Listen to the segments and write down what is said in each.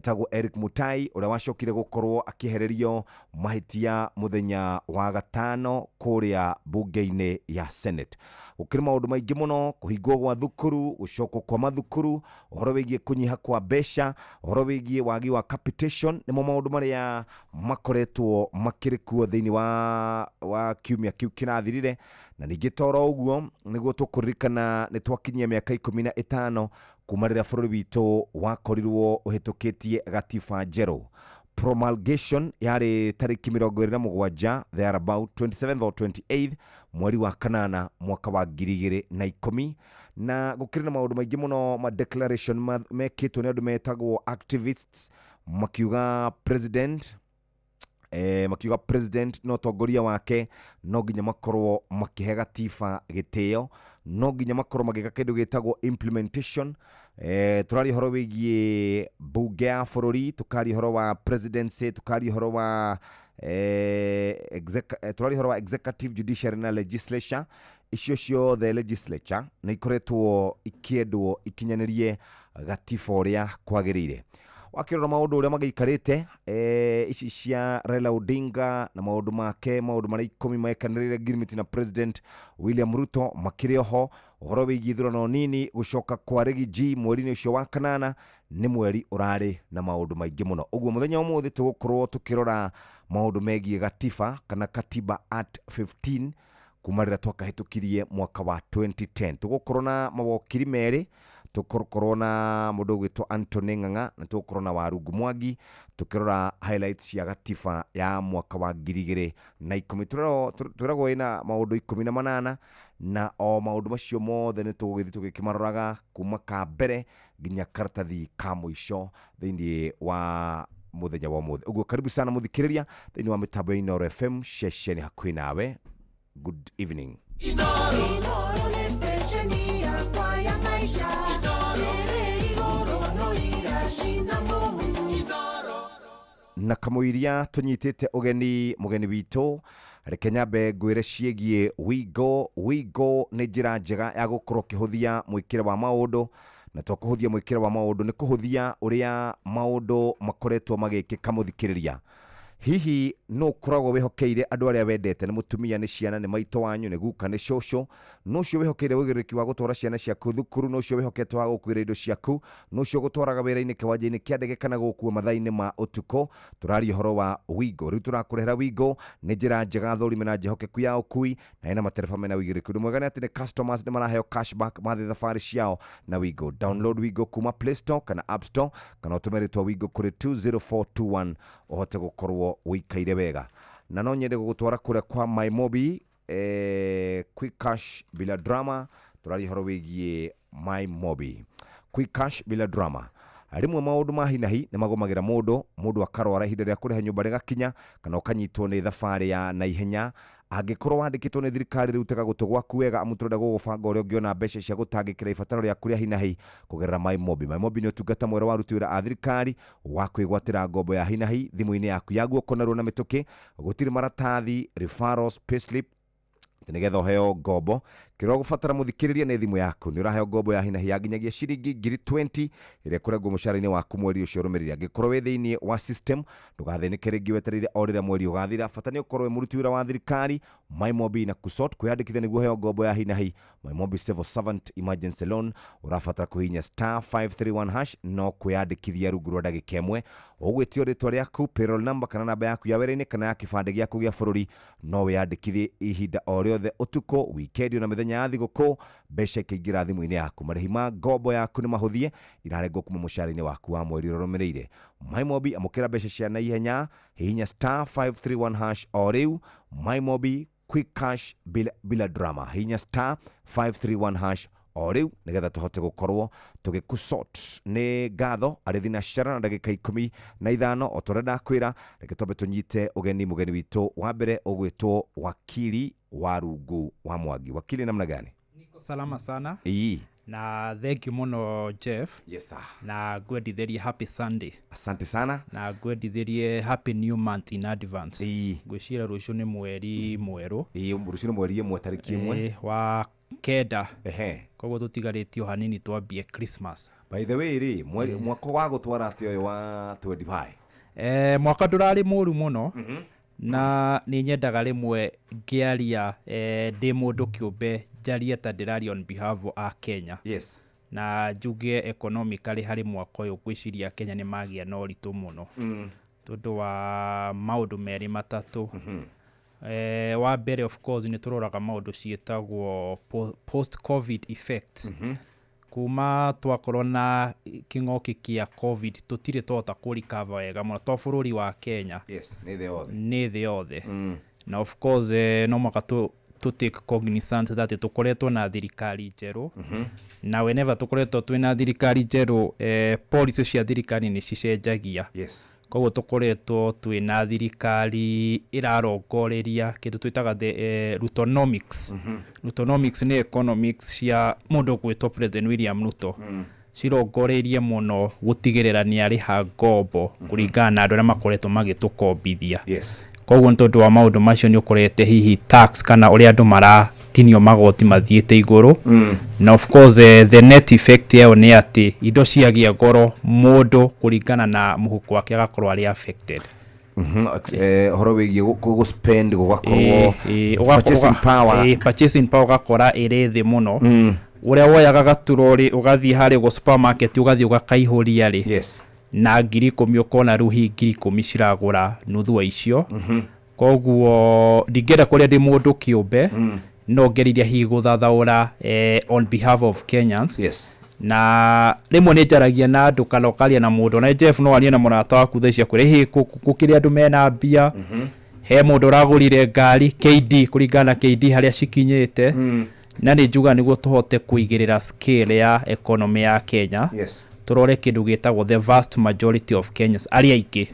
Etagwo Eric Mutai, ũrĩa wacokire gũkorwo akĩehererio mahĩtia mũthenya wa gatano kũrĩa bunge-inĩ ya Senate. Gũkĩrĩ maũndũ maingĩ mũno, kũhingwo gwa thukuru, gũcokwo kwa mathukuru, ũhoro wĩgiĩ kũnyiha kwa mbeca, ũhoro wĩgiĩ wagi wa capitation, nĩmo maũndũ marĩa makoretwo makĩrĩ kuo thĩinĩ wa kiumia kĩu kĩrathirire. Na ningĩ toro ũguo nĩguo tũkũririkana nĩ twakinyia mĩaka 15 kuma rĩrĩa bũrũri witũ wakorirwo ũhĩtũkĩtie gatiba njerũ. Promulgation yarĩ tarĩki 27, there about 27th or 28th, mweri wa kanana mwaka wa 2010. Na gũkĩrĩ na maũndũ maingĩ mũno ma declaration mekĩtwo nĩ andũ metagwo activists, makiuga president na ũtongoria wake no nginya makorwo makĩhe gatiba gĩtĩo, no nginya makorwo magĩka kĩndũ gĩtagwo implementation. Tũraria ũhoro wĩgiĩ bunge ya bũrũri, tũkaria ũhoro wa presidency, tũkaria ũhoro wa tũraria ũhoro wa executive, judiciary na legislature. Icio ciothe legislature nĩ ikoretwo ikĩendwo ikinyanĩrie gatiba ũrĩa kwagĩrĩire. Wakĩrora maũndũ ũrĩa magĩikarĩte, ici cia Raila Odinga na maũndũ make, maũndũ marĩa 10 mekanĩrĩire ngirimiti na President William Ruto makĩrĩ oho, ũhoro wĩgiĩ ithurano nini, gũcoka kwa Riggy G mweri-inĩ ũcio wa kanana, nĩ mweri ũrarĩ na maũndũ maingĩ mũno. Ũguo mũthenya wa ũmũthĩ tũgũkorwo tũkĩrora maũndũ megiĩ gatiba kana Katiba Act 15 kuma rĩrĩa twakahĩtũkirie mwaka wa 2010. Tũgũkorwo na mawokiri merĩ, tũgũkorwo na mũndũ ũgwĩtwo Anthony Ng'ang'a na tũgũkorwo na Warungu Mwangi, tũkĩrora highlights cia gatiba ya mwaka wa 2010. Twĩragwo ĩna maũndũ 18, na o maũndũ macio mothe nĩ tũgũgĩthiĩ tũgĩkĩmaroraga kuma ka mbere nginya karatathi ka mũico thĩinĩ wa mũthenya wa ũmũthĩ. Ũguo karibu sana mũthikĩrĩria thĩinĩ wa mĩtambo ya Inooro FM, ceceni hakuhĩ nawe. Good evening. Inooro nĩ stesheni yakwa ya maisha ĩrĩ igũrũ no iracina mũhu. Na kamũiria tũnyitĩte ũgeni mũgeni witũ, reke nyambe ngwĩre ciĩgiĩ Wigo. Wigo nĩ njĩra njega ya gũkorwo ũkĩhũthia mwĩkĩre wa maũndũ, na to kũhũthia mwĩkĩre wa maũndũ, nĩ kũhũthia ũrĩa maũndũ makoretwo magĩkĩka. Mũthikĩrĩria, hihi no ũkoragwo wĩhokeire andũ arĩa wendete, nĩ mũtumia, nĩ ciana, nĩ maitũ wanyu, nĩ guka, nĩ cũcũ, no ũcio wĩhokeire wĩigĩrĩrĩki wa gũtwara ciana ciaku thukuru, no ũcio wĩhokete wa gũkuĩra indo ciaku, no ũcio gũtwaraga wĩra-inĩ, kĩwanja-inĩ kĩa ndege kana gũkua mathaa-inĩ ma ũtukũ? Tũraria ũhoro wa Wigo. Rĩu tũrakũrehera Wigo, nĩ njĩra njega thũrime na njĩhokeku ya ũkui, na ĩna matereba mena wĩigĩrĩrĩki. Ũndũ mwega nĩ atĩ nĩ customers nĩ maraheo cashback mathiĩ thabarĩ ciao na Wigo. Download Wigo kuma Play Store kana App Store, kana ũtũme rĩtwa Wigo kũrĩ 20421 ũhote gũkorwo ũikaire wega. Na no nyende gũgũtwara kũrĩa kwa MyMobi, quick cash bila drama. Tũraria ũhoro wĩgiĩ MyMobi, quick cash bila drama. Rĩmwe maũndũ ma hinahi nĩ magũmagĩra mũndũ, mũndũ akarwara, ihinda rĩa kũrĩha nyũmba rĩgakinya, kana ũkanyitwo nĩ thabarĩ ya naihenya. Angĩkorwo wandĩkĩtwo nĩ thirikari, rĩu tega gũtũ gwaku wega, amu tũrenda gũgũbanga ũrĩa ũngĩona mbeca cia gũtangĩkĩra ibataro rĩaku rĩa hinahi kũgerera MyMobi. MyMobi nĩ ũtungata mwerũ wa aruti wĩra a thirikari wa kwĩgwatĩra ngombo ya hinahi thimũ-inĩ yaku ya guoko narua na mĩtũkĩ. Gũtirĩ maratathi, referrals, payslip atĩ nĩgetha ũheo ngombo. Kĩrĩa ũgũbatara, mũthikĩrĩria, nĩ thimũ yaku. Nĩ ũraheo ngombo ya hinahi ya nginyagia ciringi 20,000 ĩrĩa ĩkũrengwo mũcara-inĩ waku mweri ũcio ũrũmĩrĩire. Angĩkorwo wĩ thĩinĩ wa system, ndũgathĩnĩke rĩngĩ wetereire o rĩrĩa mweri ũgathira. Bata nĩ ũkorwo wĩ mũruti wĩra wa thirikari. MyMobi na kusort kwĩyandĩkithia nĩguo ũheo ngombo ya hinahi MyMobi Civil Servant Emergency Loan, ũrabatara kũhihinya *531# no kwĩyandĩkithia rungu rwa ndagĩka 1. Ũgwĩtio rĩtwa rĩaku, payroll number kana namba yaku ya wĩra-inĩ kana ya kĩbandĩ gĩaku gĩa bũrũri. No wĩyandĩkithie ihinda o rĩothe, ũtukũ, wikendi na mĩthenya ya thigũkũ, mbeca ikaingĩra thimũ-inĩ yaku. Marĩhi ma ngombo yaku nĩ mahũthie, irarengwo kuma mũcara-inĩ waku wa mweri ũrĩa ũrũmĩrĩire. MyMobi, amũkĩra mbeca cia naihenya, hihinya *531# o rĩu. MyMobi, quick cash bila drama, hihinya *531# o rĩu nĩgetha tũhote gũkorwo tũgĩkũsort. Nĩ ngatho arĩ thinacara na ndagĩka 15. O torĩa ndakwĩra, reke twambe tũnyite ũgeni mũgeni witũ wa mbere ũgwĩtwo Wakili Warungu wa Mwangi. Wakili, namna gani? Niko salama sana. Ii. Na thank you muno, Jeff. Yes sir. Na ngwendithĩrie happy Sunday. Asante sana. Na ngwendithĩrie happy new month in advance. Ii. Ngwĩciria rũciũ nĩ mweri mwerũ. Ii, rũciũ nĩ mweri 1, tarĩki 1. Wa Kenda. Ehe. Koguo tũtigarĩtio hanini twambie Christmas. By the way rĩ, mwaka wa gũtwara atĩ ũyũ wa 25? Mwaka ndũrarĩ mũru mũno, na nĩ nyendaga rĩmwe ngĩaria, ndĩ mũndũ kĩũmbe, njarie ta ndĩraria on behalf a Kenya. Na njuge economically harĩ mwaka ũyũ ngwĩciria Kenya nĩ magĩa na ũritũ mũno, tondũ wa maũndũ merĩ matatũ. Wa mbere, of course, nĩ tũroraga maũndũ ciĩtagwo post COVID effect. Kuma twakorwo na kĩng'oki kĩa COVID, tũtirĩ twahota kũrecover wega mũno to bũrũri wa Kenya. Yes, nĩ thĩ yothe. Nĩ thĩ yothe. Na of course, no mũhaka tũ take cognizant that tũkoretwo na thirikari njerũ, na whenever tũkoretwo twĩna thirikari njerũ, policy cia thirikari nĩ cicenjagia. Koguo tũkoretwo twĩna thirikari ĩrarongoreria kĩndũ twĩtaga the Rutonomics. Rutonomics nĩ economics cia mũndũ ũgwĩtwo President William Ruto, cirongoreirie mũno gũtigĩrĩra nĩ arĩha ngombo kũringana na andũ arĩa makoretwo magĩtũkombithia. Koguo nĩ tondũ wa maũndũ macio nĩ ũkorete hihi tax kana ũrĩa andũ maratinio magoti mathiĩte igũrũ. Na of course, the net effect yayo nĩ atĩ indo ciagĩa goro, mũndũ kũringana na mũhuko wake agakorwo arĩ affected. Ũhoro wĩgiĩ gũ spend gũgakorwo purchasing power. Purchasing power ũgakora ĩrĩ thĩ mũno. Ũrĩa woyaga gaturori ũgathiĩ harĩa ũguo supermarket, ũgathiĩ ũgakaihũria rĩ, na 10,000, ũkona rĩu hihi 10,000 ciragũra nuthu wa icio. Koguo ndingĩenda kũrĩa ndĩ mũndũ kĩũmbe, no ngeririe hihi gũthathaũra on behalf of Kenyans. Na rĩmwe nĩ njaragia na andũ kana ũkaria na mũndũ, na Jeff, no arie na mũrata waku thaa ici akwĩre hihi gũkĩrĩ andũ mena mbia, he mũndũ ũragũrire ngari KD kũringana na KD harĩa cikinyĩte. Na nĩ njuga nĩguo tũhote kũigĩrĩra scale ya economy ya Kenya, tũrore kĩndũ gĩtagwo the vast majority of Kenyans, arĩa aingĩ.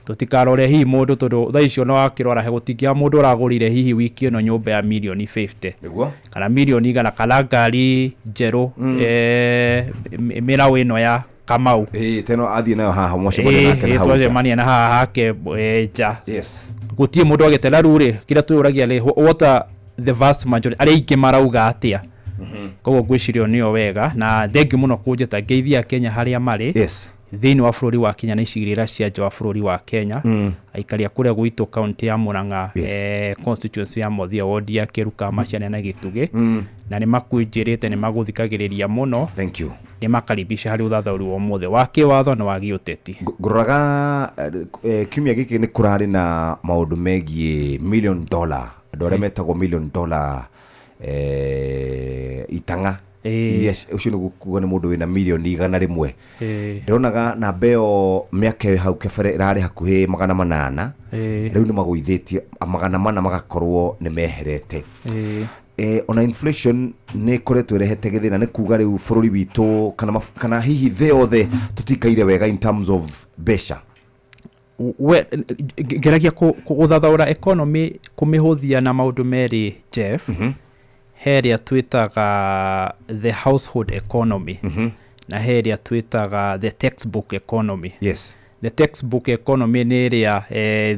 Tũtikarore hihi mũndũ, tondũ thaa icio no wakĩrora he gũtingĩaga mũndũ ũragũrire hihi wiki ĩno nyũmba ya mirioni 50 kana mirioni 100 kana ngari njerũ, mĩraũ ĩno ya Kamau. Ĩĩ, teno athiĩ nayo haha mwacemania nake na hau nja. Twacemania na haha hake nja. Gũtirĩ mũndũ agĩte. Na rĩu rĩ, kĩrĩa twĩyũragia rĩ, what are the vast majority, arĩa aingĩ marauga atĩa? Koguo ngwĩciria nĩyo wega, na thengiũ mũno kũnjĩta ngeithia Kenya harĩa marĩ thĩinĩ wa bũrũri wa Kenya na icigĩrĩra cia nja wa bũrũri wa Kenya, aikari a kũrĩa gwitũ kaunti ya Murang'a, constituency ya Mothia, ward ya Kĩruka, Maciana na Gĩtugĩ, na nĩ makwĩnjĩrĩte nĩ magũthikagĩrĩria mũno. Thank you. Nĩ makaribisha harĩ ũthathaũri wa ũmũthĩ wa kĩwatho na wa gĩũteti. Ngũroraga kiumia gĩkĩ nĩ kũrarĩ na maũndũ megiĩ million dollar, andũ arĩa metagwo million dollar itang'a iria ũcio nĩ kuga nĩ mũndũ wĩna mirioni 100. Ndĩronaga namba ĩyo mĩaka ĩyo hau kabere ĩrarĩ hakuhĩ 800. Rĩu nĩ magũithĩtie 400, magakorwo nĩ meherete. Ona inflation nĩ ĩkoretwo ĩrehete gĩthĩna, nĩ kuga rĩu bũrũri witũ kana, kana hihi thĩ yothe tũtikaire wega in terms of mbeca. We ngeragia gũthathaũra economy kũmĩhũthia na maũndũ merĩ, Jeff. He ĩrĩa twĩtaga the household economy, na he ĩrĩa twĩtaga the textbook economy. The textbook economy nĩ ĩrĩa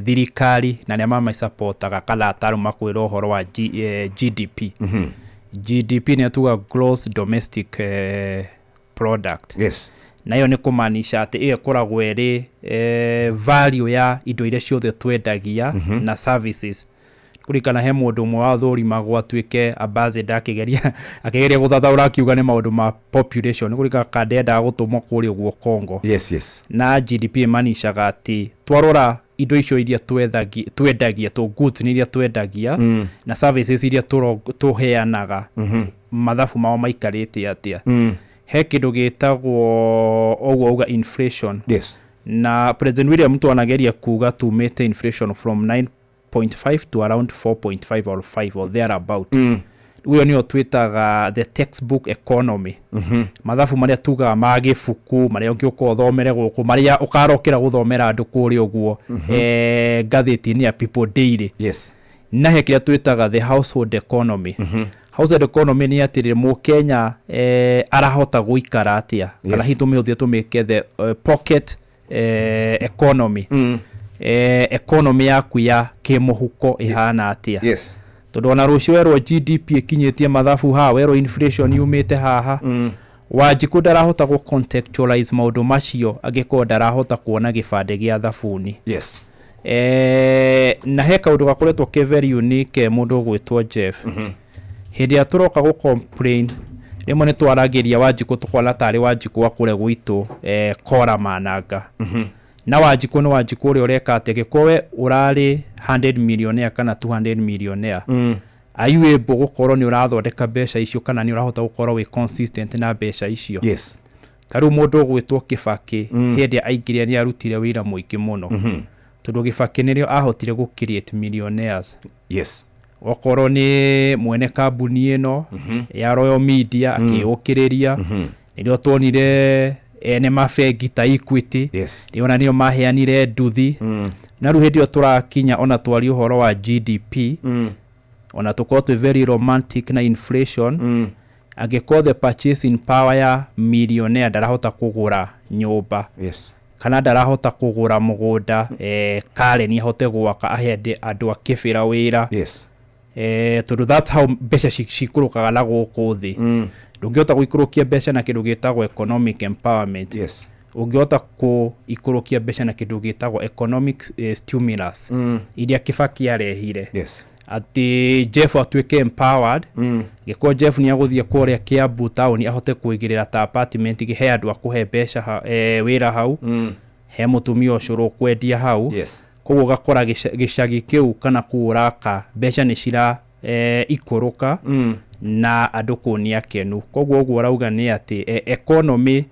thirikari na arĩa mamĩcapotaga kana ataru makwĩra ũhoro wa GDP. GDP nĩ tuga gross domestic product. Na ĩyo nĩ kũmaanisha atĩ ĩyo ĩkoragwo ĩrĩ value ya indo iria ciothe twendagia na services. Kũringana he mũndũ ũmwe wathũrimagwo atuĩke ambassador, akĩgeria gũthathaũra akiuga nĩ maũndũ ma population, kũringana kana ndendaga gũtũmwo kũrĩa ũguo Congo. Na GDP ĩmaanishaga atĩ twarora indo icio iria twendagia tũ goods nĩ iria twendagia na services iria tũheanaga, mathabu mao maikarĩte atĩa. He kĩndũ gĩtagwo ũguo uga inflation. Na President William Ruto anageria kuga tumĩte inflation from 9.5 to around 4.5 or 5 or thereabout. Ũyũ nĩyo twĩtaga the textbook economy, mathabu marĩa tugaga ma gĩbuku, marĩa ũngĩũka ũthomere gũkũ, marĩa ũkarokĩra gũthomera andũ kũrĩa ũguo ngathĩti-inĩ ya People Daily. Na he kĩrĩa twĩtaga the household economy. Household economy nĩ atĩrĩ, mũkenya arahota gũikara atĩa, kana hihi tũmĩhũthie tũmĩke the pocket economy, economy yaku ya kĩmũhuko ĩhana atĩa. Tondũ ona rũciũ werwo GDP ĩkinyĩtie mathabu haha, werwo inflation yumĩte haha, Wanjikũ ndarahota gũ contextualize maũndũ macio angĩkorwo ndarahota kuona gĩbandĩ gĩa thabuni. Na he kaũndũ gakoretwo ke very unique, mũndũ ũgwĩtwo Jeff. Hĩndĩ ĩrĩa tũroka gũ complain, rĩmwe nĩ twaragĩria Wanjikũ tũkona tarĩ Wanjikũ wa kũrĩa gwitũ, kora mananga. Na Wanjikũ nĩ Wanjikũ ũrĩa ũreka atĩ angĩkorwo we ũrarĩ 100 millionaire kana 200 millionaire, are you able gũkorwo nĩ ũrathondeka mbeca icio kana nĩ ũrahota gũkorwo wĩ consistent na mbeca icio? Ta rĩu mũndũ ũgwĩtwo Kĩbakĩ, hĩndĩ ĩrĩa aingĩrire nĩ arutire wĩra mũingĩ mũno, tondũ Gĩbakĩ nĩrĩo ahotire gũ create millionaires. Okorwo nĩ mwene kambuni ĩno ya Royal Media akĩyũkĩrĩria, nĩrĩo tuonire ene mabengi ta Equity, nĩo ona nĩo maheanire nduthi. Na rĩu hĩndĩ ĩyo tũrakinya ona twarie ũhoro wa GDP, ona tũkorwo twĩ very romantic na inflation, angĩkorwo the purchasing power ya millionaire ndarahota kũgũra nyũmba kana ndarahota kũgũra mũgũnda, Karen ahote gwaka ahe andũ a Kĩbĩra wĩra, tondũ that's how mbeca cikũrũkaga na gũkũ thĩ. Ndũngĩhota gũikũrũkia mbeca na kĩndũ gĩtagwo economic empowerment. Ũngĩhota kũikũrũkia mbeca na kĩndũ gĩtagwo economic stimulus iria Kĩbaki arehire, atĩ Jeff atuĩke empowered. Gĩkorwo Jeff nĩ agũthiĩ kũrĩa Kiambu taũni ahote kũigĩrĩra ta apartment, he andũ a kũhe mbeca wĩra hau, he mũtumia ũcũrũ ũkwendia hau. Koguo ũgakora gĩcagi kĩu kana kũu ũraka mbeca nĩ cira ikũrũka na andũ kũu nĩ akenu. Koguo ũguo ũrauga nĩ atĩ economy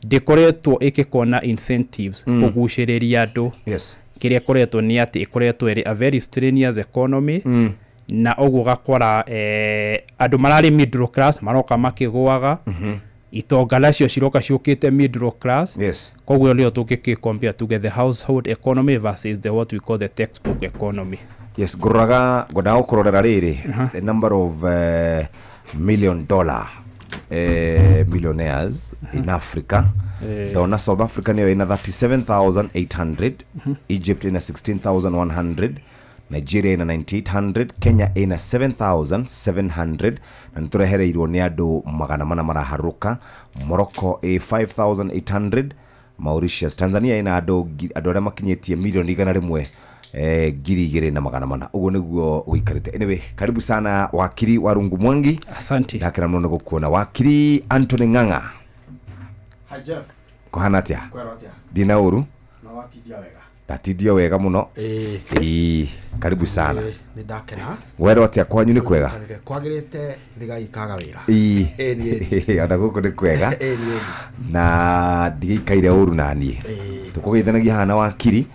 ndĩkoretwo ĩgĩkorwo na incentives kũgucĩrĩria andũ. Kĩrĩa ĩkoretwo nĩ atĩ ĩkoretwo ĩrĩ a very strenuous economy, na ũguo ũgakora andũ mararĩ middle class maroka makĩgũaga, itonga nacio ciroka ciũkĩte middle class. Koguo rĩo tũngĩkĩ compare tuge the household economy versus the what we call the textbook economy. Yes, ngũroraga ngwendaga gũkũrorera rĩrĩ, the number of million dollar millionaires in Africa. Ndona South Africa nĩyo ĩna 37800, Egypt ĩna 16100, Nigeria ĩna 9800, Kenya ĩna 7700, na nĩ tũrehereirwo nĩ andũ 400 maraharũka. Morocco ĩ 5800, Mauritius, Tanzania ĩna andũ arĩa makinyĩtie milioni 100, 2400. Ũguo nĩguo ũikarĩte. Anyway, karibu sana wakiri wa Rungu Mwangi. Asante. Ndakena mũno nĩ gũkuona. Wakiri Anthony Ng'ang'a. Hi Jeff. Kũhana atĩa? Kwero atĩa? Ndina ũru. Na watindia wega? Ndatindio wega mũno. Ĩĩ, karibu sana. Nĩ ndakena. Werwo atĩa, kwanyu nĩ kwega? Kwagĩrĩte, thigari ikaga wĩra. Ĩĩ, ona gũkũ nĩ kwega. Ĩĩ nĩ. Na ndigĩikaire ũru naniĩ. Tũkũgeithanagia haha na wakiri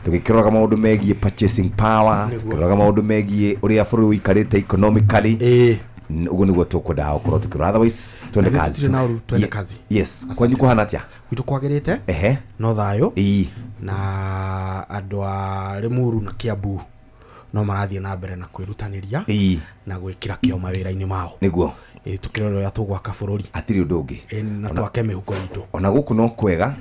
tũgĩkĩroraga maũndũ megiĩ purchasing power, tũkĩroraga maũndũ megiĩ ũrĩa bũrũri ũikarĩte economically. Ũguo nĩguo tũkwendaga gũkorwo tũkĩrora, otherwise twende Na kazi tũtirĩ na ũru, twende kazi. Yes. Asante Kwanyu kũhana atĩa? Gwitũ kwagĩrĩte. No thayũ. Na andũ a Limuru na Kiambu no marathiĩ na mbere na kwĩrutanĩria na gwĩkĩra kĩo mawĩra-inĩ mao. Ĩĩ, tũkĩrora ũrĩa tũgwaka bũrũri. Hatirĩ ũndũ ũngĩ. Ĩĩ, na twake mĩhuko itũ. Ona gũkũ no kwega.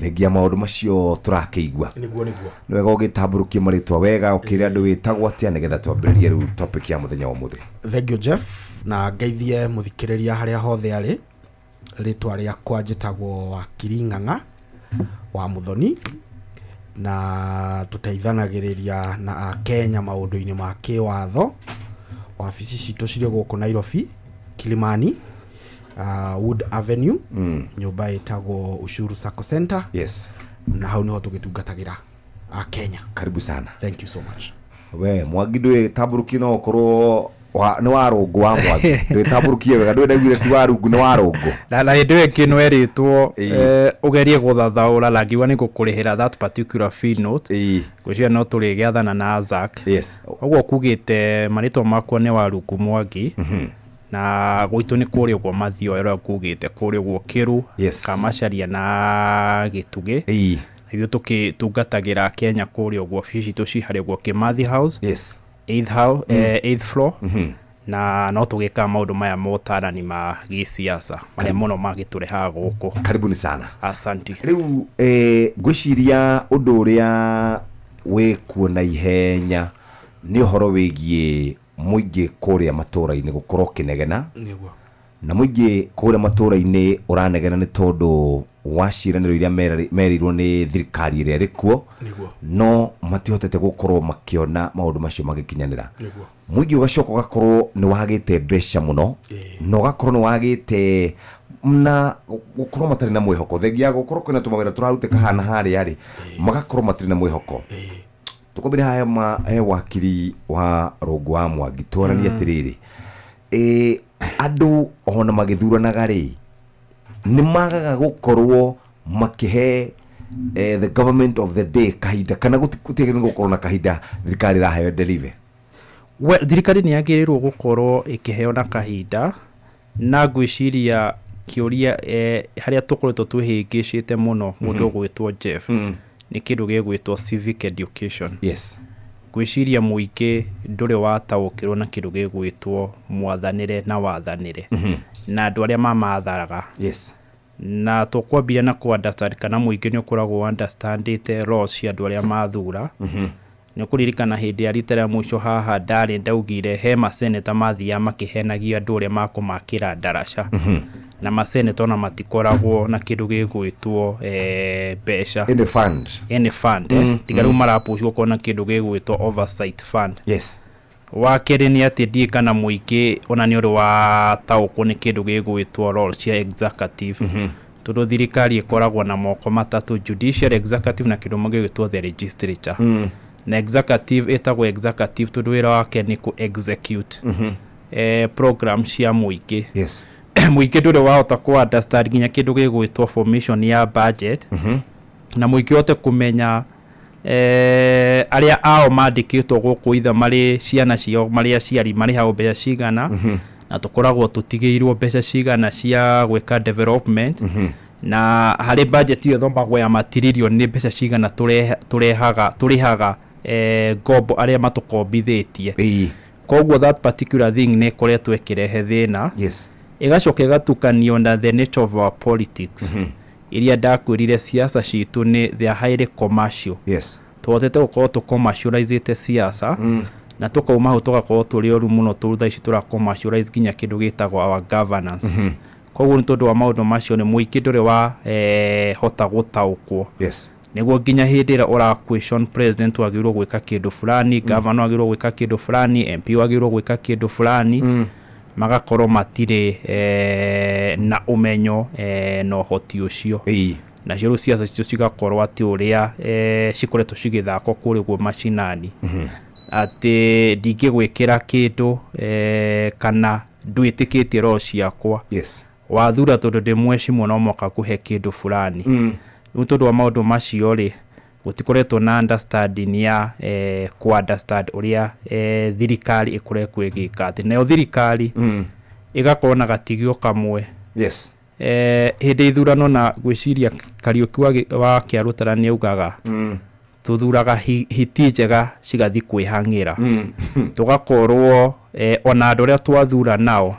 Thengia maũndũ macio tũrakĩigua. Nĩguo. Nĩ wega ũgĩtambũrũkie marĩtwa wega, ũkĩre andũ wĩtagwo atĩa, nĩgetha twambĩrĩrie rĩu topic ya mũthenya wa ũmũthĩ. Thank you Jeff, na ngeithie mũthikĩrĩria harĩa hothe arĩ. Rĩtwa rĩakwa njĩtagwo Wakiri Ng'ang'a wa Muthoni, na tũteithanagĩrĩria na Akenya maũndũ-inĩ ma kĩwatho. Wabici citũ cirĩ gũkũ Nairobi, Kilimani, Wood Avenue, nyũmba ĩtagwo Ushuru Sacco Center. Na hau nĩho tũgĩtungatagĩra Akenya. Karibu sana. Thank you so much. We Mwangi ndwĩtambũrũkie, no ũkorwo nĩ warũngũ wa Mwangi, ndwĩtambũrũkie wega, ndũĩ ndaiguire ti warungu nĩ warũngũ. Na hĩndĩ ĩyo ĩngĩ nĩwerĩtwo ũgerie gũthathaũra na ngiuga nĩ ngũkũrĩhĩra that particular fee note. Ngwĩciria no tũrĩgĩathana na Zack. Ũguo kugĩte marĩtwa makwa nĩ Warungu Mwangi, na gwitũ nĩ kũrĩa ũguo Mathioya ũrĩa kugĩte kũrĩa ũguo Kĩru, Kamacharia na Gĩtugĩ. Ithuĩ tũgĩtungatagĩra Kenya kũrĩa ũguo, obici citũ ci harĩa ũguo Kimathi House, eighth house, eighth floor. Na no tũgĩkaga maũndũ maya motarani ma gĩsiasa marĩa mũno magĩtũrehaga gũkũ. Karibuni sana. Asante. Rĩu ngwĩciria ũndũ ũrĩa wĩkuo na ihenya nĩ ũhoro wĩgiĩ Mũingĩ kũrĩa matũra-inĩ gũkorwo ũkĩnegena. Nĩguo. Na mũingĩ kũrĩa matũra-inĩ ũranegena nĩ tondũ wa ciĩranĩro iria merĩirwo nĩ thirikari ĩrĩa ĩrĩ kuo. Nĩguo. No matihotete gũkorwo makĩona maũndũ macio magĩkinyanĩra. Nĩguo. Mũingĩ ũgacoka ũgakorwo nĩ wagĩte mbeca mũno, na ũgakorwo nĩ wagĩte na gũkorwo matarĩ na mwĩhoko, thengia ya gũkorwo kwĩna tũmawĩra tũrarutĩka haha na harĩa rĩ, magakorwo matirĩ na mwĩhoko. Tũkwambĩrĩria haha he wakiri wa Rũngũ wa Mwangi, twaranie atĩrĩrĩ, andũ ona magĩthuranaga rĩ, nĩ magaga gũkorwo makĩhe the government of the day kahinda, kana gũtiagĩrĩirwo nĩ gũkorwo na kahinda thirikari ĩraheo deliver? Well, thirikari nĩ yagĩrĩirwo gũkorwo ĩkĩheo na kahinda, na ngwĩciria kĩũria harĩa tũkoretwo twĩhĩngĩcĩte mũno mũndũ ũgwĩtwo Jeff nĩ kĩndũ gĩgwĩtwo civic education. Ngwĩciria mũingĩ ndũrĩ wataũkĩrwo na kĩndũ gĩgwĩtwo mwathanĩre na wathanĩre na andũ arĩa mamatharaga. Na tũkwambia na kũ understand kana mũingĩ nĩ ũkoragwo understandĩte laws cia andũ arĩa mathura. Nĩ ũkũririkana hĩndĩ ya rita rĩa mũico haha ndarĩ ndaugire he maseneta mathiaga makĩhenagia andũ ũrĩa makũmakĩra ndaraca, na maseneta ona matikoragwo na kĩndũ gĩgwĩtwo mbeca. Any fund. Any fund, tiga rĩu marapush gũkorwo na kĩndũ gĩgwĩtwo oversight fund. Wa kerĩ nĩ atĩ ndiĩ kana mũingĩ ona nĩ ũrĩ wataũkwo nĩ kĩndũ gĩgwĩtwo role cia executive, tondũ thirikari ĩkoragwo na moko matatũ: judiciary, executive na kĩndũ gĩgwĩtwo the legislature. Na executive ĩtagwo executive tondũ wĩra wake nĩ kũ execute program cia mũingĩ. Mũingĩ ndũrĩ wahota kũ understand nginya kĩndũ gĩgwĩtwo formation ya budget, na mũingĩ ũhote kũmenya arĩa ao mandĩkĩtwo gũkũ, itha marĩ ciana ciao, marĩ aciari, marĩhagwo mbeca cigana, na tũkoragwo tũtigĩirwo mbeca cigana cia gwĩka development, na harĩ budget ĩyo ĩthomagwo ya matiririoni nĩ mbeca cigana tũrehaga tũrĩhaga ngombo arĩa matũkombithĩtie. Koguo that particular thing nĩ ĩkoretwo ĩkĩrehe thĩna. Ĩgacoka ĩgatukanio na the nature of our politics, iria ndakwĩrire siasa citũ nĩ they are highly commercial. Tũhotete gũkorwo tũ-commercializĩte siasa, na tũkauma hau tũgakorwo tũrĩ oru mũno, tondũ thaa ici tũra commercialize nginya kĩndũ gĩtagwo our governance. Koguo nĩ tondũ wa maũndũ macio nĩ mũingĩ ndũrĩ wa hota gũtaũkwo, nĩguo nginya hĩndĩ ĩrĩa ũra question president wagĩrĩirwo gwĩka kĩndũ fulani, governor wagĩrĩirwo gwĩka kĩndũ fulani, MP wagĩrĩirwo gwĩka kĩndũ fulani, magakorwo matirĩ na ũmenyo na ũhoti ũcio. Nacio rĩu ciaca citũ cigakorwo atĩ ũrĩa cikoretwo cigĩthakwo kũrĩa ũguo macinani, atĩ ndingĩgwĩkĩra kĩndũ kana ndwĩtĩkĩtie roho ciakwa, wathura tondũ ndĩ mwecimu no mwaka kũhe kĩndũ fulani. Rĩu tondũ wa maũndũ macio rĩ, gũtikoretwo na understanding ya ku understand ũrĩa thirikari ĩkoretwo ĩgĩka, atĩ nayo thirikari ĩgakorwo na gatigio kamwe. Hĩndĩ ya ithurano, na ngwĩciria Kariũki wa Kĩarũtara nĩ augaga, tũthuraga hiti njega cigathiĩ kwĩhang'ĩra, tũgakorwo ona andũ arĩa twathura nao.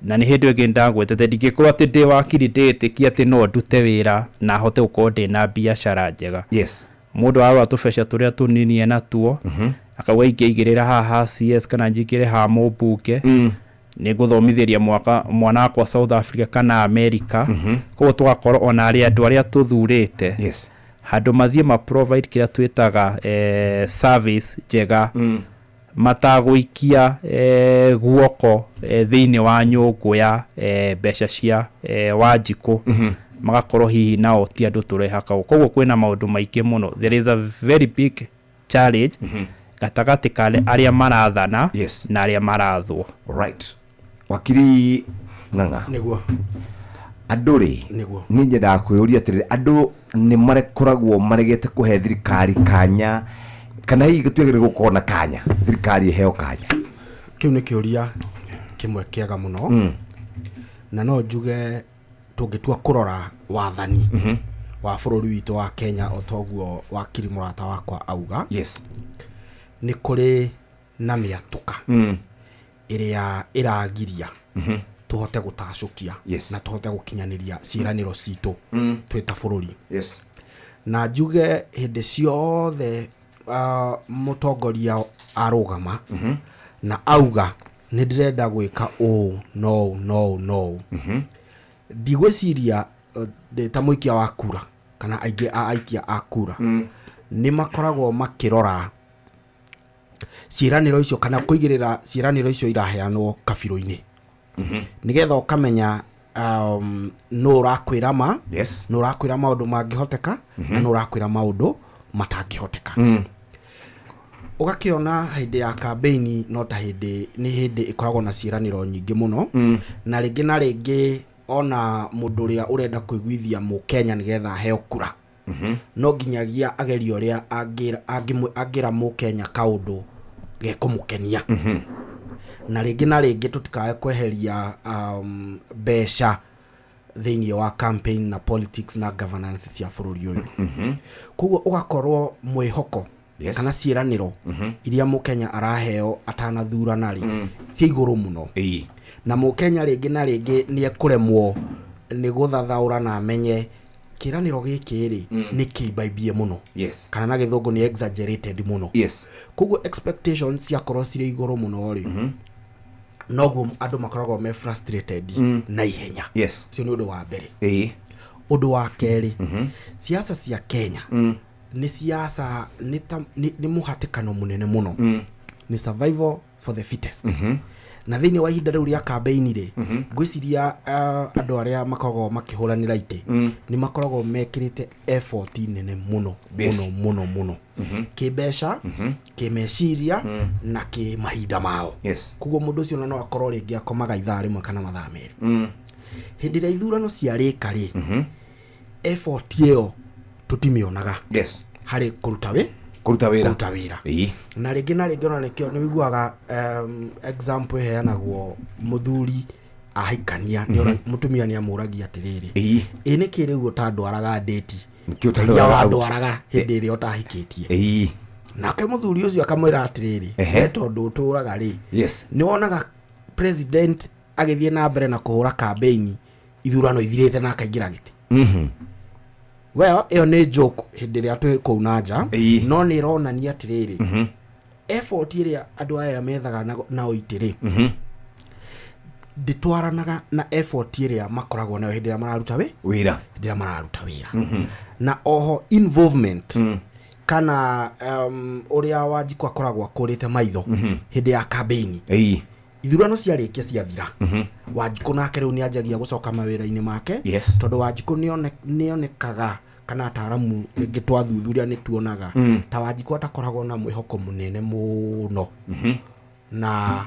Na nĩ hĩndĩ ĩngĩ ndagwetete, ndingĩkorwo atĩ ndĩ wakiri ndĩĩtĩkie atĩ no ndute wĩra na hote gũkorwo ndĩna biacara njega. Mũndũ ararora tũbeca tũrĩa tũnini enatuo, akauga ingĩigĩrĩra haha ha CS kana njingĩre haha mũmbunge, nĩ ngũthomithĩria mwaka mwana wakwa South Africa kana America. Koguo tũgakorwo ona arĩa andũ arĩa tũthurĩte, handũ mathiĩ ma provide kĩrĩa twĩtaga service njega, matagũikia guoko thĩinĩ wa nyũngũ ya mbeca cia Wanjikũ, magakorwo hihi nao ti andũ tũrehaka. Koguo kwĩna maũndũ maingĩ mũno, there is a very big challenge gatagatĩ ka arĩa marathana na arĩa marathwo. Right, wakiri Ng'ang'a. Nĩguo. Andũ rĩ, Nĩguo. nĩ nyendaga kwĩyũria atĩrĩrĩ, andũ nĩ marekoragwo maregete kũhe thirikari kanya, kana hihi gũtiagĩrĩire gũkorwo na kanya, thirikari ĩheo kanya? Kĩu nĩ kĩũria kĩmwe kĩega mũno, na no njuge tũngĩtua kũrora wathani wa bũrũri witũ wa Kenya, o toguo wakiri mũrata wakwa auga, nĩ kũrĩ na mĩatũka ĩrĩa ĩragiria tũhote gũtacũkia na tũhote gũkinyanĩria ciĩranĩro citũ twĩ ta bũrũri. Na njuge hĩndĩ ciothe mũtongoria arũgama Na auga nĩ ndĩrenda gwĩka ũũ no no no, ndigwĩciria ndĩ ta mũikia wa kura kana aingĩ a aikia a kura nĩ makoragwo makĩrora ciĩranĩro icio kana kũigĩrĩra ciĩranĩro icio iraheanwo kabirũ-inĩ, nĩgetha ũkamenya nũ ũrakwĩra ma, nũ ũrakwĩra maũndũ mangĩhoteka na nũ ũrakwĩra maũndũ matangĩhoteka. Ũgakĩona hĩndĩ ya kambeini no ta hĩndĩ nĩ hĩndĩ ĩkoragwo na ciĩranĩro nyingĩ mũno, na rĩngĩ na rĩngĩ ona mũndũ ũrĩa ũrenda kũiguithia mũkenya nĩgetha aheo kura no nginyagia agerie ũrĩa angĩra mũkenya kaũndũ gekũmũkenia. Na rĩngĩ na rĩngĩ tũtikae kweheria mbeca thĩinĩ wa campaign na politics na governance cia bũrũri ũyũ. Koguo ũgakorwo mwĩhoko kana ciĩranĩro iria mũkenya araheo atanathurana rĩ cia igũrũ mũno, na mũkenya rĩngĩ na rĩngĩ nĩ ekũremwo nĩ gũthathaũra na amenye kĩranĩro gĩkĩ rĩ nĩ kĩimbaimbie mũno, kana na gĩthũngũ nĩ exaggerated mũno. Koguo expectations ciakorwo cirĩ igũrũ mũno rĩ, noguo andũ makoragwo me frustrated na ihenya. Ũcio nĩ ũndũ wa mbere. Ũndũ wa kerĩ, siasa cia Kenya nĩ siasa nĩ mũhatĩkano mũnene mũno, nĩ survival for the fittest. Na thĩinĩ wa ihinda rĩu rĩa kambeini rĩ, ngwĩciria andũ arĩa makoragwo makĩhũranĩra itĩ nĩ makoragwo mekĩrĩte effort nene mũno mũno mũno mũno, kĩmbeca, kĩmeciria na kĩmahinda mao. Koguo mũndũ ũcio no akorwo rĩngĩ akomaga ithaa rĩmwe kana mathaa merĩ. Hĩndĩ ĩrĩa ithurano ciarĩka rĩ, effort ĩyo tũtimĩonaga harĩ kũruta wĩ kũruta wĩra. Kũruta wĩra. Na rĩngĩ na rĩngĩ ona nĩkĩo nĩ ũiguaga example ĩheanagwo, mũthuri ahikania mũtumia nĩ amũragia atĩrĩrĩ, ĩ nĩkĩ rĩu ũtandwaraga ndĩti Nĩkĩ iria ũtandwaraga out? wandwaraga hĩndĩ ĩrĩa ũtahikĩtie? Nake mũthuri ũcio akamwĩra atĩrĩrĩ, we tondũ ũtũraga rĩ, nĩ wonaga president agĩthiĩ na mbere na kũhũra kambeini ithurano ithirĩte na akaingĩra gĩtĩ. Well, ĩyo nĩ joke hĩndĩ ĩrĩa twĩ kũu na nja, no nĩ ĩronania atĩrĩrĩ, effort ĩrĩa andũ aya methaga nao itĩ rĩ, ndĩtwaranaga na effort ĩrĩa makoragwo nayo hĩndĩ ĩrĩa mararuta wĩ wĩra. Hĩndĩ ĩrĩa mararuta wĩra. Na oho involvement kana ũrĩa Wanjikũ akoragwo akũrĩte maitho hĩndĩ ya kambeini, ithurano ciarĩkia ciathira, Wanjikũ nake rĩu nĩ anjagia gũcoka mawĩra-inĩ make, tondũ Wanjikũ nĩonekaga kana ataaramu rĩngĩ twathuthuria nĩ tuonaga ta Wanjikũ atakoragwo na mwĩhoko mũnene mũno na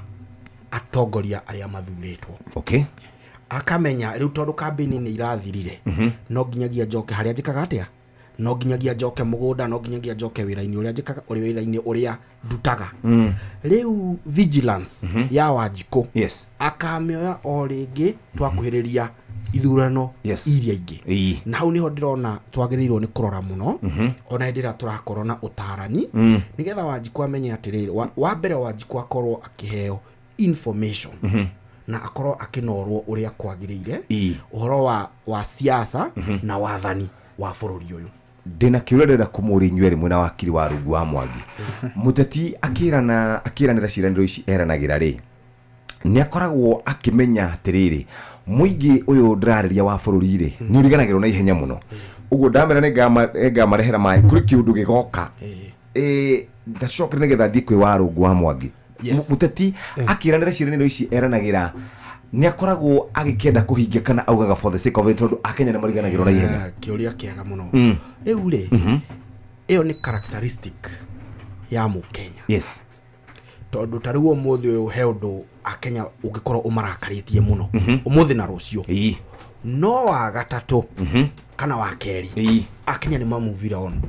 atongoria arĩa mathurĩtwo. Akamenya rĩu tondũ kambĩini nĩ irathirire, no nginyagia njoke harĩa njĩkaga atĩa, no nginyagia njoke mũgũnda, no nginyagia njoke wĩra-inĩ ũrĩa njĩkaga, ũrĩ wĩra-inĩ ũrĩa ndutaga. Rĩu vigilance ya Wanjikũ akamĩoya o rĩngĩ twakuhĩrĩria ithurano iria ingĩ. Na hau nĩho ndĩrona twagĩrĩirwo nĩ kũrora mũno, ona hĩndĩ ĩrĩa tũrakorwo na ũtarani, nĩgetha Wanjikũ amenye atĩrĩrĩ, wa mbere Wanjikũ akorwo akĩheo information na akorwo akĩnorwo ũrĩa kwagĩrĩire ũhoro wa siasa na wathani wa bũrũri ũyũ. Ndĩna kĩũria ndĩrenda kũmũria inyuĩ erĩ mwĩna wakiri wa rungu wa Mwangi. Mũteti akĩrana akĩranĩra ciĩranĩro ici eranagĩra rĩ, nĩ akoragwo akĩmenya atĩrĩrĩ, mũingĩ ũyũ ndĩrarĩria wa bũrũri rĩ, nĩ ũriganagĩrwo na ihenya mũno, ũguo ndamera nĩ ngamarehera maĩ kũrĩ kĩũndũ gĩgoka. Ndacokere nĩgetha thiĩ kwĩ wa rungu wa Mwangi. Mũteti akĩranĩra ciĩranĩro ici eranagĩra, nĩ akoragwo agĩkĩenda kũhingia kana augaga for the sake of it, tondũ akenya nĩ mariganagĩrwo na ihenya? Kĩũria kĩega mũno. Rĩu rĩ, ĩyo nĩ characteristic ya mũkenya, tondũ ta rĩu ũmũthĩ ũyũ he ũndũ akenya ũngĩkorwo ũmarakarĩtie mũno ũmũthĩ na rũciũ, no wa gatatũ kana wa kerĩ akenya nĩ mamuvire on.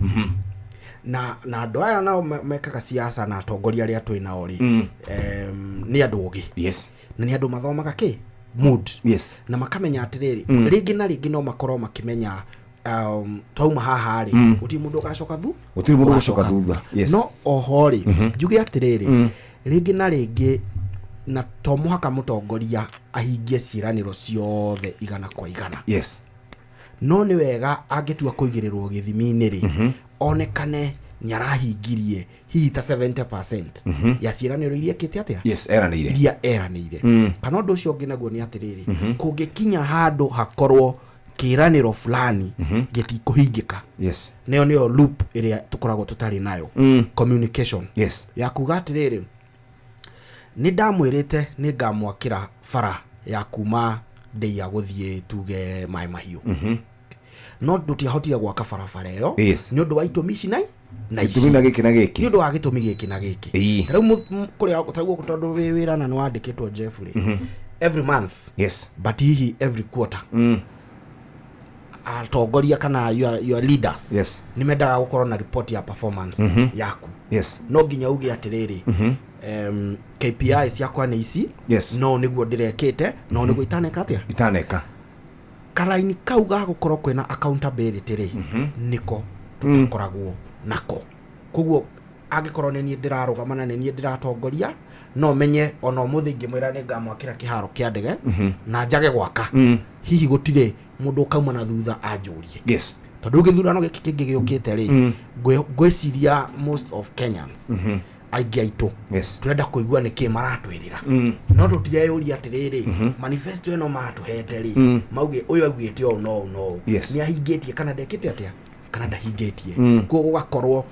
Na andũ aya nao mekaga siasa na atongoria arĩa twĩ nao rĩ, nĩ andũ ogĩ na nĩ andũ mathomaga kĩ mood na makamenya atĩrĩrĩ, rĩngĩ na rĩngĩ no makorwo makĩmenya twauma haha rĩ, gũtirĩ mũndũ ũgacoka thu Gũtirĩ mũndũ ũgũcoka thutha. No oho rĩ, njuge atĩrĩrĩ, rĩngĩ na rĩngĩ na to mũhaka mũtongoria ahingie ciĩranĩro ciothe 100%, no nĩ wega angĩtua kũigĩrĩrwo gĩthimi-inĩ rĩ, onekane Nĩ arahingirie hihi ta 70% ya ciĩranĩro iria ekĩte atĩa, Yes, eranĩire. iria eranĩire. Kana ũndũ ũcio ũngĩ naguo nĩ atĩrĩrĩ, kũngĩkinya handũ hakorwo kĩĩranĩro fulani gĩtikũhingĩka, nĩyo nĩyo loop ĩrĩa tũkoragwo tũtarĩ nayo, communication ya kuga atĩrĩrĩ, nĩ ndamwĩrĩte nĩ ngamwakĩra bara ya kuma ndĩia gũthiĩ tuge Maĩ Mahiũ, no ndũtiahotire gwaka barabara ĩyo nĩ ũndũ wa itũmi ici na ici, Gĩtũmi na gĩkĩ na nĩ gĩkĩ. ũndũ wa gĩtũmi gĩkĩ na gĩkĩ. Ta rĩu kũrĩa ta rĩu gũkũ, tondũ wĩ wĩra na nĩ wandĩkĩtwo Jeff rĩ, every month, but hihi every quarter, atongoria kana your leaders nĩ mendaga gũkorwo na report ya performance yaku. No nginya uge atĩrĩrĩ, KPI ciakwa nĩ ici, no nĩguo ndĩrekĩte, no nĩguo itaneka atĩa, Itaneka. Karaini kau ga gũkorwo kwĩna accountability rĩ, nĩko tũtakoragwo nako. Koguo angĩkorwo nĩ niĩ ndĩrarũgama na nĩ niĩ ndĩratongoria, no menye ona ũmũthĩ ingĩmwĩra nĩ ngamwakĩra kĩharo kĩa ndege na njage gwaka, hihi gũtirĩ mũndũ ũkauma na thutha anjũrie. Tondũ rĩu gĩthurano gĩkĩ kĩngĩ gĩũkĩte rĩ, ngwĩciria most of Kenyans, aingĩ aitũ, tũrenda kũigua nĩkĩ maratwĩrĩra, no tũtireyũria atĩrĩrĩ, manifesto ĩno matũhete rĩ, mauge ũyũ augĩte ũũ no ũũ no ũũ, nĩ ahingĩtie kana ndekĩte atĩa kana ndahingĩtie. Koguo gũgakorwo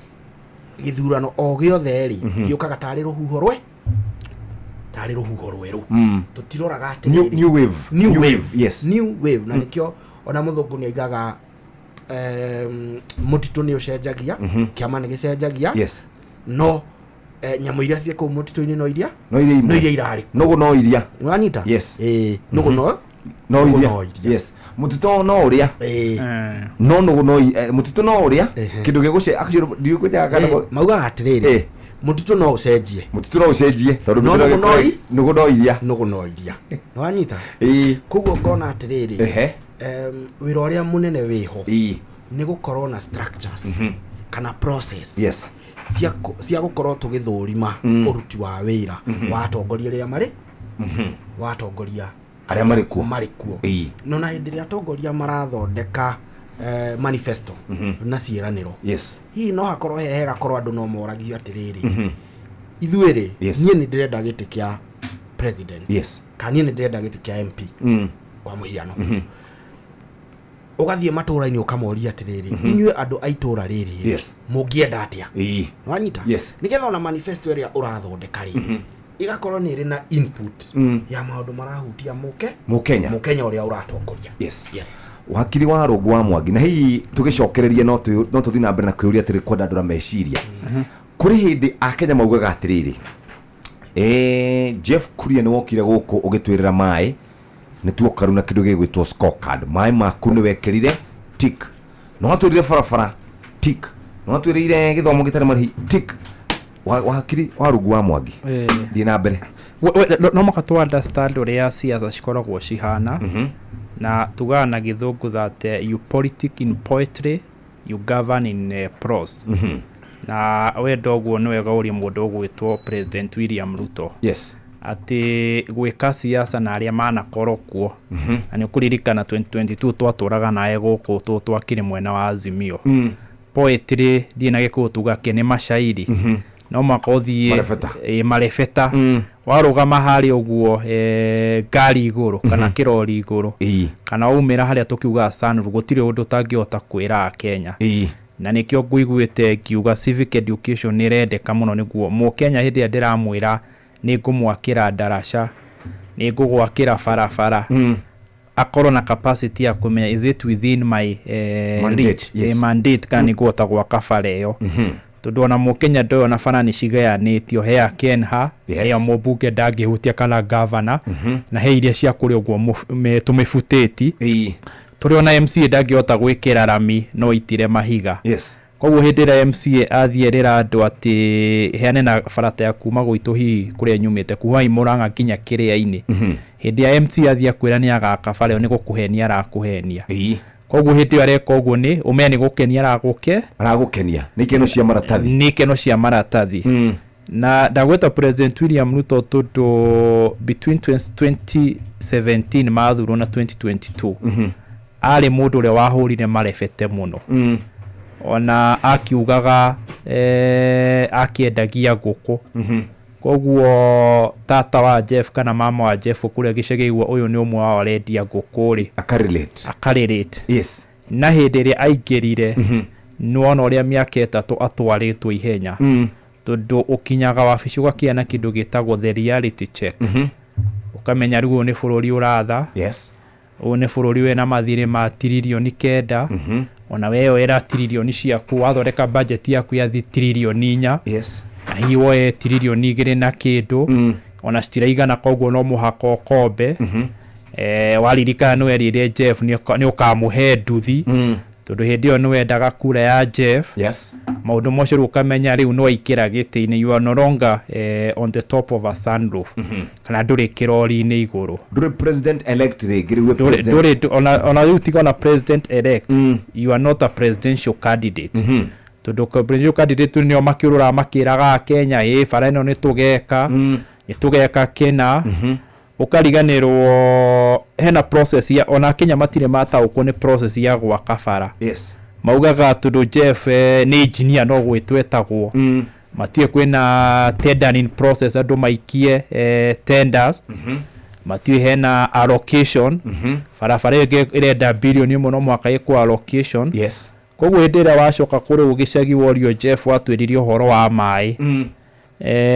gĩthurano o gĩothe rĩ, gĩũkaga tarĩ rũhuho rwe tarĩ rũhuho rwerũ, tũtiroraga atĩrĩrĩ, New wave. New wave. New wave. Na nĩkĩo ona mũthũngũ nĩ aigaga, mũtitũ nĩ ũcenjagia, kĩama nĩ gĩcenjagia, no nyamũ iria ciĩ kũu mũtitũ-inĩ no iria No iria no imwe. iria irarĩ. Nũgũ no iria. Wanyita? Ĩĩ, nũgũ no No nũgũ iria. no iria. Yes, mũtitũ no ũrĩa, Ĩĩ. No nũgũ no mũtitũ no ũrĩa. Kĩndũ gĩgũce actually ndikwĩjaga kana Ĩĩ, maugaga atĩrĩrĩ, mũtitũ no ũcenjie, mũtitũ no ũcenjie tondũ No mũtitũ nũgũ no nũgũ no iria. Nũgũ no iria. Nĩwanyita? Ĩĩ. Koguo ngona atĩrĩrĩ, wĩra ũrĩa mũnene wĩho nĩ gũkorwo na structures kana process cia gũkorwo tũgĩthũrima ũruti wa wĩra wa atongoria arĩa marĩ wa atongoria Arĩa marĩ kuo. Marĩ kuo. No na hĩndĩ ĩrĩa atongoria marathondeka manifesto na ciĩranĩro, hihi no hakorwo he hega korwo andũ no moragio atĩrĩrĩ, ithuĩ rĩ, niĩ nĩ ndĩrenda gĩtĩ kĩa president, kana niĩ nĩ ndĩrenda gĩtĩ kĩa MP, kwa mũhiano, ũgathiĩ matũũra-inĩ ũkamoria atĩrĩrĩ, inyuĩ andũ a itũũra rĩrĩ, mũngĩenda atĩa? Wanyita? Nĩgetha ona manifesto ĩrĩa ũrathondeka rĩ, ĩgakorwo nĩ ĩrĩ na input ya maũndũ marahutia mũke Mũkenya. Mũkenya ũrĩa ũratongoria. Wakiri wa Rũngũ wa Mwangi, na hihi tũgĩcokereria no tũthiĩ na mbere na kwĩyũria atĩrĩ, kwandandũra meciria, kũrĩ hĩndĩ akenya maugaga atĩrĩrĩ, Jeff Kuria nĩ wokire gũkũ ũgĩtwĩrĩra maĩ, nĩ tuoka rĩu na kĩndũ gĩgwĩtwo scorecard, maĩ maku nĩ wekĩrire tick, no watwĩrire barabara tick, no watwĩrĩire gĩthomo gĩtarĩ marĩhi tick. Wakiri wa Rũngũ wa Mwangi, thiĩ na mbere. No mũhaka tũ understand ũrĩa siasa cikoragwo cihana, na tugaga na gĩthũngũ that you politic in poetry, you govern in prose. Na wenda ũguo nĩ wega ũrie mũndũ ũgwĩtwo President William Ruto, atĩ gwĩka siasa na arĩa manakorwo kuo, na nĩ ũkũririkana 2022 twatũraga nawe gũkũ twakĩrĩ mwena wa Azimio. Poetry ndiĩ na gĩkũyũ tuga kĩ nĩ mashairi, no mũhaka ũthiĩ Marebeta. Ĩ, marebeta. Warũgama harĩa ũguo, ngari igũrũ kana kĩrori igũrũ, kana waumĩra harĩa tũkiugaga sunroof, gũtirĩ ũndũ ũtangĩhota kwĩra akenya. Na nĩkĩo ngũiguĩte ngiuga civic education nĩ ĩrendeka mũno, nĩguo mũkenya hĩndĩ ĩrĩa ndĩramwĩra nĩ ngũmwakĩra ndaraca, nĩ ngũgwakĩra barabara, akorwo na capacity ya kũmenya is it within my Mandate, reach, mandate, kana nĩ ngũhota gwaka bara ĩyo. Tondũ ona mũkenya ndoĩ ona bara nĩ cigayanĩtio, he ya Kenha, ĩyo mũmbunge ndangĩhutia kana gavana, na he iria cia kũrĩa ũguo tũmĩbutĩti, tũrĩ ona MCA ndangĩhota gwĩkĩra rami no itire mahiga. Koguo hĩndĩ ĩrĩa MCA athiĩ rĩra andũ atĩ heane na barata ya kuma gwitũ, hihi kũrĩa nyumĩte kuma Imũrang'a nginya kĩrĩa-inĩ, hĩndĩ ya MCA athiĩ akwĩra nĩ agaka bara ĩyo, nĩ gũkũhenia arakũhenia. Koguo hĩndĩ ĩyo areka ũguo nĩ ũmenye nĩ gũkenia aragũke Aragũkenia nĩ ikeno cia maratathi. Nĩ ikeno cia maratathi. Na ndagwĩta President William Ruto tondũ between 2017 mathurwo na 2022 arĩ mũndũ ũrĩa wahũrire marebete mũno, ona akiugaga akĩendagia ngũkũ. Koguo tata wa Jeff kana mama wa Jeff kũrĩa gĩcagi igua ũyũ nĩ ũmwe wao arendia ngũkũ rĩ, akarelate. Akarelate. Yes. Na hĩndĩ ĩrĩa aingĩrire, nĩwona ũrĩa mĩaka 3 atwarĩtwo ihenya, tondũ ũkinyaga wabici ũgakĩa na kĩndũ gĩtagwo the reality check. Ũkamenya rĩu ũyũ nĩ bũrũri ũratha. Yes. Ũyũ nĩ bũrũri wĩna mathirĩ ma 9 tiririoni, ona weyoera tiririoni ciaku, wathondeka budget yaku ya 4 tiririoni. Yes. Na hihi woe 2 tiririoni na kĩndũ, ona citiraigana, koguo no mũhaka ũkombe. Waririkana nĩ werire Jeff nĩ ũkamũhe nduthi, tondũ hĩndĩ ĩyo nĩ wendaga kura ya Jeff. Yes. Maũndũ macio rĩu ũkamenya rĩu nĩ waingĩra gĩtĩ-inĩ, you are no longer on the top of a sunroof, kana ndũrĩ kĩrori-inĩ igũrũ. Ndũrĩ president elect rĩngĩ, rĩu wĩ president. Ndũrĩ ona rĩu tiga ona president elect, you are not a presidential candidate, tondũ presidential candidate nĩo makĩũrũraga makĩraga Kenya ĩ bara ĩno nĩ tũgeka, nĩ tũgeka kĩna. Ũkariganĩrwo hena process ya ona Kenya matirĩ mataũkwo nĩ process ya gwaka bara. Yes. Maugaga tondũ Jeff nĩ engineer no gwĩtwo etagwo, matiĩ kwĩna tendering process, andũ maikie tenders, matiĩ hena allocation, barabara ĩyo ĩngĩ ĩrenda 1 birioni no mũhaka ĩkwo allocation. Yes. Koguo hĩndĩ ĩrĩa wacoka kũrĩ gĩcagi worio Jeff watwĩrire ũhoro wa maĩ,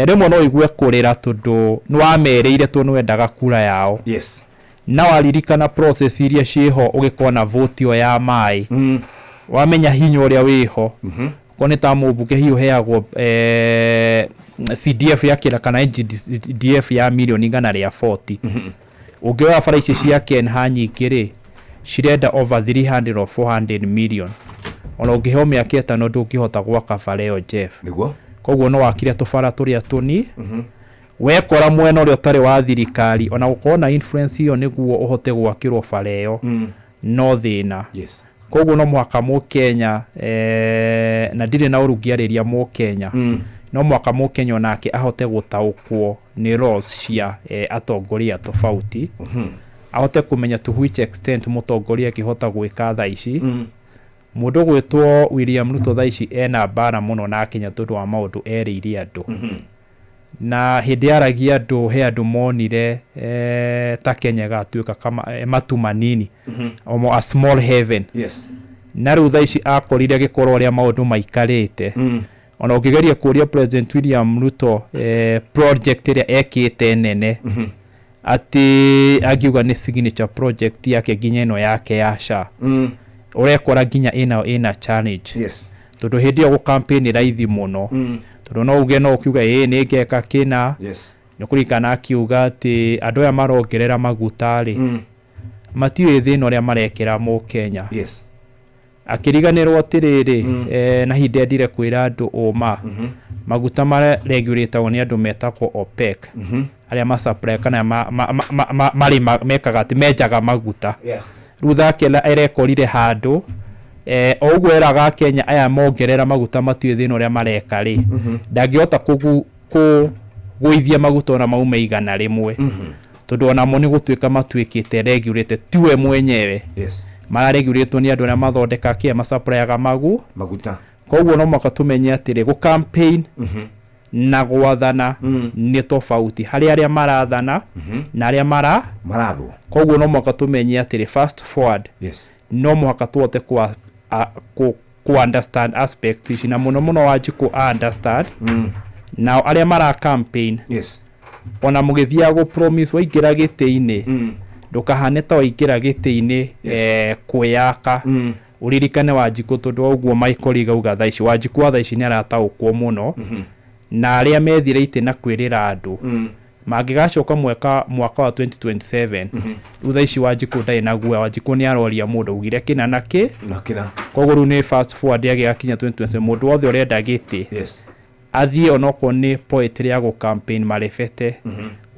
rĩmwe no ũigue kũrĩra tondũ nĩ wamerĩire tondũ nĩ wendaga kura yao. Yes. Na waririkana process iria ciĩho ũgĩkorwo na vote ĩyo ya maĩ, wamenya hinya ũrĩa wĩho, ko nĩ ta mũmbunge hihi ũheagwo CDF ya kĩra kana NGDF ya 140 mirioni, ũngĩoya bara ici cia Kenha nyingĩ rĩ, cirenda over 300 or 400 million. Ona ũngĩheo mĩaka 5 ndũngĩhota gwaka bara ĩyo, Jeff. Nĩguo. Koguo no wakire tũbara tũrĩa tũni wekora mwena ũrĩa ũtarĩ wa thirikari, ona gũkorwo na influence ĩyo nĩguo ũhote gwakĩrwo bara ĩyo no thĩna. Yes. Koguo no mũhaka mũkenya, na ndirĩ na ũru ngĩarĩria mũkenya, no mũhaka mũkenya onake ahote gũtaũkwo nĩ laws cia atongoria tofauti, ahote kũmenya to which extent mũtongoria akĩhota gwĩka thaa ici. Mũndũ gwĩtwo William Ruto thaa ici ena mbara mũno na Kenya tondũ wa maũndũ erĩire andũ, na hĩndĩ yaragia andũ, he andũ monire ta Kenya ĩgatuĩka kama matu manini, omo a small heaven. Yes. Na rĩu thaa ici akorire gĩkorwo ũrĩa maũndũ maikarĩte, ona ũngĩgeria kũria President William Ruto project ĩrĩa ekĩte nene atĩ angiuga nĩ signature project yake, nginya ĩno yake ya SHA, ũrekora nginya ĩna challenge. Yes. Tondũ hĩndĩ ĩyo gũ campaign raithi mũno, tondũ no uge, no ũkiuga ĩĩ nĩ ngeka kĩna. Yes. Nĩ kũririkana akiuga atĩ andũ aya marongerera maguta rĩ, matiũĩ thĩna ũrĩa marekĩra mũkenya. Yes. Akĩriganĩrwo atĩrĩrĩ, na hihi ndendire kwĩra andũ ũma, maguta maregulatagwo nĩ andũ metagwo OPEC, arĩa masupply kana marĩ mekaga atĩ menjaga maguta. Rĩu thake erekorire handũ o ũguo eraga Kenya aya mongerera maguta matiũĩ thĩna ũrĩa mareka rĩ, ndangĩhota kũgũithia maguta ona maume 100, tondũ onamo nĩ gũtuĩka matuĩkĩte regulated tiwe mwenyewe. Yes. Mararegulatwo nĩ andũ arĩa mathondeka kĩa masupplyaga maguta. Koguo no mũhaka tũmenye atĩrĩ, gũ campaign na gwathana nĩ tofauti, harĩ arĩa marathana na arĩa mara marathwo. Koguo no mũhaka tũmenye atĩrĩ, fast forward, no mũhaka tũhote ku understand aspect ici, na mũno mũno Wanjikũ a understand nao arĩa mara campaign. Ona mũgĩthiaga gũ promise waingĩra gĩtĩ-inĩ, ndũkahane ta waingĩra gĩtĩ-inĩ kwĩyaka. Ũririkane Wanjikũ, tondũ wa ũguo Michael Igauga thaa ici, Wanjikũ wa thaa ici nĩ arataũkwo mũno na arĩa methire itĩ na kwĩrĩra andũ mangĩgacoka mwaka wa 2027. Rĩu thaa ici Wanjikũ ndarĩ na guoya. Wanjikũ nĩ aroria mũndũ augire kĩna na kĩ. Na kĩna. Koguo rĩu nĩ fast forward agĩgakinya 2027, mũndũ wothe ũrenda gĩtĩ athiĩ onokorwo nĩ poetry ya gũ campaign marebete.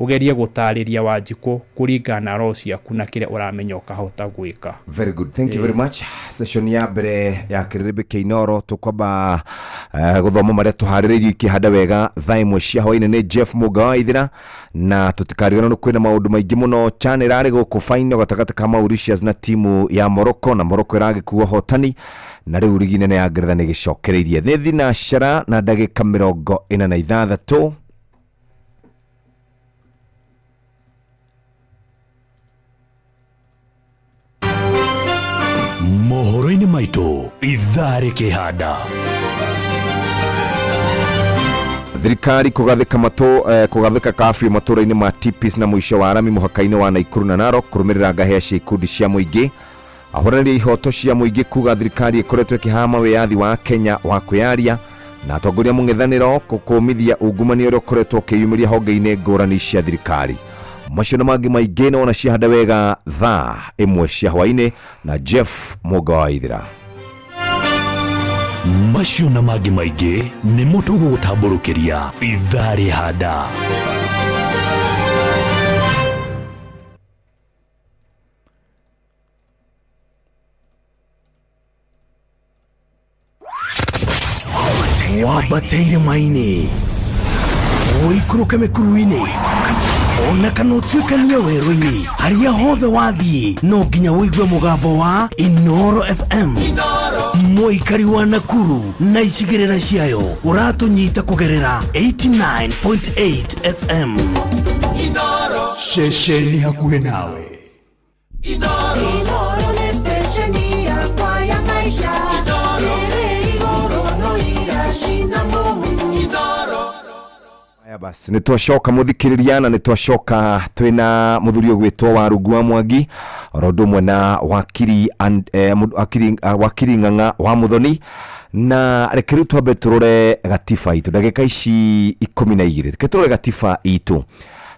Ũgerie gũtarĩria Wanjikũ kũringana na roho ciaku na kĩrĩa ũramenya ũkahota gwĩka. Very good, thank you very much. Session ya mbere ya kĩrĩrĩmbĩ kĩa Inooro tũkwamba gũthoma marĩa tũharĩrĩirie ikĩhanda wega thaa 1 cia hwainĩ nĩ Jeff Mũnga wa Ithira, na tũtikariganĩrwo kwĩna maũndũ maingĩ mũno. CHAN ĩrarĩ gũkũ final gatagatĩ ka Mauritius na timu ya Morocco, na Morocco ĩragĩkua ũhotani, na rĩu rigi nene ya Ngeretha nĩ ĩgĩcokereirie. Nĩ thinacara na ndagĩka 46. Mohoro-inĩ maitũ ithaa rĩkĩhanda. Thirikari kũgathĩka kũgathĩka kabiũ matũra-inĩ ma Tipis na mũico wa rami mũhaka-inĩ wa Naikuru na Narok kũrũmĩrĩra ngahĩa cia ikundi cia mũingĩ. Ahũranĩri a ihoto cia mũingĩ kuga thirikari ĩkoretwo ĩkĩhama wĩyathi wa Kenya wa kwĩyaria, na atongoria mũng'ethanĩro kũkũmithia ungumania ũrĩa ũkoretwo ũkĩyumĩria honge-inĩ ngũrani cia thirikari. Macio na mangĩ maingĩ nĩ wona ciahanda wega thaa 1 cia hwainĩ na Jeff Mũnga wa Ithira. Macio na mangĩ maingĩ nĩmo tũgũgũtambũrũkĩria ithaa rĩhanda. Wambateire maini ũikũrũke mĩkuru-inĩ ona kana ũtuĩkanie werũ-inĩ, harĩa hothe wathiĩ no nginya ũigue mũgambo wa Inooro FM. Mũikari wa Nakuru na icigĩrĩra ciayo ũratũnyita kũgerera 89.8 FM. Ceceni hakuhĩ nawe. Inooro nĩ stesheni yakwa ya maica. Ĩrĩ igũrũ no iracina mũhu. Aya basi nĩ twacoka mũthikĩrĩria, na nĩ twacoka twĩna mũthuri ũgwĩtwo wa Rungu wa Mwangi oro ũndũ ũmwe na wakiri Ng'ang'a wa Muthoni. Na reke rĩu twambe tũrore gatiba itũ ndagĩka ici 12, reke tũrore gatiba itũ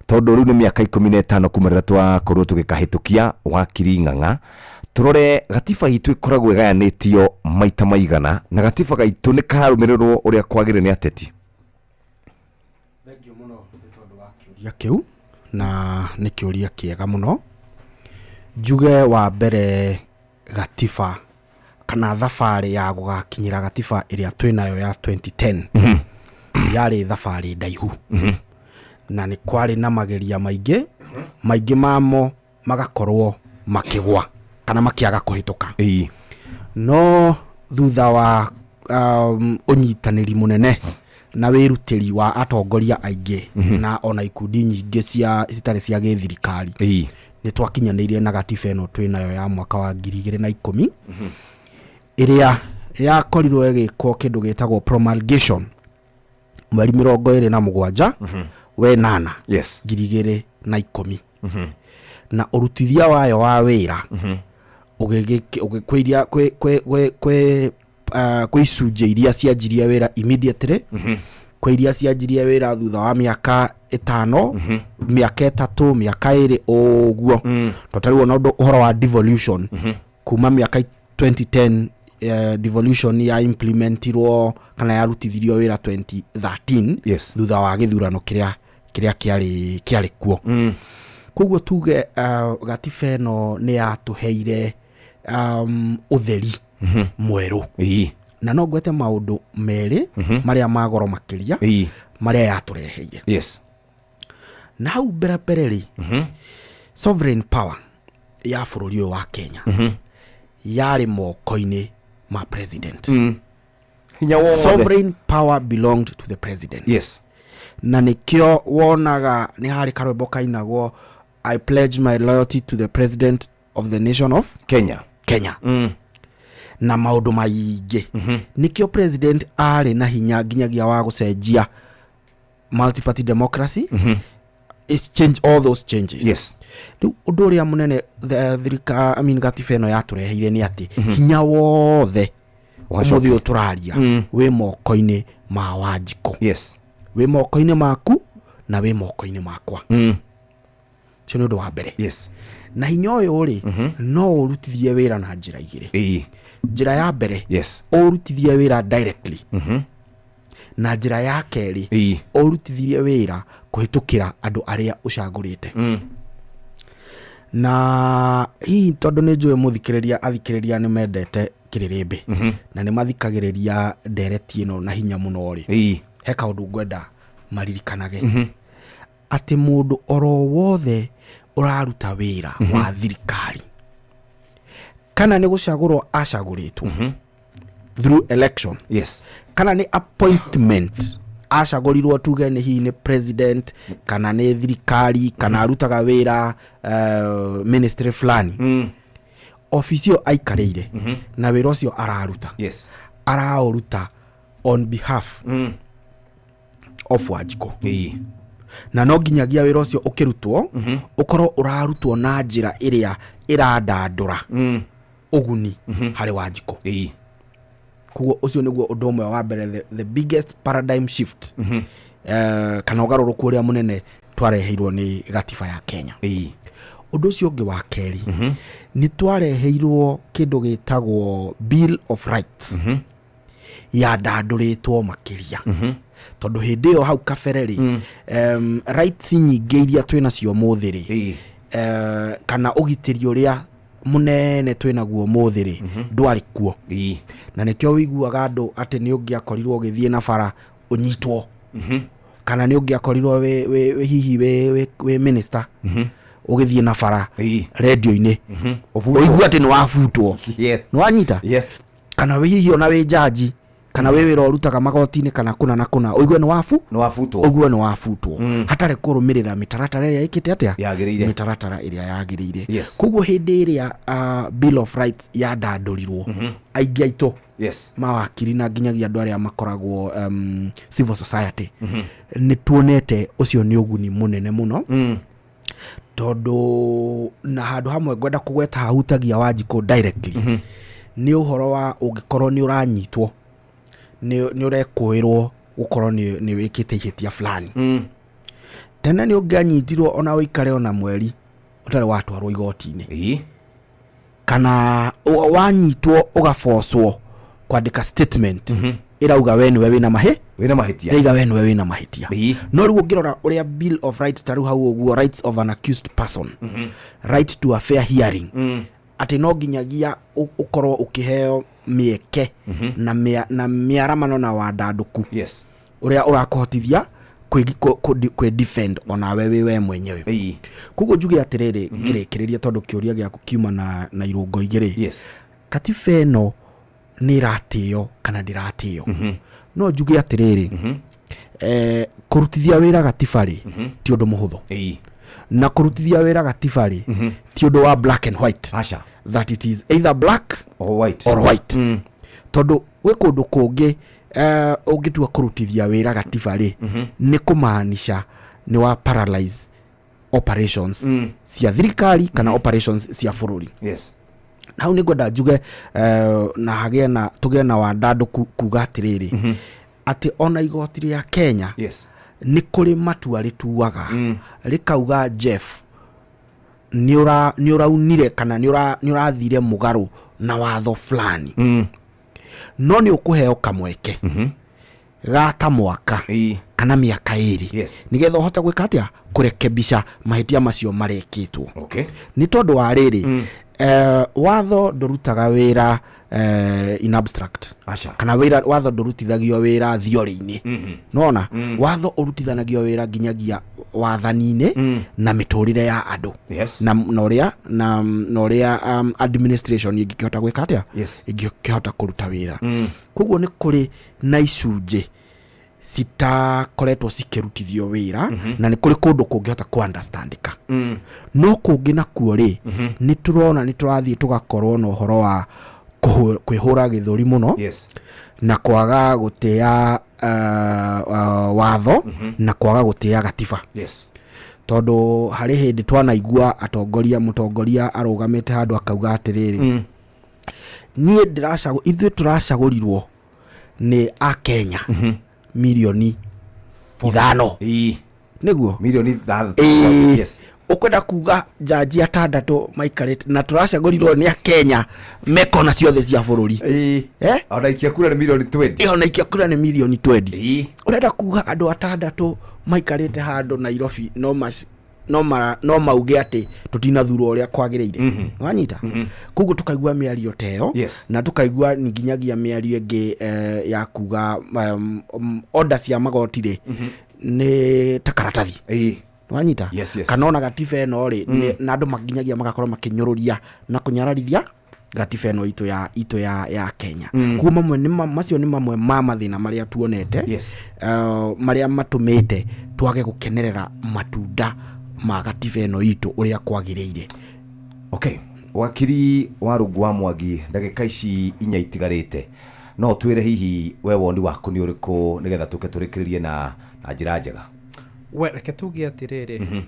tondũ rĩu nĩ mĩaka 15 kuma rĩrĩa twakorirwo tũgĩkahĩtũkia. Wakiri Ng'ang'a, tũrore gatiba itũ ĩkoragwo ĩgayanĩtio maita maigana, na gatiba gaitũ nĩ kararũmĩrĩrwo ũrĩa kwagĩrĩire nĩ ateti? Thengiũ mũno nĩ tondũ wa kĩũria kĩu, na nĩ kĩũria kĩega mũno. Njuge wa mbere, gatiba kana thabarĩ ya gũgakinyĩra gatiba ĩrĩa twĩnayo ya 2010 yarĩ thabarĩ ndaihu, na nĩ kwarĩ na mageria maingĩ maingĩ mamo magakorwo makĩgwa kana makĩaga kũhĩtũka. No thutha wa ũnyitanĩri mũnene na wĩrutĩri wa atongoria aingĩ na ona ikundi nyingĩ cia citarĩ cia gĩthirikari, nĩ twakinyanĩirie na gatiba ĩno twĩnayo ya mwaka wa 2010, ĩrĩa yakorirwo ĩgĩkwo kĩndũ gĩtagwo promulgation mweri 27 wenana 2010, na ũrutithia wayo wa wĩra ũgĩkwĩria kwĩ icunjĩ iria cianjirie wĩra immediately, kwĩ iria cianjirie wĩra thutha wa mĩaka 5, mĩaka 3, mĩaka 2 ũguo. To tarĩu ona ũndũ ũhoro wa devolution kuma mĩaka 2010, devolution ya implementirwo kana yarutithirio wĩra 2013 thutha wa gĩthurano kĩrĩa kĩarĩ kuo. Koguo tuge gatiba ĩno nĩ yatũheire ũtheri mwerũ. Na no ngwete maũndũ merĩ marĩa ma goro makĩria marĩa yatũreheire. Na hau mbere mbere rĩ, sovereign power ya bũrũri ũyũ wa Kenya yarĩ moko-inĩ ma president. Hinya wothe. Sovereign power belonged to the president. Na nĩkĩo wonaga nĩ harĩ karwĩmbo kainagwo, I pledge my loyalty to the president of the nation of Kenya. Kenya. Na maũndũ maingĩ. Nĩkĩo president arĩ na hinya nginyagia wa gũcenjia multi-party democracy. It's change all those changes. Rĩu ũndũ ũrĩa mũnene thirika, I mean, gatiba ĩno yatũreheire nĩ atĩ hinya wothe ũmũthĩ ũyũ tũraria wĩ moko-inĩ ma Wanjikũ. Wĩ moko-inĩ maku na wĩ moko-inĩ makwa. Ũcio nĩ ũndũ wa mbere. Na hinya ũyũ rĩ, no ũrutithie wĩra na njĩra igĩrĩ. Njĩra ya mbere, ũrutithie wĩra directly. Na njĩra ya kerĩ, ũrutithirie wĩra kũhĩtũkĩra andũ arĩa ũcagũrĩte. Na hihi tondũ nĩ njũĩ mũthikĩrĩria, athikĩrĩria nĩ mendete kĩrĩrĩmbĩ na nĩ mathikagĩrĩria ndereti ĩno na hinya mũno rĩ, he kaũndũ ngwenda maririkanage, atĩ mũndũ oro wothe ũraruta wĩra wa thirikari, kana nĩ gũcagũrwo acagũrĩtwo through election, kana nĩ appointment acagũrirwo, tuge nĩ hihi nĩ president kana nĩ thirikari, kana arutaga wĩra ministry fulani, obici ĩyo aikarĩire na wĩra ũcio araruta, araũruta on behalf of Wanjikũ. Na no nginyagia wĩra ũcio ũkĩrutwo ũkorwo ũrarutwo na njĩra ĩrĩa ĩrandandũra ũguni harĩ Wanjikũ. Koguo ũcio nĩguo ũndũ ũmwe wa mbere, the biggest paradigm shift, kana ũgarũrũku ũrĩa mũnene twareheirwo nĩ gatiba ya Kenya. Ũndũ ũcio ũngĩ wa kerĩ, nĩ twareheirwo kĩndũ gĩtagwo Bill of Rights yandandũrĩtwo makĩria, tondũ hĩndĩ ĩyo hau kabere rĩ, rights nyingĩ iria twĩ nacio mũthĩ rĩ, kana ũgitĩri ũrĩa mũnene twĩ naguo mũthĩ rĩ, ndwarĩ kuo. Na nĩkĩo wĩiguaga andũ atĩ nĩ ũngĩakorirwo ũgĩthiĩ na bara ũnyitwo, kana nĩ ũngĩakorirwo wĩ hihi wĩ minister ũgĩthiĩ na bara rendio-inĩ, Ũbutwo. ũigue atĩ nĩ wabutwo. Nĩ wanyita? Yes. Kana wĩ hihi ona wĩ jaji, kana wĩ wĩra ũrutaga magoti-inĩ kana kũna na kũna, ũigue nĩ wabu Nĩ wabutwo. Ũguo nĩ wabutwo hatarĩ kũrũmĩrĩra mĩtaratara ĩrĩa ĩkĩte atĩa? Yagĩrĩire. Mĩtaratara ĩrĩa yagĩrĩire. Koguo hĩndĩ ĩrĩa Bill of Rights yandandũrirwo, aingĩ aitũ mawakiri na nginyagia andũ arĩa makoragwo civil society, nĩ tuonete ũcio nĩ ũguni mũnene mũno, tondũ na handũ hamwe ngwenda kũgweta hahutagia Wanjikũ directly nĩ ũhoro wa ũngĩkorwo nĩ ũranyitwo, nĩ ũrekũĩrwo gũkorwo nĩ wĩkĩte ihĩtia fulani. Tene nĩ ũngĩanyitirwo ona ũikare ona mweri ũtarĩ watwarwo igoti-inĩ, kana wanyitwo ũgabocwo kwandĩka statement ĩrauga we nĩwe wĩna mahĩ Wĩna mahĩtia. Ĩrauga we nĩwe wĩna mahĩtia. No rĩu ũngĩrora ũrĩa Bill of Rights, ta rĩu hau ũguo, rights of an accused person, right to a fair hearing, atĩ no nginyagia ũkorwo ũkĩheo mĩeke na mĩaramano na wandandũku ũrĩa ũrakũhotithia kwĩ defend onawe wĩ we mwenyewe. Koguo njuge atĩrĩrĩ, ngĩrĩkĩrĩria, tondũ kĩũria gĩaku kiuma na irũngo igĩrĩ, katiba ĩno nĩ ĩratĩo kana ndĩratĩo? No njuge atĩrĩrĩ, kũrutithia wĩra gatiba rĩ, ti ũndũ mũhũthũ. Na kũrutithia wĩra gatiba rĩ, ti ũndũ wa black and white, Aca. that it is either black or white. Or white, tondũ gwĩ kũndũ kũngĩ ũngĩtua kũrutithia wĩra gatiba rĩ, nĩ kũmaanisha nĩ wa paralyze operations cia thirikari kana operations cia bũrũri. Hau nĩ ngwenda njuge na hagĩe na tũgĩe na wandandũku kuga atĩrĩrĩ, atĩ ona igoti rĩa Kenya nĩ kũrĩ matua rĩtuaga rĩkauga, Jeff, nĩ ũraunire kana nĩ ũrathire mũgarũ na watho fulani, no nĩ ũkũheo kamweke gata mwaka kana mĩaka 2, nĩgetha ũhote gwĩka atĩa? Kũrekebisha mahĩtia macio marekĩtwo. Nĩ tondũ wa rĩrĩ, watho ndũrutaga wĩra in abstract. Aca. Kana wĩra, watho ndũrutithagio wĩra theory-inĩ. Nona watho ũrutithanagio wĩra nginyagia wathani-inĩ na mĩtũrĩre ya andũ, na ũrĩa na ũrĩa administration ĩngĩkĩhota gwĩka atĩa, ĩngĩkĩhota kũruta wĩra. Koguo nĩ kũrĩ na icunjĩ citakoretwo cikĩrutithio wĩra, na nĩ kũrĩ kũndũ kũngĩhota kũ understandĩka, no kũngĩ nakuo rĩ, nĩ tũrona nĩ tũrathiĩ tũgakorwo na ũhoro wa kwĩhũra gĩthũri mũno na kwaga gũtĩa watho na kwaga gũtĩa gatiba, tondũ harĩ hĩndĩ twanaigua atongoria, mũtongoria arũgamĩte handũ akauga atĩrĩrĩ, niĩ ndĩracagũ, ithuĩ tũracagũrirwo nĩ akenya 5 milioni, nĩguo? 6 milioni. Ũkwenda kuga jaji atandatũ maikarĩte na tũracagũrirwo nĩ akenya mekona ciothe cia bũrũri. Ĩĩ. Eh? Ona ikia kura nĩ milioni 20. Ĩyo na ikia kura nĩ milioni 20. Ĩĩ. Ũrenda kuga andũ atandatũ maikarĩte handũ Nairobi no mauge atĩ tũtinathurwo ũrĩa kwagĩrĩire, wanyita? Koguo tũkaigua mĩario ta ĩyo. Na tũkaigua nginyagia mĩario ĩngĩ ya kuga order cia magoti rĩ nĩ ta karatathi. Wanyita? Yes. Kana ona gatiba ĩno rĩ na andũ maginyagia magakorwo makĩnyũrũria na kũnyararithia gatiba ĩno itũ ya Kenya. Koguo mamwe nĩ macio nĩ mamwe ma mathĩna marĩa tuonete, marĩa matũmĩte twage gũkenerera matunda ma gatiba ĩno itũ ũrĩa kwagĩrĩire. Okay, wakiri wa rungu wa Mwangi, ndagĩka ici 4 itigarĩte, no twĩre hihi we woni waku nĩ ũrĩkũ nĩgetha tũke tũrĩkĩrĩrie na njĩra njega? We reke tuge atĩrĩrĩ,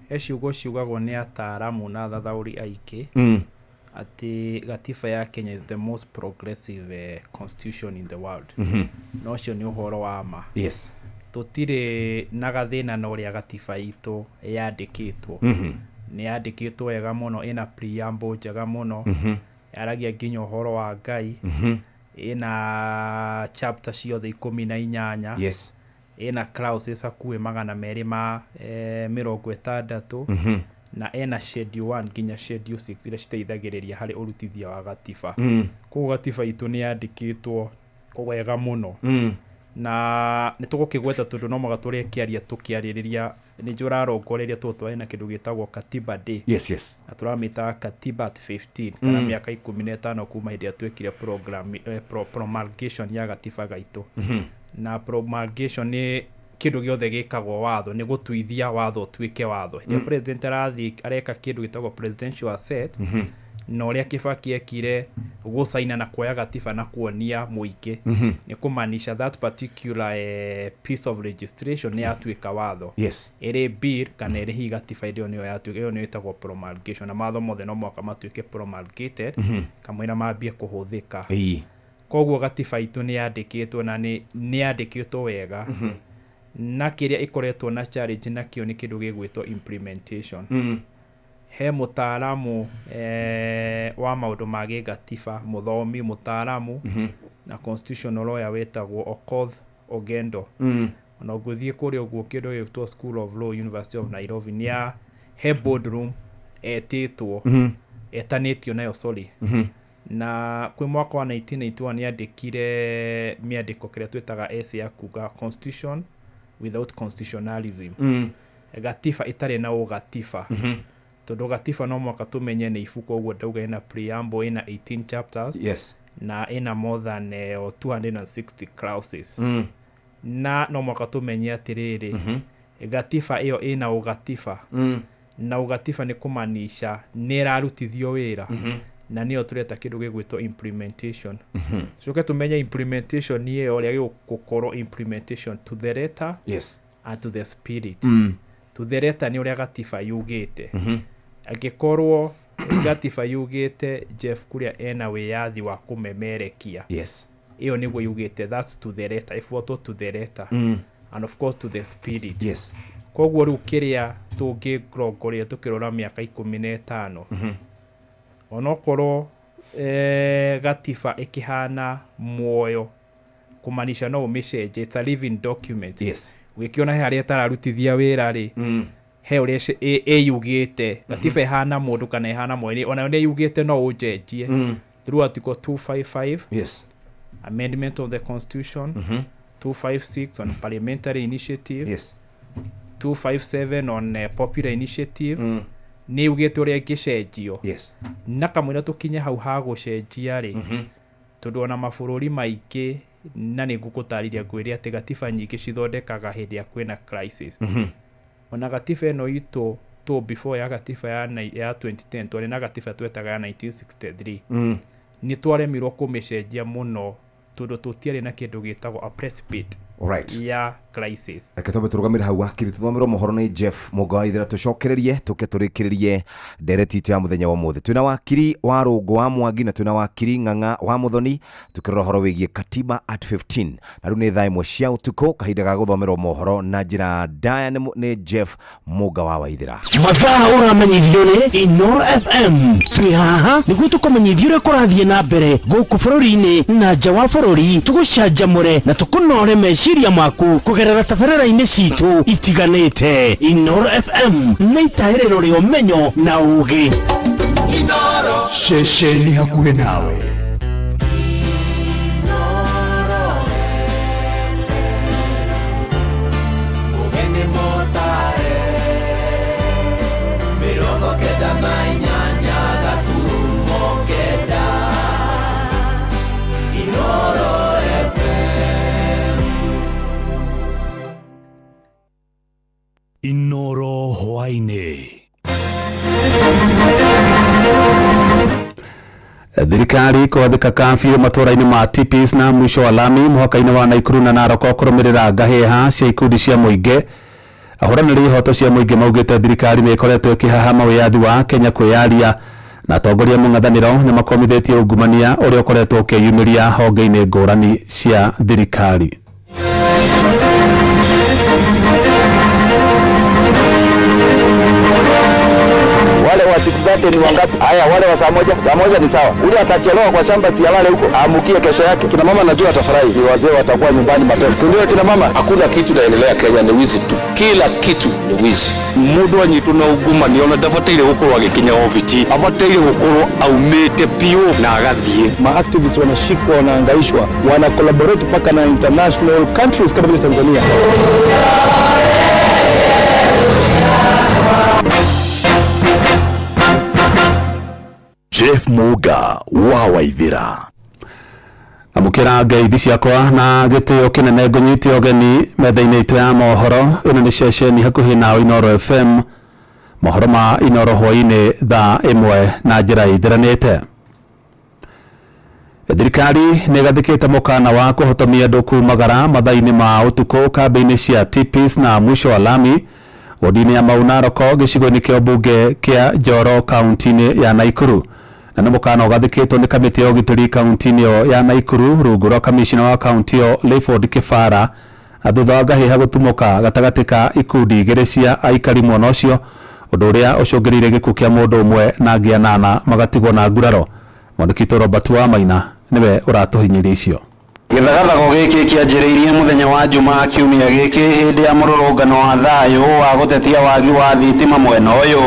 he ciugo ciugagwo nĩ ataaramu na athathaũri aingĩ atĩ gatiba ya Kenya is the most progressive constitution in the world. Na ũcio nĩ ũhoro wa ma. Tũtirĩ na gathĩna na ũrĩa gatiba itũ yandĩkĩtwo. Nĩ yandĩkĩtwo wega mũno, ĩna preamble njega mũno, yaragia nginya ũhoro wa Ngai, ĩna chapter ciothe 18, ĩna clauses hakuhĩ 260, na ĩna schedule 1 nginya schedule 6 iria citeithagĩrĩria harĩ ũrutithia wa gatiba. Koguo gatiba itũ nĩ yandĩkĩtwo wega mũno. Na nĩ tũgũkĩgweta tondũ no mũhaka tũrĩkĩaria tũkĩarĩrĩria nĩ njũ ũrarongoreria tondũ twarĩ na kĩndũ gĩtagwo Katiba Day, na tũramĩtaga Katiba at 15 kana mĩaka 15 kuma hĩndĩ ĩrĩa twekire promulgation ya gatiba gaitũ. Na promulgation nĩ kĩndũ gĩothe gĩkagwo watho, nĩ gũtuithia watho ũtuĩke watho hĩndĩ ĩrĩa president arathiĩ areka kĩndũ gĩtagwo presidential assent. Na ũrĩa Kibaki ekire gũcaina na kuoya gatiba na kuonia mũingĩ nĩ kũmaanisha that particular piece of legislation nĩ yatuĩka watho, ĩrĩ bill kana ĩrĩ hihi gatiba, ĩrĩ ĩyo nĩyo yatuĩka, ĩyo nĩyo ĩtagwo promulgation. Na mawatho mothe no mũhaka matuĩke promulgated kamũira mambie kũhũthĩka. Koguo gatiba itũ nĩ yandĩkĩtwo na nĩ yandĩkĩtwo wega, na kĩrĩa ĩkoretwo na challenge nakĩo nĩ kĩndũ gĩgwĩtwo implementation. He mũtaaramu wa maũndũ ma gĩgatiba, mũthomi mũtaaramu na constitutional lawyer wĩtagwo Okoth Ogendo. Ona ũngĩthiĩ kũrĩa ũguo kĩndũ gĩgwĩtwo School of Law, University of Nairobi, nĩ a he boardroom etĩtwo, etanĩtio nayo, sorry. Na kwĩ mwaka wa 1991 nĩ andĩkire mĩandĩko kĩrĩa twĩtaga essay ya kuga "Constitution without constitutionalism", gatiba ĩtarĩ na ũgatiba. Tondũ gatiba no mũhaka tũmenye nĩ ibuku, ũguo ndauga, ĩna preamble, ĩna 18 chapters, na ĩna more than 260 clauses. Na no mũhaka tũmenye atĩrĩrĩ, gatiba ĩyo ĩna ũgatiba, na ũgatiba nĩ kũmanisha nĩ ĩrarutithio wĩra, na nĩyo tũreta kĩndũ gĩgwĩtwo implementation. Coke tũmenye implementation ĩyo ũrĩa gĩgũkorwo implementation to the letter and to the spirit. To the letter nĩ ũrĩa gatiba yugĩte. Angĩkorwo gatiba yugĩte Jeff Kuria ena wĩyathi wa kũmemerekia, ĩyo nĩguo yugĩte, that's to the letter, ifuatwo to the letter, and of course to the spirit. Koguo rĩu kĩrĩa tũngĩrongoria tũkĩrora mĩaka 15, onokorwo gatiba ĩkĩhana muoyo, kũmanisha no ũmĩcenjie, it's a living document. Ũgĩkĩona he harĩa ĩtararutithia wĩra rĩ, he ũrĩa ĩyugĩte gatiba ĩhana mũndũ kana ĩhana muoyo, onayo nĩ yugĩte no ũnjenjie through article 255, amendment of the constitution, 256 on parliamentary initiative, 257 on popular initiative. Nĩ yugĩte ũrĩa ĩngĩcenjio. Na kamũira tũkinye hau ha gũcenjia rĩ, tondũ ona mabũrũri maingĩ, na nĩ ngũgũtarĩria ngwĩre atĩ gatiba nyingĩ cithondekaga hĩndĩ ĩrĩa kwĩna crisis. Ona gatiba ĩno itũ tũ before ya gatiba ya 2010 twarĩ na gatiba twetaga ya 1963. Nĩ twaremirwo kũmĩcenjia mũno tondũ tũtiarĩ na kĩndũ gĩtagwo a precipice. Alright. Ya crisis. Reke twambe tũrũgamĩre hau, wakiri, tũthomerwo mohoro nĩ Jeff Mũnga wa Ithera, tũcokererie tũke tũrĩkĩrĩrie ndereti itũ ya mũthenya wa ũmũthĩ. Twĩna wakiri wa Rũngũ wa Mwangi na twĩna wakiri Ng'ang'a wa Mũthoni, tũkĩrora ũhoro wĩgiĩ Katiba at 15. Na rĩu nĩ thaa 1 cia ũtukũ, kahinda ga gũthomerwo mohoro na njĩra ndaya nĩ Jeff Mũnga wa Waithĩra. Mathaa ũramenyithio nĩ Inoro FM. Twĩ haha nĩguo tũkũmenyithia ũrĩa kũrathiĩ na mbere gũkũ bũrũri-inĩ na nja wa bũrũri, tũgũcanjamũre na tũkũnore meciria maku kũgerera tabarĩra-inĩ citũ itiganĩte. Inoro FM nĩ itaĩrĩro rĩa ũmenyo na ũgĩ. Ceceni hakuhĩ nawe. Ũgeni mũtare 98.9 Inoro FM. Inoro hwaĩ-inĩ. Thirikari kwathĩka kabiũ matũra-inĩ ma Tipis na mũico wa lami mũhaka-inĩ wa Naikuru na Narok kũrũmĩrĩra ngahĩha cia ikundi cia mũingĩ. Ahũranĩri ihoto cia mũingĩ maugĩte thirikari nĩ ĩkoretwo ĩkĩhahama wĩyathi wa Kenya kwĩyaria, na atongoria mũng'ethanĩro nĩ makomithĩtie ungumania ũrĩa ũkoretwo ũkĩyumĩria honge-inĩ ngũrani cia thirikari. Wale wa 6:30 ni wangapi? Haya, wale wa saa 1, saa 1 ni sawa. Ule atachelewa kwa shamba, si alale huko, aamukie kesho yake. Kina mama najua atafurahi, ni wazee watakuwa nyumbani mapema, si ndio kina mama? Hakuna kitu naendelea Kenya, ni wizi tu, kila kitu ni wizi. Mundu anyitwo na ungumania ona ndabataire gukorwo agikinya obici, abataire gukorwo aumite piu na agathie. Maactivists wanashikwa, wanaangaishwa, wana collaborate mpaka na international countries kama vile Tanzania. Jeff Muga wa Waithĩra. Amũkĩra ngeithi ciakwa na gĩtĩo kĩnene, ngũnyite ũgeni metha-inĩ itũ ya mohoro. Ĩno nĩ ceceni hakuhĩ nawe, Inoro FM. Mohoro ma Inoro hwaĩ-inĩ thaa 1 na njĩra ĩtheranĩte. Thirikari nĩ ĩgathĩkĩte mũkana wa kũhotomia andũ kumagara mathaa-inĩ ma ũtukũ kambĩ-inĩ cia Tipis na mũico wa lami wodi-inĩ ya Mau Narok gĩcigo-inĩ kĩa ũmbunge kĩa Njoro kaunti-inĩ ya Naikuru. Na nĩ mũkana ũgathĩkĩtwo nĩ kamĩtĩ ya ũgitĩri kaunti-inĩ ĩyo ya Naikuru rungu rwa kamishina wa kaunti ĩyo Layford Kĩbara, thutha wa ngahĩha gũtumũka gatagatĩ ka ikundi igĩrĩ cia aikari mwena ũcio, ũndũ ũrĩa ũcũngĩrĩirie gĩkuũ kĩa mũndũ ũmwe na angĩ anana magatigwo na nguraro. Mwandĩki witũ Robert Wamaina nĩwe ũratũhinyĩria icio. Gĩthagathago gĩkĩ kĩanjĩrĩirie mũthenya wa Jumaa kiumia gĩkĩ hĩndĩ ya mũrũrũngano wa thayũ wa gũtetia wagi wa thitima mwena ũyũ.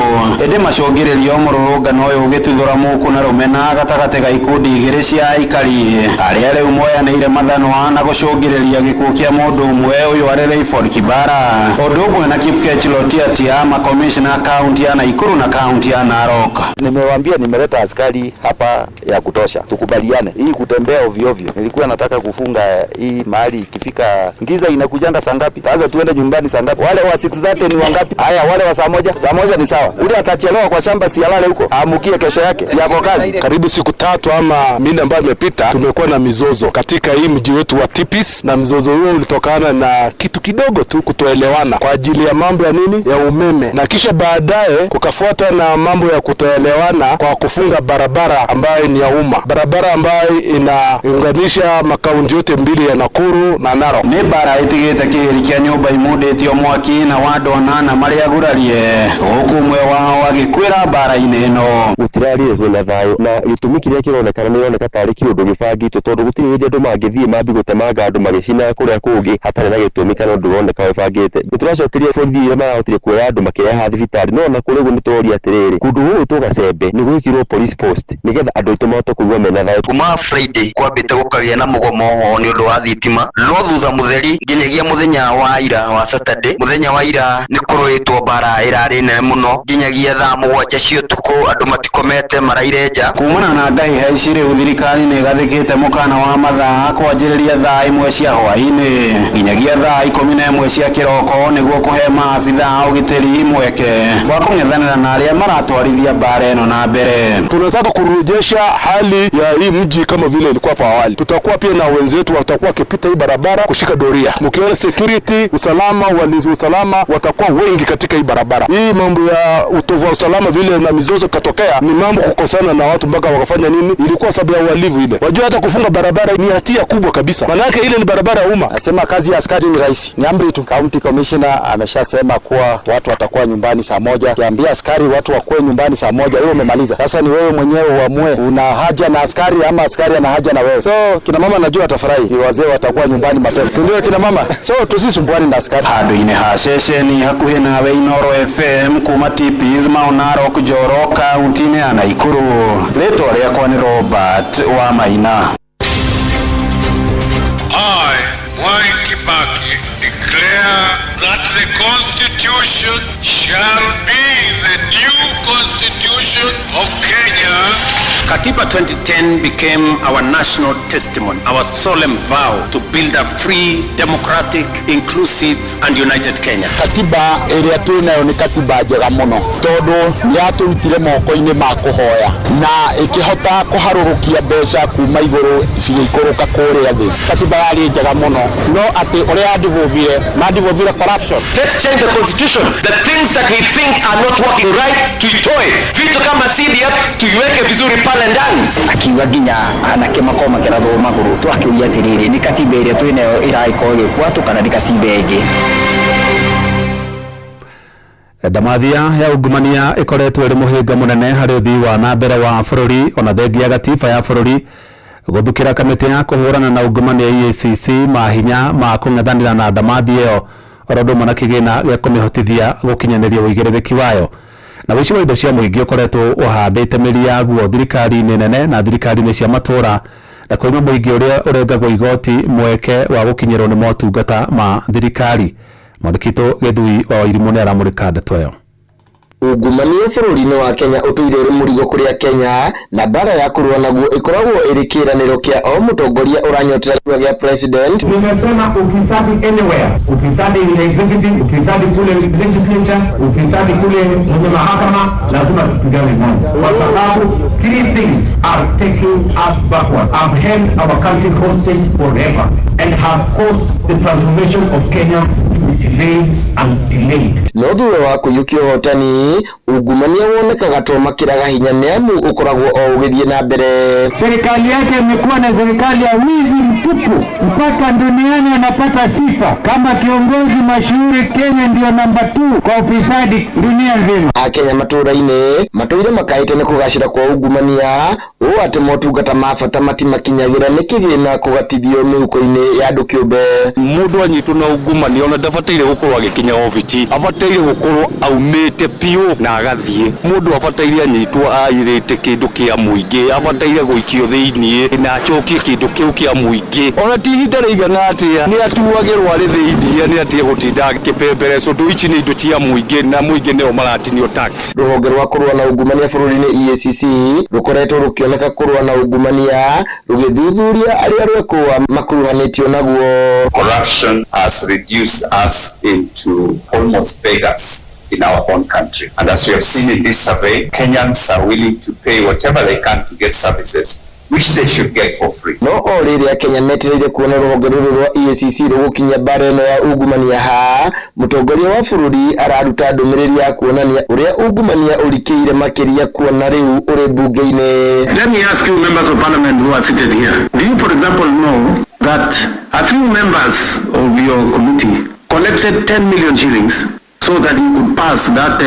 Ĩndĩ macũngĩrĩrio mũrũrũngano ũyũ ũgĩtuthũra mũkũ na rũmena gatagatĩ ga ikundi igĩrĩ cia aikari arĩa rĩu moyanĩire mathanwa na gũcũngĩrĩria gĩkuũ kĩa mũndũ ũmwe ũyũ arĩ Rayford Kibara, ũndũ ũmwe na Kipkech Lotiatia, makomishna kaunti ya Nakuru na kaunti ya Narok. Nimewaambia nimeleta askari hapa ya kutosha, tukubaliane hii kutembea ovyo ovyo. Nilikuwa nataka kufunga hii mahali, ikifika ngiza inakujanga saa ngapi? Sasa tuende nyumbani saa ngapi? Wale wa 6:30 ni wangapi? Haya, wale wa saa 1, saa 1 ni sawa. Ule atachelewa kwa shamba, si alale huko, aamukie kesho yake, si yako kazi. Karibu siku 3 ama 4 ambayo imepita, tumekuwa na mizozo katika hii mji wetu wa Tipis, na mzozo huo ulitokana na kitu kidogo tu, kutoelewana kwa ajili ya mambo ya nini, ya umeme, na kisha baadaye kukafuata na mambo ya kutoelewana kwa kufunga barabara ambayo ni ya umma, barabara ambayo inaunganisha makaunti yote mbili ya Nakuru na Narok. Nĩ mbara ĩtigĩte kĩhĩri kĩa nyũmba imundĩtio mwaki na wa andũ anana marĩa gurarie, gũkũ ũmwe wao agĩkuĩra mbara-inĩ ĩno. Gũtirarĩ kwĩna thayũ, na gĩtũmi kĩrĩa kĩronekana nĩ ĩroneka tarĩ kĩũndũ gĩbangĩtwo, tondũ gũtirĩ hĩndĩ andũ mangĩthiĩ mambi gũtemanga andũ magĩcina kũrĩa kũngĩ hatarĩ na gĩtũmi kana ũndũ ũroneka wĩbangĩte. Nĩtũracokeria borithi iria marahotire kuoya andũ makĩreha thibitarĩ, no ona kũrĩ ũguo nĩtũroria atĩrĩrĩ, kũndũ gũgũ Gacembe nĩ gwĩkirwo police post nĩgetha andũ aitũ mahote kũigua mena thayũ. Kuma Friday kwambĩte gũkagĩa na mũgomo ho nĩ ũndũ wa thitima, no thutha mũtheri nginyagia mũthenya wa ira wa Saturday, mũthenya wa ira nĩ kũrũĩtwo mbara ĩrarĩ nene mũno nginyagia thaa 7 cia ũtukũ, andũ matikomete maraire nja. Kumana na ngahĩha ici rĩu thirikari nĩ ĩgathĩkĩte mũkana wa mathaa kwanjĩrĩria thaa 1 cia hwaĩ-inĩ nginyagia thaa 11 cia kĩroko nĩguo kũhe maabitha a ũgitĩri mweke wa kũng'ethanĩra na arĩa maratwarithia mbara ĩno na mbere. Tunataka kurejesha hali ya hii mji kama vile ilikuwa hapo awali. Tutakuwa pia na Wenzetu watakuwa wakipita hii barabara kushika doria, mkiona security, usalama, walinzi usalama watakuwa wengi katika hii barabara. Hii mambo ya utovu wa usalama vile na mizozo katokea ni mambo kukosana na watu mpaka wakafanya nini, ilikuwa sababu ya uhalifu ile. Wajua hata kufunga barabara ni hatia kubwa kabisa, manake ile ni barabara ya umma. Nasema kazi ya askari ni rahisi, ni amri tu. County Commissioner ameshasema kuwa watu watakuwa nyumbani saa 1. Kiambia askari watu wakuwe nyumbani saa 1, hiyo umemaliza. Sasa ni wewe mwenyewe uamue, una haja na askari ama askari ana haja na wewe. So kina mama najua watafurahi, wazee watakuwa nyumbani mapema, si ndio kina mama? So tusisumbuane na askari. Handũ-inĩ ha ceceni hakuhĩ nawe Inoro FM kuma Tipis Mau Narok Njoro kaunti-inĩ ya Naikuru. Rĩtwa rĩakwa nĩ Robert wa Maina. I, Mwai Kibaki, declare that the Constitution shall be the new Constitution of Kenya. Katiba 2010 became our national testimony, our solemn vow to build a free, democratic, inclusive and united Kenya. Katiba ĩrĩa twĩ nayo nĩ katiba njega mũno tondũ nĩ yatũrutire moko-inĩ ma kũhoya na ĩkĩhota kũharũrũkia mbeca kuma igũrũ cigĩikũrũka kũrĩa thĩ. Katiba yarĩ njega mũno no atĩ ũrĩa yandivũvire mandivũvire corruption. Let's change the constitution. The things that we think are not working right, tuitoe. Vitu kama CDF tuiweke vizuri pale ndani. Akiuga nginya anake makorwo makĩrathwo magũrũ twakĩũria atĩrĩrĩ, nĩ katiba ĩrĩa twĩ nayo ĩragĩkorwo ĩgĩbuatwo kana nĩ katiba ĩngĩ? Ndamathia ya ungumania ĩkoretwo ĩrĩ mũhĩnga mũnene harĩ ũthii wa na mbere wa bũrũri, ona thengia gatiba ya bũrũri gũthukĩra kamĩtĩ ya kũhũrana na ungumania EACC mahinya ma kũng'ethanĩra na ndamathi ĩyo, oro ũndũ ũmwe na kĩgĩna gĩa kũmĩhotithia gũkinyanĩria ũigĩrĩrĩki wayo. Na ũici wa indo cia mũingĩ ũkoretwo ũhandĩte mĩri yaguo thirikari-inĩ nene na thirikari-inĩ cia matũũra, na kũima mũingĩ ũrĩa ũrengagwo igoti mweke wa gũkinyĩrwo nĩ motungata ma thirikari. Mwandĩki witũ Gĩthui wa Wairimũ nĩ aramũrĩka ndeto ĩyo. Ungumania bũrũri-inĩ wa Kenya ũtũire ũrĩ mũrigo kũrĩ Akenya, na mbara ya kũrũa naguo ĩkoragwo ĩrĩ kĩĩranĩro kĩa o mũtongoria ũranyotera gĩturwa gĩa president. Nimesema ufisadi anywhere, ufisadi in the executive, ufisadi kule legislature, ufisadi kule mwenye mahakama, lazima tupigane nayo, kwa sababu three things are taking us backward, have held our country hostage forever and have caused the transformation of Kenya to be delayed and delayed. No thutha wa kũiyũkia ũhotani, ungumania wonekaga to makĩraga hinya nĩ amu ũkoragwo o ũgĩthiĩ na mbere. Serikali yake imekuwa na serikali ya wizi mtupu, mpaka duniani anapata sifa kama kiongozi mashuhuri. Kenya ndio namba 2 kwa ufisadi dunia nzima. Akenya matũũra-inĩ matũire makaĩte nĩ kũgacĩra kwa ungumania ũũ atĩ motungata ma bata matimakinyagĩra nĩ kĩgĩna kũgatithio mĩhuko-inĩ ya andũ kĩũmbe. Mũndũ anyitwo na ungumania ona ndabataire gũkorwo agĩkinya obici, abataire gũkorwo aumĩte biũ na agathiĩ. Mũndũ abataire anyitwo airĩte kĩndũ kĩa mũingĩ, abataire gũikio thĩiniĩ na acokie kĩndũ kĩu kĩa mũingĩ. Ona ti ihinda rĩigana atĩa nĩ atuagĩrwo arĩ thĩiniĩ, nĩ atige gũtinda akĩpemberecwo tondũ ici nĩ indo cia mũingĩ na mũingĩ nĩo maratinio tax. Rũhonge rwa kũrũa na ungumania bũrũri-inĩ EACC rũkoretwo rũkĩoneka kũrũa na ungumania rũgĩthuthuria arĩa rwekũa makuruhanĩtio naguo. Corruption has reduced us into almost beggars in our own country. And as we have seen in this survey, Kenyans are willing to pay whatever they can to get services which they should get for free. No o rĩrĩa Kenya metereire kuona rũhonge rũrũ rwa EACC rũgũkinyia mbara ĩno ya ungumania ha, mũtongoria wa bũrũri araruta ndũmĩrĩri ya kuonania ũrĩa ungumania ũrikĩire makĩria kuona rĩu ũrĩ mbunge-inĩ. Let me ask you, members of parliament who are seated here, do you, for example, know that a few members of your committee collected 10 million shillings so that you could pass that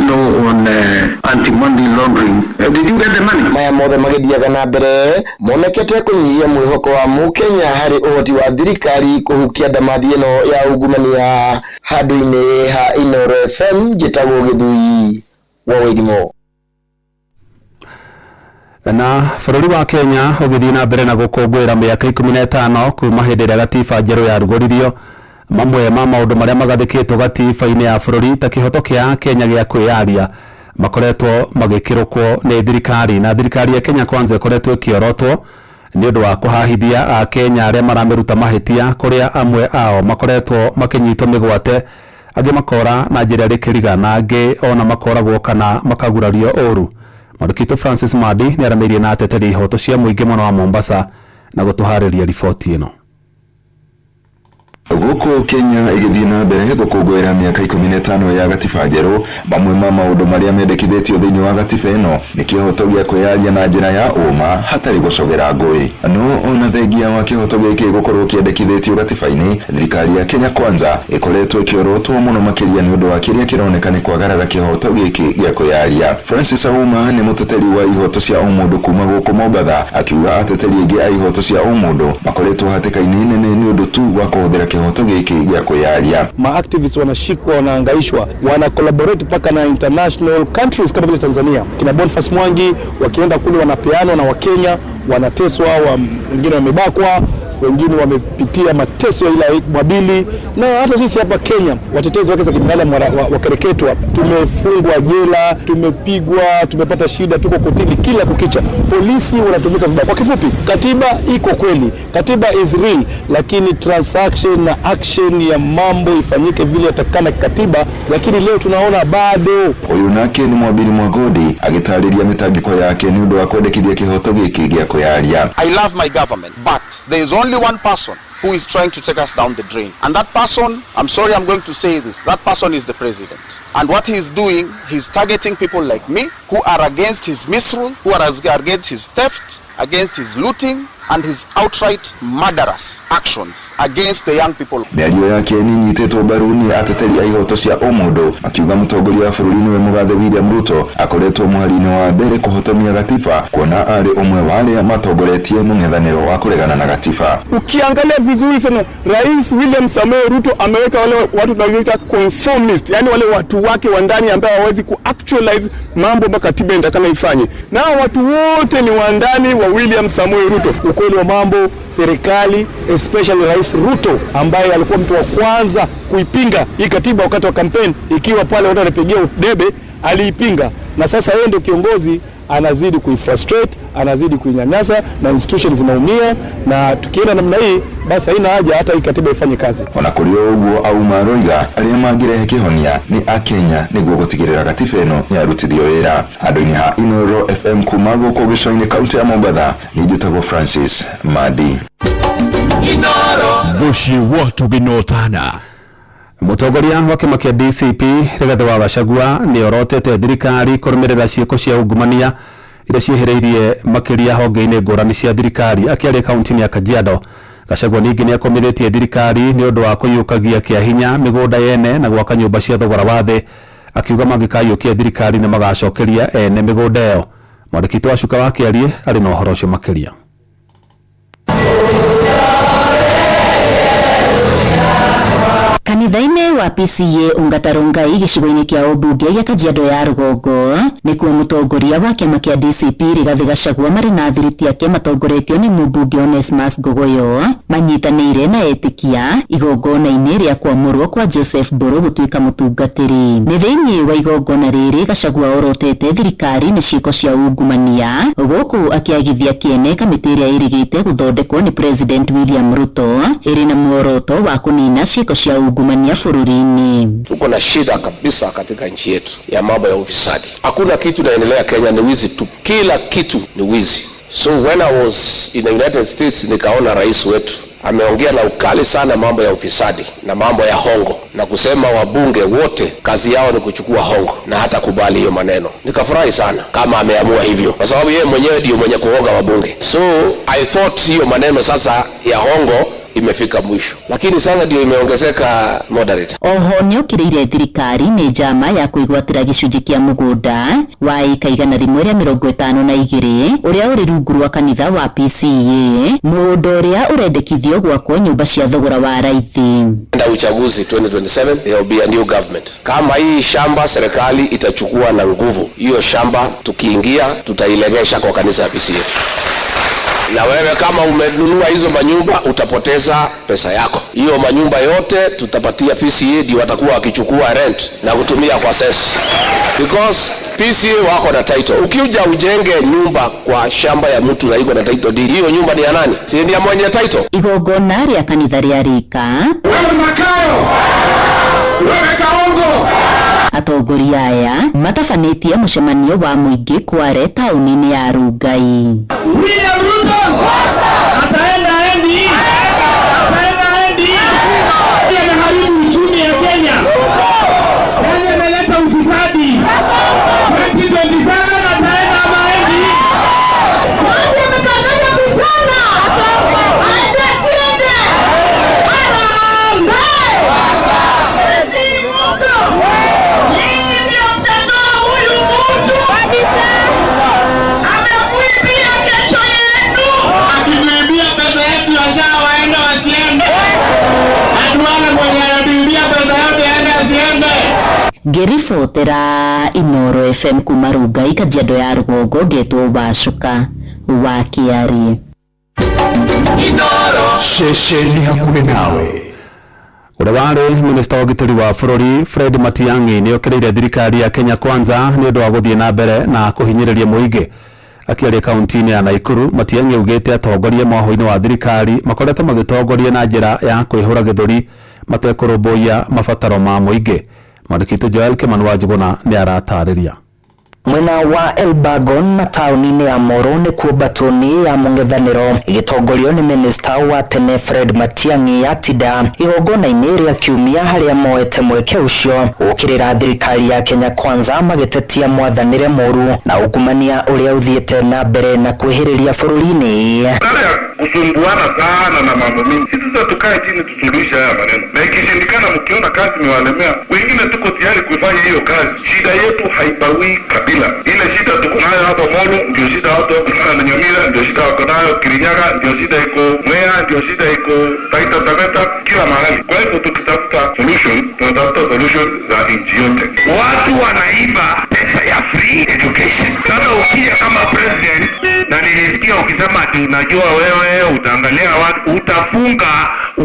law on anti-money laundering? Did you get the money? Maya mothe magĩthiaga na mbere monekete kũnyihia mwĩhoko wa mũkenya harĩ ũhoti wa thirikari kũhukia ndamathi ĩno ya ungumania. Handũ-inĩ ha Inoro FM, njĩtagwo Gĩthui wa Wairimũ. Na bũrũri wa Kenya ũgĩthiĩ na mbere na gũkũngũĩra mĩaka 15 kuma hĩndĩ ĩrĩa gatiba njerũ yarugũririo, mamwe ma maũndũ marĩa magathĩkĩtwo gatiba-inĩ ya bũrũri ta kĩhoto kĩa Kenya gĩa kwĩyaria makoretwo magĩkĩrũkwo nĩ thirikari, na thirikari ya Kenya Kwanza ĩkoretwo ĩkĩorotwo nĩ ũndũ wa kũhahithia Akenya arĩa maramĩruta mahĩtia, kũrĩa amwe ao makoretwo makĩnyitwo mĩgwate, angĩ makora na njĩra ĩrĩ kĩriga, na angĩ ona makoragwo kana makagurario ũru. Mwandĩki witũ Francis Madi nĩ aramĩirie na ateteri ihoto cia mũingĩ mwena wa Mombasa Na gũtũharĩria riboti ĩno. Gũkũ Kenya ĩgĩthiĩ na mbere gũkũngũĩra mĩaka 15 ya gatiba njerũ, mamwe ma maũndũ marĩa mendekithĩtio thĩinĩ wa gatiba ĩno nĩ kĩhoto gĩa kwĩyaria na njĩra ya ũma hatarĩ gũcogera ngũĩ. No ona thengia wa kĩhoto gĩkĩ gũkorwo kĩendekithĩtio gatiba-inĩ, thirikari ya Kenya Kwanza ĩkoretwo ĩkĩorotwo mũno makĩria nĩ ũndũ wa kĩrĩa kĩroneka nĩ kwagarara kĩhoto gĩkĩ gĩa kwĩyaria. Francis Auma nĩ mũteteri wa ihoto cia ũmũndũ kuma gũkũ Mombatha, akiuga ateteri aingĩ a ihoto cia ũmũndũ makoretwo hatĩka-inĩ nene nĩ ũndũ tu wa kũhũthĩra kĩhoto gĩkĩ gĩa kwĩyaria. Maactivists wanashikwa, wanaangaishwa, wana collaborate mpaka na international countries kama vile Tanzania. Kina Boniface Mwangi wakienda kule wanapeanwa na Wakenya, wanateswa, wengine wamebakwa, wengine wamepitia mateso ila mwabili. Na hata sisi hapa Kenya watetezi wake za kibinadamu wakereketwa, tumefungwa jela, tumepigwa, tumepata shida, tuko kotini kila kukicha, polisi wanatumika vibaya. Kwa kifupi, katiba iko kweli, katiba is real, lakini transaction na action ya mambo ifanyike vile yatakana kikatiba, lakini leo tunaona bado. Uyu nake nĩ Mwabiri Mwagodi agĩtarĩria mĩtangĩko yake nĩ ũndũ wa kwendekithia kĩhoto gĩkĩ gĩa kwĩyaria. I love my government, but there is only one person who is trying to take us down the drain. And that person, I'm sorry I'm going to say this, that person is the president. And what he is doing, he's targeting people like me who are against his misrule, who are against his theft, against his looting, and his outright murderous actions against the young people. Mĩario yake nĩ inyitĩtwo mbaru nĩ ateteri a ihoto cia ũmũndũ makiuga mũtongoria wa bũrũri nĩwe mũgathe William Ruto akoretwo mũhari-inĩ wa mbere kũhotomia gatiba, kuona arĩ ũmwe wa arĩa matongoretie mũng'ethanĩro wa kũregana na gatiba. Ukiangalia vizuri sana, Rais William Samoei Ruto ameweka wale watu tunaoita conformist, yani wale watu wake wa ndani ambao hawawezi kuactualize mambo ambayo katiba inatakana ifanye, na watu wote ni wa ndani wa William Samoei Ruto. Ukweli wa mambo, serikali especially Rais Ruto ambaye alikuwa mtu wa kwanza kuipinga hii katiba wakati wa campaign, ikiwa pale watu wanapigia debe, aliipinga, na sasa yeye ndio kiongozi anazidi kuifrustrate, anazidi kuinyanyasa na institutions zinaumia, na tukienda namna hii basi haina haja hata hii katiba ifanye kazi. Ona kũrĩ o ũguo, Auma aroiga arĩa mangĩrehe kĩhonia nĩ akenya nĩguo gũtigĩrĩra gatiba ĩno nĩ yarutithio wĩra. Handũ-inĩ ha Inooro FM kuma gũkũ gĩcũa-inĩ kaunti ya Mombatha, niĩ njĩtagwo Francis Madi. Mũciĩ wa tũgĩnotana. Mũtongoria wa kĩama kĩa DCP Rigathĩ wa Gachagua nĩ orotete thirikari kũrũmĩrĩra ciĩko cia ungumania iria ciĩhĩrĩirie makĩria honge-inĩ ngũrani cia thirikari. Akĩaria kaunti-inĩ ya Kajiado, Gachagua ningĩ nĩ akomithĩtie thirikari nĩ ũndũ wa kũiyũkagia kĩa hinya mĩgũnda yene na gwaka nyũmba cia thogora wa thĩ, akiuga mangĩkaiyũkia thirikari nĩ magacokeria ene mĩgũnda ĩyo. Mwandĩki witũ wa Cuka wa Kĩarie arĩ na ũhoro ũcio makĩria. Kanitha-inĩ wa PCA Ongata Rongai gĩcigo-inĩ kĩa ũmbunge gĩa Kajiado ya rũgongo nĩkuo mũtongoria wa kĩama kĩa DCP Rigathĩ Gachagua marĩ na athiriti ake matongoretio nĩ mũmbunge Onesmus Ngogoyo manyitanĩire na etĩkia igongona-inĩ rĩa kwamũrwo kwa Joseph Mburu gũtuĩka mũtungatĩri. Nĩ thĩinĩ wa igongona rĩrĩ Gachagua orotete thirikari nĩ ciĩko cia ungumania gũkũ akĩagithia kĩene kamĩtĩ ĩrĩa ĩrĩgĩte gũthondekwo nĩ President William Ruto ĩrĩ na muoroto wa kũnina ciĩko cia ungumania bũrũri-inĩ. Tuko na shida kabisa katika nchi yetu ya mambo ya ufisadi. Hakuna kitu inaendelea Kenya, ni wizi tu. Kila kitu ni wizi. So when I was in the United States nikaona rais wetu ameongea na ukali sana mambo ya ufisadi na mambo ya hongo na kusema wabunge wote kazi yao ni kuchukua hongo na hata kubali hiyo maneno. Nikafurahi sana kama ameamua hivyo, kwa sababu yeye mwenyewe ndio mwenye kuhonga wabunge. So I thought hiyo maneno sasa ya hongo imefika mwisho, lakini sasa ndio imeongezeka moderate. Oho nĩokĩrĩire thirikari nĩ njama ya kwĩgwatĩra gĩcunjĩ kĩa mũgũnda wa ĩka 152 ũrĩa ũrĩ rungu rwa kanitha wa PCA, mũgũnda ũrĩa ũrendekithio gwakwo nyũmba cia thogora wa raithi. Enda uchaguzi 2027 there will be a new government. Kama hii shamba serikali itachukua na nguvu, hiyo shamba tukiingia tutailegesha kwa kanisa ya PCA. Na wewe kama umenunua hizo manyumba utapoteza pesa yako. Hiyo manyumba yote tutapatia PCA, ndio watakuwa wakichukua rent na kutumia kwa cess. Because PCA wako na title. Ukija ujenge nyumba kwa shamba ya mtu na iko na title deed, hiyo nyumba ni ya nani? Si ni ya mwenye title? Igongona rĩa kanitha rĩa rĩka. Wewe Zakayo! Wewe Kaongo! Atongoria aya matabanĩtie mũcemanio wa mũingĩ Kware taũni-inĩ ya Rongai. William Ruto ataenda haendi? Ataenda haendi? Anaharibu uchumi ya Kenya. Nani ameleta ufisadi? 2027 ataenda ama haendi? Akituibia pesa yetu ya SHA waende wasiende? Atuone mwenye anatuibia pesa yote aende asiende? Ngĩribotera Inooro FM kuma Rungai Kajiado ya rũgongo ngetwo Wacuka wa Kĩarie. Ceceni hakuhĩ nawe. Ũrĩa warĩ minista wa ũgitĩri wa bũrũri Fred Matiang'i nĩ okĩrĩire thirikari ya Kenya Kwanza nĩ ũndũ wa gũthiĩ na mbere na kũhinyĩrĩria mũingĩ. Akĩaria kaunti-inĩ ya Naikuru, Matiang'i augĩte atongoria mwahũ-inĩ wa thirikari makoretwo magĩtongoria na njĩra ya kwĩhũra gĩthũri matekũrũmbũiya mabataro ma mũingĩ. Mwandĩki witũ Joel Kimani wa Njuguna nĩ aratarĩria. Mwena wa Elbagon na taũni-inĩ ya Moro nĩkuo mbatũni ya mũng'ethanĩro ĩgĩtongorio nĩ minista wa tene Fred Matiang'i yatinda igongona-inĩ rĩa kiumia harĩa moete mweke ũcio gũkĩrĩra thirikari ya Kenya Kwanza magĩtetia mwathanĩre mũru na ungumania ũrĩa ũthiĩte na mbere na kwĩhĩrĩria bũrũri-inĩ. Badala ya kusumbuana sana na mambo mingi, sisi sasa tukae chini tusuluhishe haya maneno, na ikishindikana, mkiona kazi imewalemea wengine, tuko tayari kuifanya hiyo kazi. Shida yetu haibawii kabila. Ile shida tuko nayo hapa Molo ndio shida watu wako nayo na Nyamira, ndio shida wako nayo Kirinyaga, ndio shida iko Mwea, ndio shida iko Taita Taveta, kila mahali. Kwa hivyo tukitafuta solutions, tunatafuta solutions za nchi yote. Watu wanaiba pesa ya free education. Sasa ukija kama president, na nilisikia ukisema ati unajua wewe utaangalia watu, utafunga,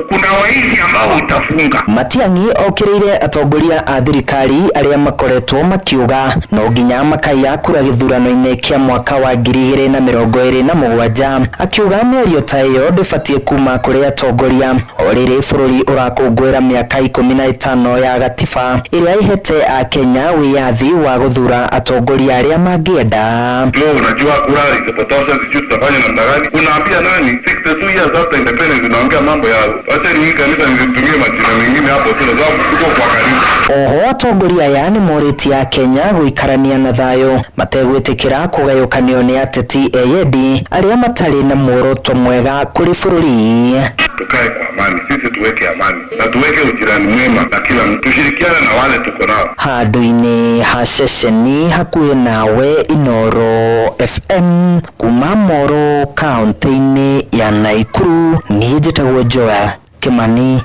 kuna waizi ambao utafunga. Matiang'i okĩrĩire atongoria a thirikari arĩa makoretwo makiuga no nginya makaiya kura gĩthurano-inĩ kĩa mwaka wa 2027 akiuga mĩario ta ĩyo ndĩbatiĩ kuma kũrĩ atongoria o rĩrĩ bũrũri ũrakũngũĩra mĩaka 15 ya gatiba ĩrĩa ĩhete akenya wĩyathi wa gũthura atongoria arĩa mangĩenda. Leo unajua kura isipotosha, sijui tutafanya namna gani? Unaambia nani? 62 years after independence unaongea mambo ya acha ni hii kanisa nisitumie majina mengine hapo tu, kwa sababu tuko kwa kanisa. Oho atongoria aya nĩ morĩtie akenya gũikarania na thayũ mategwĩtĩkĩra kũgayũkanio nĩ ateti eyendi arĩa matarĩ na muoroto mwega kũrĩ bũrũri. Tukae kwa amani, sisi tuweke amani na tuweke ujirani mwema na kila mtu, tushirikiane na wale tuko nao. Handũ-inĩ ha ceceni hakuhĩ nawe Inooro FM kuma Moro kaũntĩ-inĩ ya Naikuru, niĩ njĩtagwo Joel Kimani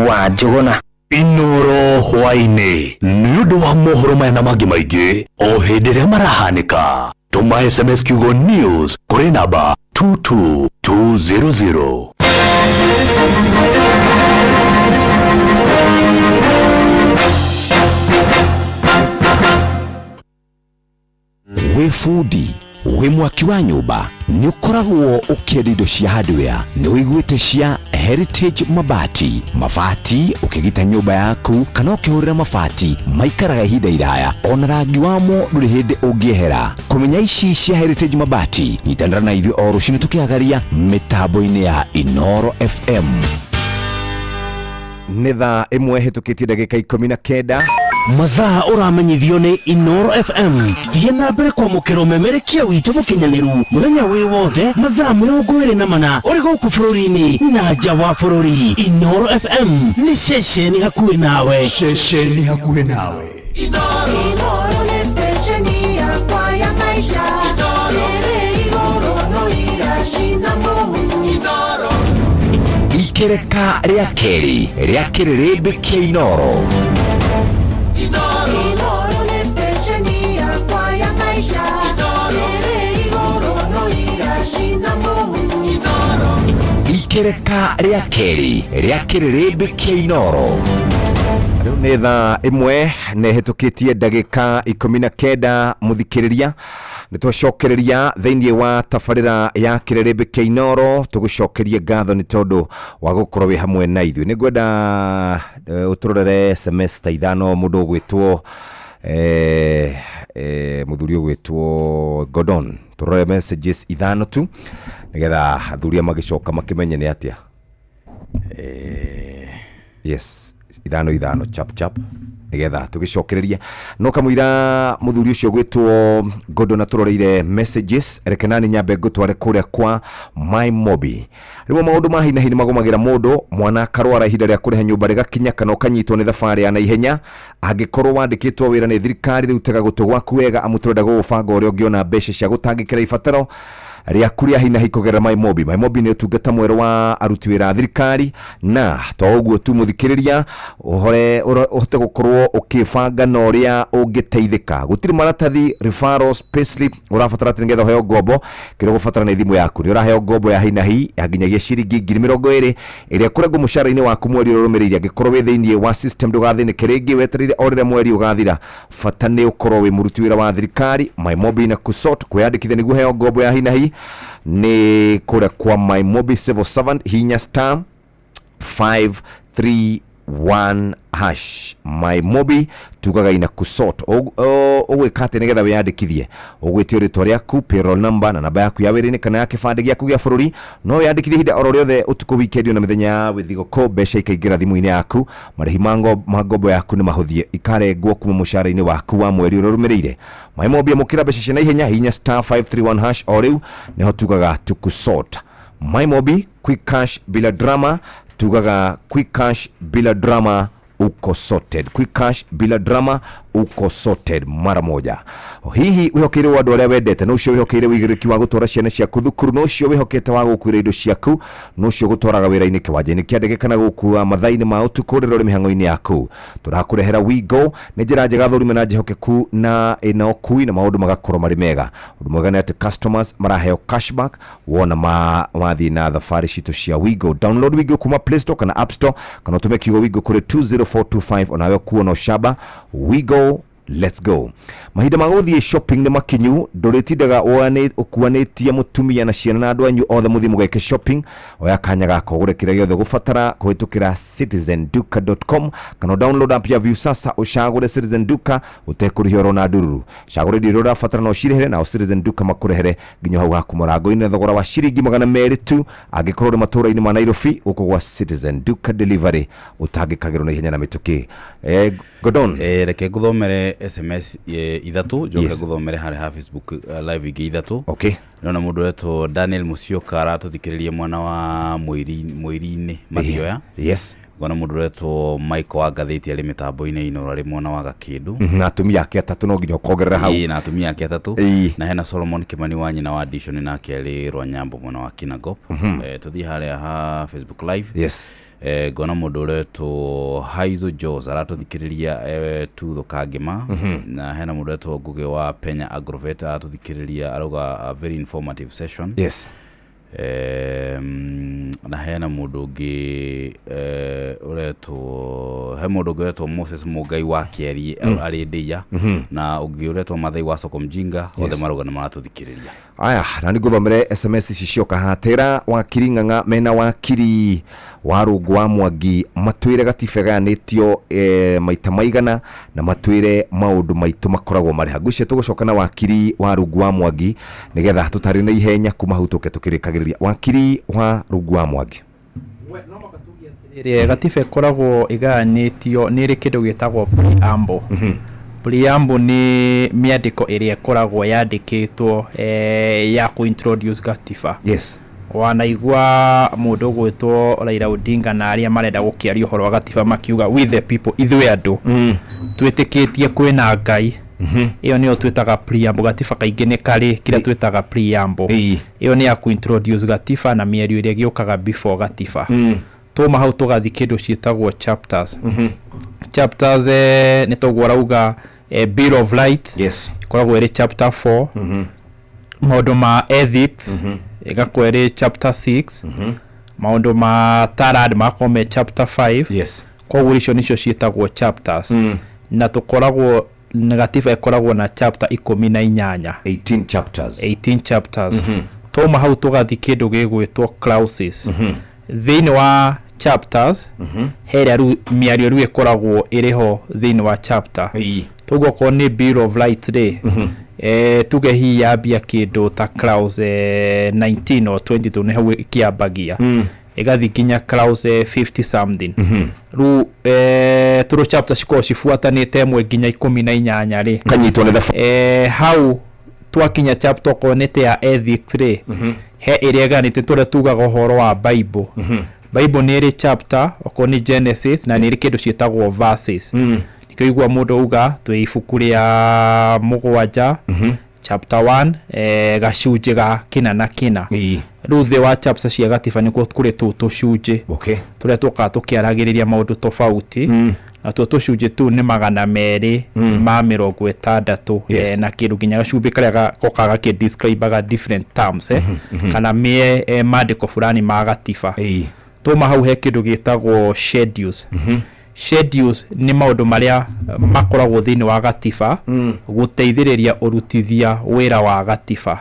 wa Njuguna. Inoro hwaĩ-inĩ nĩ ũndũ wa mohoro maya na mangĩ maingĩ o hĩndĩ ĩrĩa marahanĩka. Tũma SMS kiugo news kũrĩ namba 22200. Wĩ bundi wĩ mwaki wa nyũmba nĩ ũkoragwo ũkĩenda indo cia hardware nĩ ũiguĩte cia Heritage Mabati mabati ũkĩgita nyũmba yaku kana ũkĩhũrĩra mabati maikaraga ihinda iraya ona rangi wamo ndũrĩ hĩndĩ ũngĩehera kũmenya ici cia Heritage Mabati nyitanĩra na ithuĩ o rũcinĩ tũkĩagaria mĩtambo-inĩ ya Inoro FM. Nĩ thaa ĩmwe hĩtũkĩtie ndagĩka 19. Mathaa ũramenyithio nĩ Inoro FM. Thiĩ na mbere kwamũkĩra ũmemerekia witũ mũkinyanĩru mũthenya wĩ wothe mathaa 24 ũrĩ gũkũ bũrũri-inĩ na nja wa bũrũri. Inoro FM nĩ ceceni hakuhĩ nawe. Ceceni hakuhĩ nawe. Inoro nĩ stesheni yakwa ya maisha. Ĩrĩ igũrũ no iracina mũhu. Ikereka rĩa kerĩ rĩa kĩrĩrĩmbĩ kĩa Inoro. Inoro nĩ stesheni yakwa ya maisha. Ĩrĩ igũrũ no iracina mũhu. Ikereka rĩa kerĩ rĩa kĩrĩrĩmbĩ kĩa Inoro. Rĩu nĩ thaa ĩmwe nĩ hĩtũkĩtie ndagĩka 19 mũthikĩrĩria nĩ twacokereria thĩinĩ wa tabarĩra ya kĩrĩrĩmbĩ kĩa Inoro tũgũcokerie ngatho nĩ tondũ wa gũkorwo wĩ hamwe na ithuĩ. Nĩ ngwenda ũtũrorere SMS ta ithano mũndũ ũgwĩtwo Muthuri ũgwĩtwo Gordon, tũrore messages ithano tu nĩgetha athuri aya magĩcoka makĩmenye nĩ atĩa. Yes, ithano ithano, chap chap, nigetha tugicokereria no kamũira muthuri ũcio gwĩtwo Gordon atũroreire messages. Reke nani nyambe ngũtware kũrĩa kwa My Mobi. Rĩmwe maũndũ ma hi na hi nĩ magũmagĩra mũndũ, mwana akarwara, ihinda rĩa kũrĩha nyũmba rĩgakinya, kana ũkanyitwo nĩ thabarĩ ya naihenya. Angĩkorwo wandĩkĩtwo wĩra nĩ thirikari, rĩu tega gũtũ gwaku wega, amu tũrenda gũgũbanga ũrĩa ũngĩona mbeca cia gũtangĩkĩra ibataro rĩaku rĩa hi na hi kũgerera My Mobi. My Mobi nĩ ũtungata mwerũ wa aruti wĩra a thirikari, na to ũguo tu, mũthikĩrĩria, ũhore ũhote gũkorwo ũkĩbanga na ũrĩa ũngĩteithĩka. Gũtirĩ maratathi, referrals, payslip ũrabatara atĩ nĩgetha ũheo ngombo. Kĩrĩa ũgũbatara nĩ thimũ yaku. Nĩ ũraheo ngombo ya hi na hi ya nginyagia ciringi 20,000 ĩrĩa ĩkũrengwo mũcara-inĩ waku mweri ũrĩa ũrũmĩrĩire. Angĩkorwo wĩ thĩinĩ wa system, ndũgathĩnĩke rĩngĩ, wetereire o rĩrĩa mweri ũgathira. Bata nĩ ũkorwo wĩ mũruti wĩra wa thirikari. My Mobi na kusort. Kwĩyandĩkithia nĩguo ũheo ngombo ya hi na hi nĩ kũrĩa kwa My Mobi civil servant, hinya *531#. My Mobi tugaga ina kusort. Ũgwĩka atĩ nĩgetha wĩyandĩkithie? Ũgwĩtio rĩtwa rĩaku, payroll number na namba yaku ya wĩra-inĩ kana ya kĩbandĩ gĩaku gĩa bũrũri. No wĩyandĩkithie ihinda oro rĩothe, ũtukũ, weekend na mĩthenya ya thigũkũ, mbeca ikaingĩra thimũ-inĩ yaku. Marĩhi ma ngombo yaku nĩ mahũthie, ikarengwo kuma mũcara-inĩ waku wa mweri ũrĩa ũrũmĩrĩire. My Mobi, amũkĩra mbeca cia naihenya, hinya *531# o rĩu. Nĩho tugaga tukusort. My Mobi, quick cash bila drama. Tugaga quick cash bila drama, uko sorted. Quick cash bila drama, uko sorted mara moja. Hihi wĩhokeire andũ arĩa wendete, no ũcio wĩhokeire wĩigĩrĩrĩki wa gũtwara ciana ciaku thukuru, no ũcio wĩhokete wa gũkuĩra indo ciaku, no ũcio gũtwaraga wĩra-inĩ, kĩwanja-inĩ kĩa ndege kana gũkua mathaa-inĩ ma ũtukũ rĩrĩa ũrĩ mĩhang'o-inĩ yaku, tũrakũrehera Wigo. Nĩ njĩra njega thũrime na njĩhokeku na ĩna ũkui na maũndũ magakorwo marĩ mega. Ũndũ mwega nĩ atĩ customers maraheo cashback wona ma wathiĩ na thabarĩ citũ cia Wigo. Download Wigo kuma Play Store kana App Store, kana ũtũme kiugo Wigo kũrĩ 20425, onawe kuona ũcamba. Wigo, let's go. Mahinda ma gũthiĩ shopping nĩ makinyu. Ndũrĩtindaga ũkuanĩtie mũtumia na ciana na andũ anyu othe mũthiĩ mũgeke shopping. Oya kanya gaka ũgũre kĩrĩa gĩothe ũgũbatara kũhĩtũkĩra citizenduka.com, kana download app ya Viusasa, ũcagũre Citizen Duka ũtekũrĩhia oro na ndururu. Cagũra indo iria ũrabatara na ũcirĩhĩre, nao Citizen Duka makũrehere nginya hau haku mũrango-inĩ na thogora wa ciringi 200 tu angĩkorwo ũrĩ matũũra-inĩ ma Nairobi. Gũkũ gwa Citizen Duka delivery ũtangĩkagĩrwo na ihenya na mĩtũkĩ. Gordon. Reke ngũthomere SMS ithatũ, njoke ngũthomere harĩa ha Facebook live ingĩ ithatũ. Nona mũndũ wetwo Daniel Musyoka aratũthikĩrĩria mwena wa Mwĩri-inĩ Mathioya. Ngona mũndũ ũretwo Michael wa ngathĩti arĩ mĩtambo-inĩ Inooro, arĩ mwena wa Gakĩndũ. Na atumia ake atatũ, no nginya ũkongerera hau. Ĩĩ, na atumia ake atatũ. Na hena Solomon Kimani wa nyina wa Dishon, nake arĩ Rwanyambo mwena wa Kinangop. Tũthiĩ harĩa ha Facebook live. Ngona mũndũ ũretwo Haizo Jos aratũthikĩrĩria Tutho Kangĩma. Na hena mũndũ ũretwo Ngũgĩ wa Penya Agrovet aratũthikĩrĩria, arauga a very informative session. Na hena mũndũ ũngĩ ũretwo, he mũndũ ũngĩ ũretwo Moses Mũngai wa Kĩeri arĩ Ndĩia, na ũngĩ ũretwo Mathai wa Soko Mjinga, othe marauga nĩ maratũthikĩrĩria. Aya, na nĩ ngũthomere SMS ici cioka hatera. Wakiri Ng'ang'a mena wakiri wa Rũngũ wa Mwangi matwĩre gatiba ĩgayanĩtio maita maigana, na matwĩre maũndũ maitũ makoragwo marĩ ha. Ngwĩciria tũgũcoka na wakiri wa Rungu wa Mwangi nĩgetha tũtarĩ na ihenya kuma hau tũke tũkĩrĩkagĩrĩria. Wakiri wa Rungu wa Mwangi. Rĩrĩ gatiba ĩkoragwo ĩgayanĩtio, nĩ ĩrĩ kĩndũ gĩtagwo preamble. Preamble nĩ mĩandĩko ĩrĩa ĩkoragwo yandĩkĩtwo ya kũ-introduce gatiba. Wanaigua mũndũ ũgwĩtwo Raila Odinga na arĩa marenda gũkĩaria ũhoro wa gatiba makiuga, "We the people," ithuĩ andũ twĩtĩkĩtie kwĩna Ngai. Ĩyo nĩyo twĩtaga preamble. Gatiba kaingĩ nĩ karĩ kĩrĩa twĩtaga preamble. Ĩyo nĩ ya kũ-introduce gatiba na mĩario ĩrĩa ĩgĩũkaga before gatiba. Tuma hau tũgathiĩ kĩndũ ciĩtagwo chapters. Chapters nĩ toguo arauga Bill of Rights ĩkoragwo ĩrĩ chapter 4, maũndũ ma ethics ĩgakorwo ĩrĩ chapter 6, maũndũ ma tarad magakorwo me chapter 5. Koguo icio nicio ciĩtagwo chapters. Na tũkoragwo na gatiba ĩkoragwo na chapter 18. 18 chapters. 18 chapters. Twauma hau tũgathiĩ kĩndũ gĩgwĩtwo clauses. Thĩinĩ wa chapters, he ĩrĩa rĩu mĩario rĩu ĩkoragwo ĩrĩ ho thĩinĩ wa chapter. Toguo okorwo nĩ Bill of Rights rĩ, tuge hihi yambia kĩndũ ta clause 19 or 22 nĩ hau ĩkĩambagia, ĩgathiĩ nginya clause 50 something. Rĩu tũrũ chapter cikoragwo cibuatanĩte ĩmwe nginya 18 rĩ. Kanyitwo nĩ thabarĩ. Hau twakinya chapter okorwo nĩ ta ya ethics rĩ, he ĩrĩa ĩganĩte tũrĩa tugaga ũhoro wa Bible. Bible nĩ ĩrĩ chapter, okorwo nĩ Genesis, na nĩ ĩrĩ kĩndũ ciĩtagwo verses. Nĩkĩo igua mũndũ auga twĩ ibuku rĩa 7 chapter 1, gacunjĩ ga kĩna na kĩna. Rĩu thĩ wa chapter cia gatiba nĩkuo kũrĩ tũu tũcunjĩ tũrĩa tũkaga tũkĩaragĩrĩria maũndũ tofauti, na tuo tũcunjĩ tũu nĩ 260 na kĩndũ nginya gacumbĩ karĩa gokaga gakĩ-describaga different terms, kana mĩe maandĩko fulani ma gatiba. Tuma hau he kĩndũ gĩtagwo schedules. Schedules nĩ maũndũ marĩa makoragwo thĩinĩ wa gatiba gũteithĩrĩria ũrutithia wĩra wa gatiba.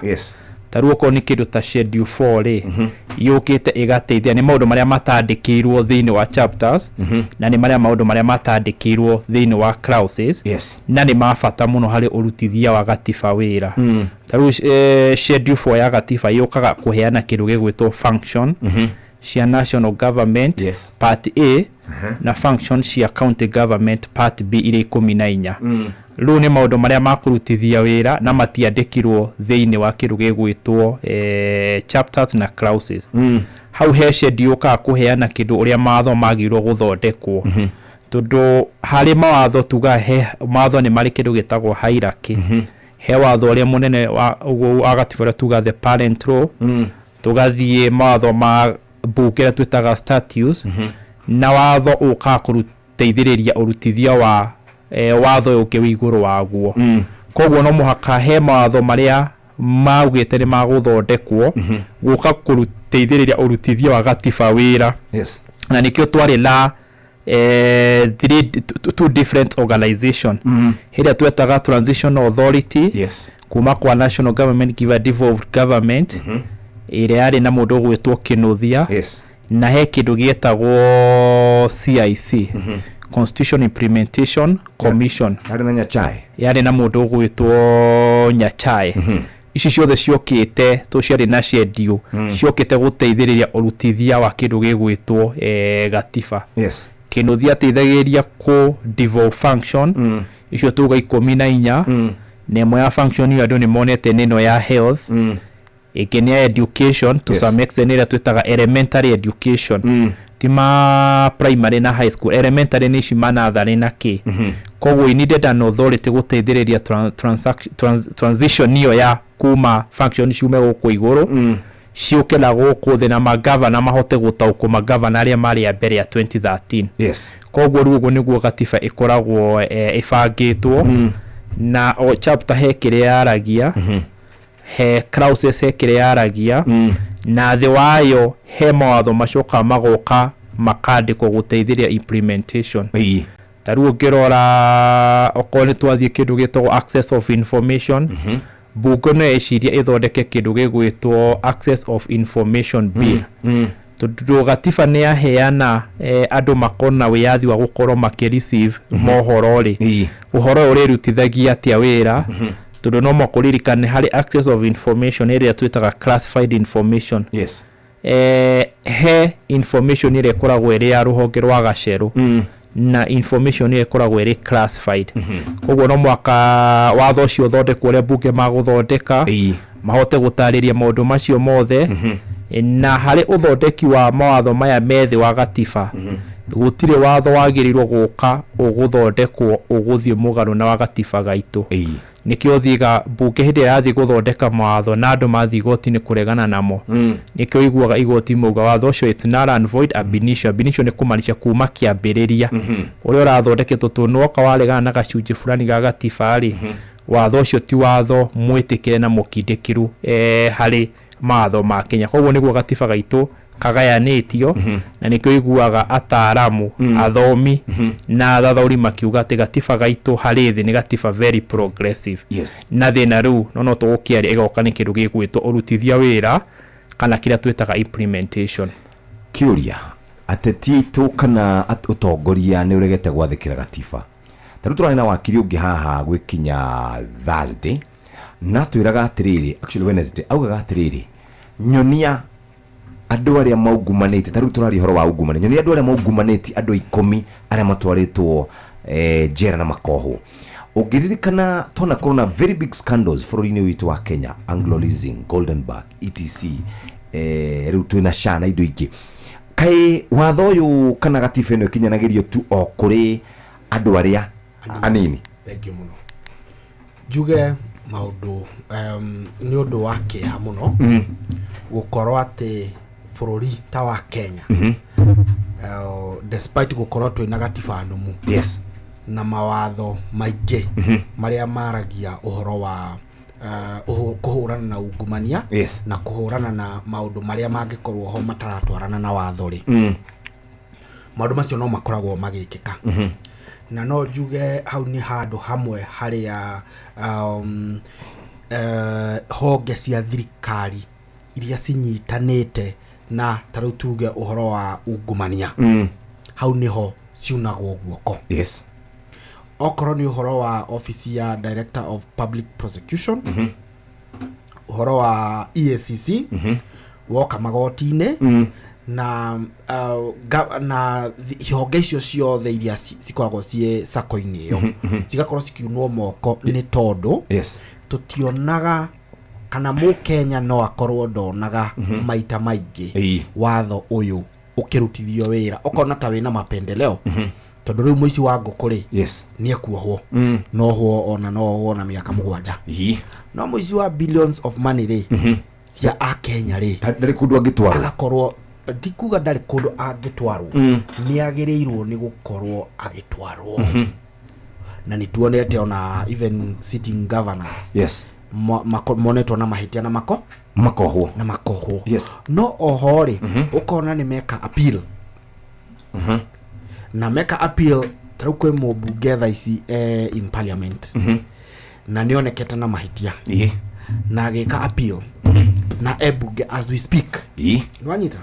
Ta rĩu okorwo nĩ kĩndũ ta schedule 4 rĩ, yũkĩte ĩgateithia nĩ maũndũ marĩa matandĩkĩirwo thĩinĩ wa chapters, na nĩ marĩa maũndũ marĩa matandĩkĩirwo thĩinĩ wa clauses, na nĩ ma bata mũno harĩ ũrutithia wa gatiba wĩra. Ta rĩu schedule 4 ya gatiba yũkaga kũheana kĩndũ gĩgwĩtwo function cia national government part A, na function cia county government part B iria 14. Rĩu nĩ maũndũ marĩa makũrutithia wĩra na matiandĩkirwo thĩinĩ wa kĩndũ gĩgwĩtwo chapters na clauses. Hau he schedule yũkaga kũheana kĩndũ ũrĩa mawatho magĩrĩirwo gũthondekwo, tondũ harĩ mawatho tugaga he mawatho nĩ marĩ kĩndũ gĩtagwo hierarchy. He watho ũrĩa mũnene wa ũguo wa gatiba ũrĩa tugaga the parent law, tũgathiĩ mawatho ma mbunge ĩrĩa twĩtaga statutes, na watho ũkaga kũteithĩrĩria ũrutithia wa watho ũyũ ũngĩ wĩ igũrũ waguo. Koguo no mũhaka he mawatho marĩa maugĩte nĩ magũthondekwo gũka kũteithĩrĩria ũrutithia wa gatiba wĩra. Na nĩkĩo twarĩ na two different organization ĩrĩa twetaga transitional authority kuma kwa national government give a devolved government, ĩrĩa yarĩ na mũndũ ũgwĩtwo Kĩnũthia, na he kĩndũ gĩetagwo CIC, Constitution Implementation Commission. Yarĩ na Nyachae. Yarĩ na mũndũ ũgwĩtwo Nyachae. Ici ciothe ciokĩte to ciarĩ na schedule, ciokĩte gũteithĩrĩria ũrutithia wa kĩndũ gĩgwĩtwo gatiba. Kĩnũthia ateithagĩrĩria kũ devolve function icio tuga 14, na ĩmwe ya function ĩyo andũ nĩ monete nĩ ĩno ya health, ĩngĩ nĩ ya education to some extent ĩrĩa twĩtaga elementary education, ti ma primary na high school, elementary nĩ ici ma natharĩ na kĩ. Koguo we needed an authority gũteithĩrĩria transition ĩyo ya kuma function ciume gũkũ igũrũ ciũke na gũkũ thĩ, na magavana mahote gũtaũkwo, magavana arĩa marĩ a mbere ya 2013. Koguo rĩu ũguo nĩguo gatiba ĩkoragwo ĩbangĩtwo, na o chapter he kĩrĩa yaragia, he clauses he kĩrĩa yaragia, na thĩ wayo he mawatho macokaga magoka makandĩkwo gũteithĩrĩria implementation. Ta rĩu ũngĩrora okorwo nĩ twathiĩ kĩndũ gĩtagwo access of information, mbunge no ĩcirie ĩthondeke kĩndũ gĩgwĩtwo Access of Information Bill, tondũ gatiba nĩ yaheana andũ makorwo na wĩyathi wa gũkorwo makĩ receive mohoro rĩ, ũhoro ũyũ ũrĩrutithagia atĩa wĩra? Tondũ no makũririkane harĩ access of information ĩrĩa twĩtaga classified information, he information ĩrĩa ĩkoragwo ĩrĩ ya rũhonge rwa gacerũ na information ĩrĩa ĩkoragwo ĩrĩ classified. Koguo no mwaka watho ũcio ũthondekwo ũrĩa mbunge magũthondeka, mahote gũtarĩria maũndũ macio mothe. Na harĩ ũthondeki wa mawatho maya methĩ wa gatiba, gũtirĩ watho wagĩrĩirwo gũka ũgũthondekwo ũgũthiĩ mũgarũ na wa gatiba gaitũ. Nĩkĩo thiga mbunge hĩndĩ ĩrĩa yathiĩ gũthondeka mawatho na andũ mathiĩ igoti-inĩ kũregana namo, nĩkĩo iguaga igoti mauga watho ũcio it's null and void ab initio. Ab initio nĩ kũmaanisha kuma kĩambĩrĩria ũrĩa ũrathondeketwo, tondũ nĩwoka waregana na gacunjĩ fulani ga gatiba rĩ, watho ũcio ti watho mwĩtĩkĩre na mũkindĩkĩru harĩ mawatho ma Kenya. Koguo nĩguo gatiba gaitũ kagayanĩtio, na nĩkĩo iguaga ataaramu, athomi na athathaũri makiuga atĩ gatiba gaitũ harĩ thĩ nĩ gatiba very progressive. Na thĩna rĩu no tũgũkĩaria ĩgoka nĩ kĩndũ gĩgwĩtwo ũrutithia wĩra kana kĩrĩa twĩtaga implementation. Kĩũria, ateti aitũ kana ũtongoria nĩ ũregete gwathĩkĩra gatiba, Ta rĩu tũrarĩ na wakiri ũngĩ haha gwĩkinya Thursday, na twĩraga atĩrĩrĩ, actually Wednesday, augaga atĩrĩrĩ, nyonia andũ arĩa maungumanĩte. Ta rĩu tũraria ũhoro wa ungumania, nyonia andũ arĩa maungumanĩte, andũ 10 arĩa matwarĩtwo njera na makohwo. Ũngĩririkana twanakorwo na very big scandals bũrũri-inĩ witũ wa Kenya, Anglo Leasing, Goldenberg, etc, rĩu twĩna SHA na indo ingĩ. Kaĩ watho ũyũ kana gatiba ĩno ĩkinyanagĩrio tu o kũrĩ andũ arĩa anini? Thank you mũno. Njuge maũndũ nĩ ũndũ wa kĩeha mũno gũkorwo atĩ bũrũri ta wa Kenya, despite gũkorwo twĩna gatiba nũmu na mawatho maingĩ marĩa maragia ũhoro wa kũhũrana na ungumania na kũhũrana na maũndũ marĩa mangĩkorwo ho mataratwarana na watho rĩ, maũndũ macio no makoragwo magĩkĩka. Na no njuge hau nĩ handũ hamwe harĩa honge cia thirikari iria cinyitanĩte na ta rĩu tuge ũhoro wa ungumania, hau nĩho ciunagwo guoko. Okorwo nĩ ũhoro wa office ya Director of Public Prosecution, ũhoro wa EACC, woka magoti-inĩ, na na honge icio ciothe iria cikoragwo ciĩ sako-inĩ ĩyo, cigakorwo cikiunwo moko nĩ tondũ tũtionaga kana mũkenya no akorwo ndonaga maita maingĩ watho ũyũ ũkĩrutithio wĩra, ũkona ta wĩna mapendeleo, tondũ rĩu mũici wa ngũkũ rĩ, nĩ ekuohwo, nohwo ona nohwo na mĩaka 7, no mũici wa billions of money rĩ, cia akenya rĩ, ndarĩ kũndũ angĩtwarwo. Agakorwo ndikuga ndarĩ kũndũ angĩtwarwo, nĩ agĩrĩirwo nĩ gũkorwo agĩtwarwo. Na nĩ tuonete ona even sitting governors monetwo na mahĩtia na mako makohwo. Na makohwo. No oho rĩ, ũkona nĩ meka appeal, na meka appeal, ta rĩu kwĩ mũmbunge thaa ici in parliament, na nĩ onekete na mahĩtia, na agĩka appeal, na ebunge as we speak. Nĩwanyita?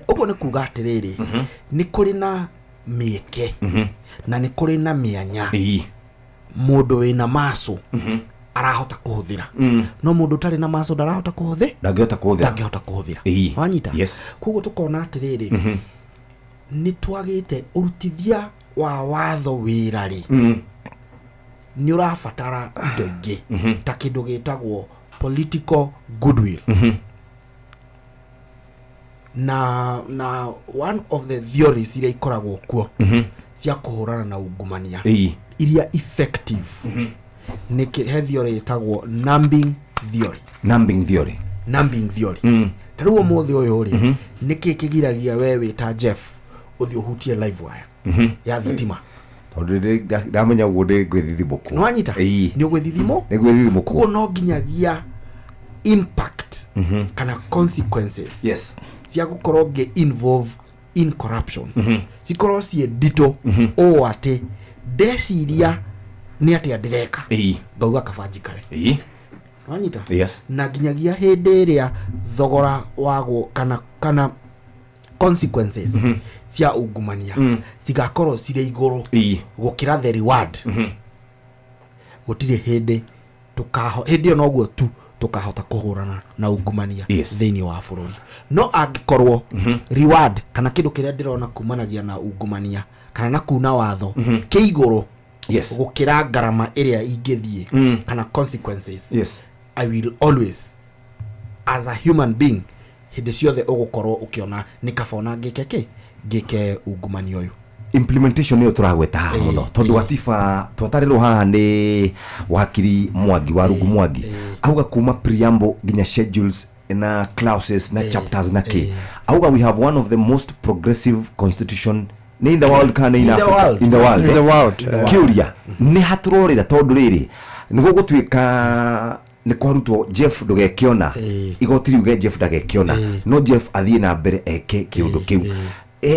Ũguo nĩ kuga atĩrĩrĩ, nĩ kũrĩ na mĩeke na nĩ kũrĩ na mĩanya mũndũ wĩna maco arahota kũhũthĩra, no mũndũ ũtarĩ na maco ndarahota kũhũthĩra. Ndangĩhota kũhũthĩra. Ndangĩhota kũhũthĩra. Wanyita? Yes. Koguo tũkona atĩrĩrĩ, nĩ twagĩte ũrutithia wa watho wĩra rĩ, nĩ ũrabatara indo ingĩ ta kĩndũ gĩtagwo political goodwill. Na one of the theories iria ikoragwo kuo cia kũhũrana na ungumania iria effective nĩ he theory ĩtagwo numbing theory. Numbing theory. Numbing theory. Ta rĩu ũmũthĩ ũyũ rĩ, nĩkĩ kĩgiragia we wĩ ta Jeff ũthiĩ ũhutie live wire ya thitima? Tondũ ndamenya ũguo ndĩ ngwĩthithimũkwo. Nĩwanyita? Nĩ ũgwĩthithimũ. Nĩ ngwĩthithimũkwo. Koguo no nginyagia impact kana consequences cia gũkorwo ngĩ involve in corruption cikorwo ciĩ nditũ ũũ atĩ ndeciria nĩ atĩa ndĩreka, ngauga kaba njikare. Wanyita? Yes. Na nginyagia hĩndĩ ĩrĩa thogora wagwo kana consequences cia ungumania cigakorwo cirĩ igũrũ gũkĩra the reward, gũtirĩ hĩndĩ tũkaho hĩndĩ ĩyo noguo tu tũkahota kũhũrana na ungumania thĩinĩ wa bũrũri. No angĩkorwo reward kana kĩndũ kĩrĩa ndĩrona kumanagia na ungumania kana na kuna watho kĩ igũrũ gũkĩra ngarama ĩrĩa ingĩthiĩ kana consequences, I will always, as a human being, hĩndĩ ciothe ũgũkorwo ũkĩona nĩ kaba ona ngĩke kĩ ngĩke ungumania ũyũ. Implementation ĩyo tũragweta haha mũno, tondũ gatiba twatarirwo haha nĩ wakiri Mwangi wa Rungu Mwangi, auga kuma preamble nginya schedules na clauses na chapters na kĩ, auga we have one of the most progressive constitution nĩ in the world kana in In the Africa? world. In the world, In the eh? world, In the world. Kĩũria nĩ hatũrorĩra, tondũ rĩrĩ nĩguo gũtuĩka nĩ kwarutwo Jeff ndũgekĩona, igoti riuge Jeff ndagekĩona, no Jeff athiĩ na mbere eke kĩũndũ kĩu.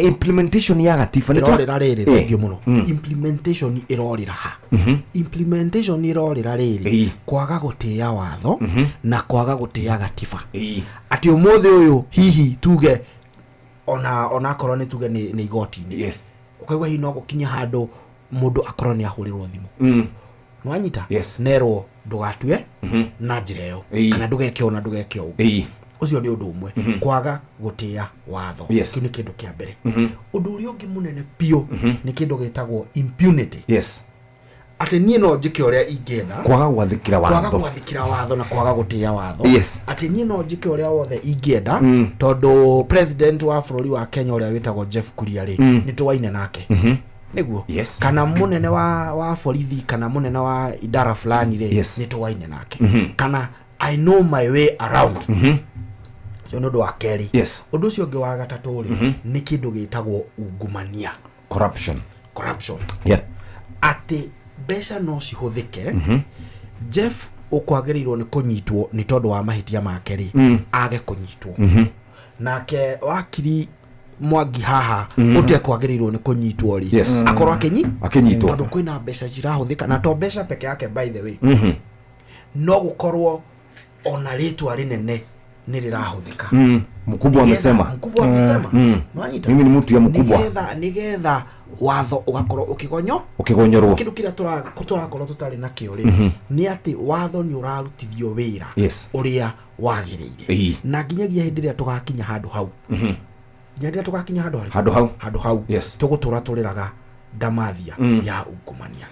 Implementation ya gatiba nĩ Ĩrorĩra rĩrĩ, thengiũ mũno. Implementation ĩrorĩra ha? Implementation ĩrorĩra rĩrĩ, kwaga gũtĩĩa watho na kwaga gũtĩĩa gatiba, atĩ ũmũthĩ ũyũ hihi tuge ona onakorwo nĩ tuge nĩ igoti-inĩ, ũkaigua hihi no gũkinya handũ Mũndũ akorwo nĩ ahũrĩrwo thimũ, nwanyita, nerwo ndũgatue na njĩra ĩyo, kana ndũgeke ũũ na ndũgeke ũguo. Ũcio nĩ ũndũ ũmwe, kwaga gũtĩa watho. Kĩu nĩ kĩndũ kĩa mbere. Ũndũ ũrĩa ũngĩ mũnene biũ nĩ kĩndũ gĩtagwo impunity, atĩ niĩ no njĩke ũrĩa ingĩenda. Kwaga gwathĩkĩra Kwaga watho. Gwathĩkĩra watho na kwaga gũtĩa watho, atĩ niĩ no njĩke ũrĩa wothe ingĩenda, tondũ president wa bũrũri wa Kenya ũrĩa wĩtagwo Jeff Kuria rĩ, nĩ tũwaine nake, nĩguo, kana mũnene wa borithi kana mũnene wa idara fulani rĩ, nĩ tũwaine nake, kana I know my way around. Ũcio nĩ ũndũ wa kerĩ. Ũndũ ũcio ũngĩ wa gatatũ rĩ, nĩ kĩndũ gĩtagwo ungumania. Corruption. Corruption, atĩ mbeca no cihũthĩke. Jeff ũkwagĩrĩirwo nĩ kũnyitwo nĩ tondũ wa mahĩtia make rĩ, age kũnyitwo. Nake wakiri Mwangi haha, ũtekwagĩrĩirwo nĩ kũnyitwo rĩ, akorwo Akĩnyitwo. Tondũ kwĩna mbeca cirahũthĩka, na to mbeca peke yake, by the way, no gũkorwo ona rĩtwa rĩnene nĩ rĩrahũthĩka. Mkubwa amesema. Mkubwa amesema. Nĩwanyita? Mimi ni mtu ya mkubwa. Nĩgetha watho ũgakorwo ũkĩgonyo Ũkĩgonyorwo. Kĩndũ kĩrĩa tũrakorwo tũtarĩ nakĩo rĩ, nĩ atĩ watho nĩ ũrarutithio wĩra ũrĩa wagĩrĩire. Na nginyagia hĩndĩ ĩrĩa tũgakinya handũ hau, nginya rĩrĩa tũgakinya handũ harĩkũ? Handũ hau. Handũ hau, tũgũtũra tũrĩraga ndamathia ya ungumania.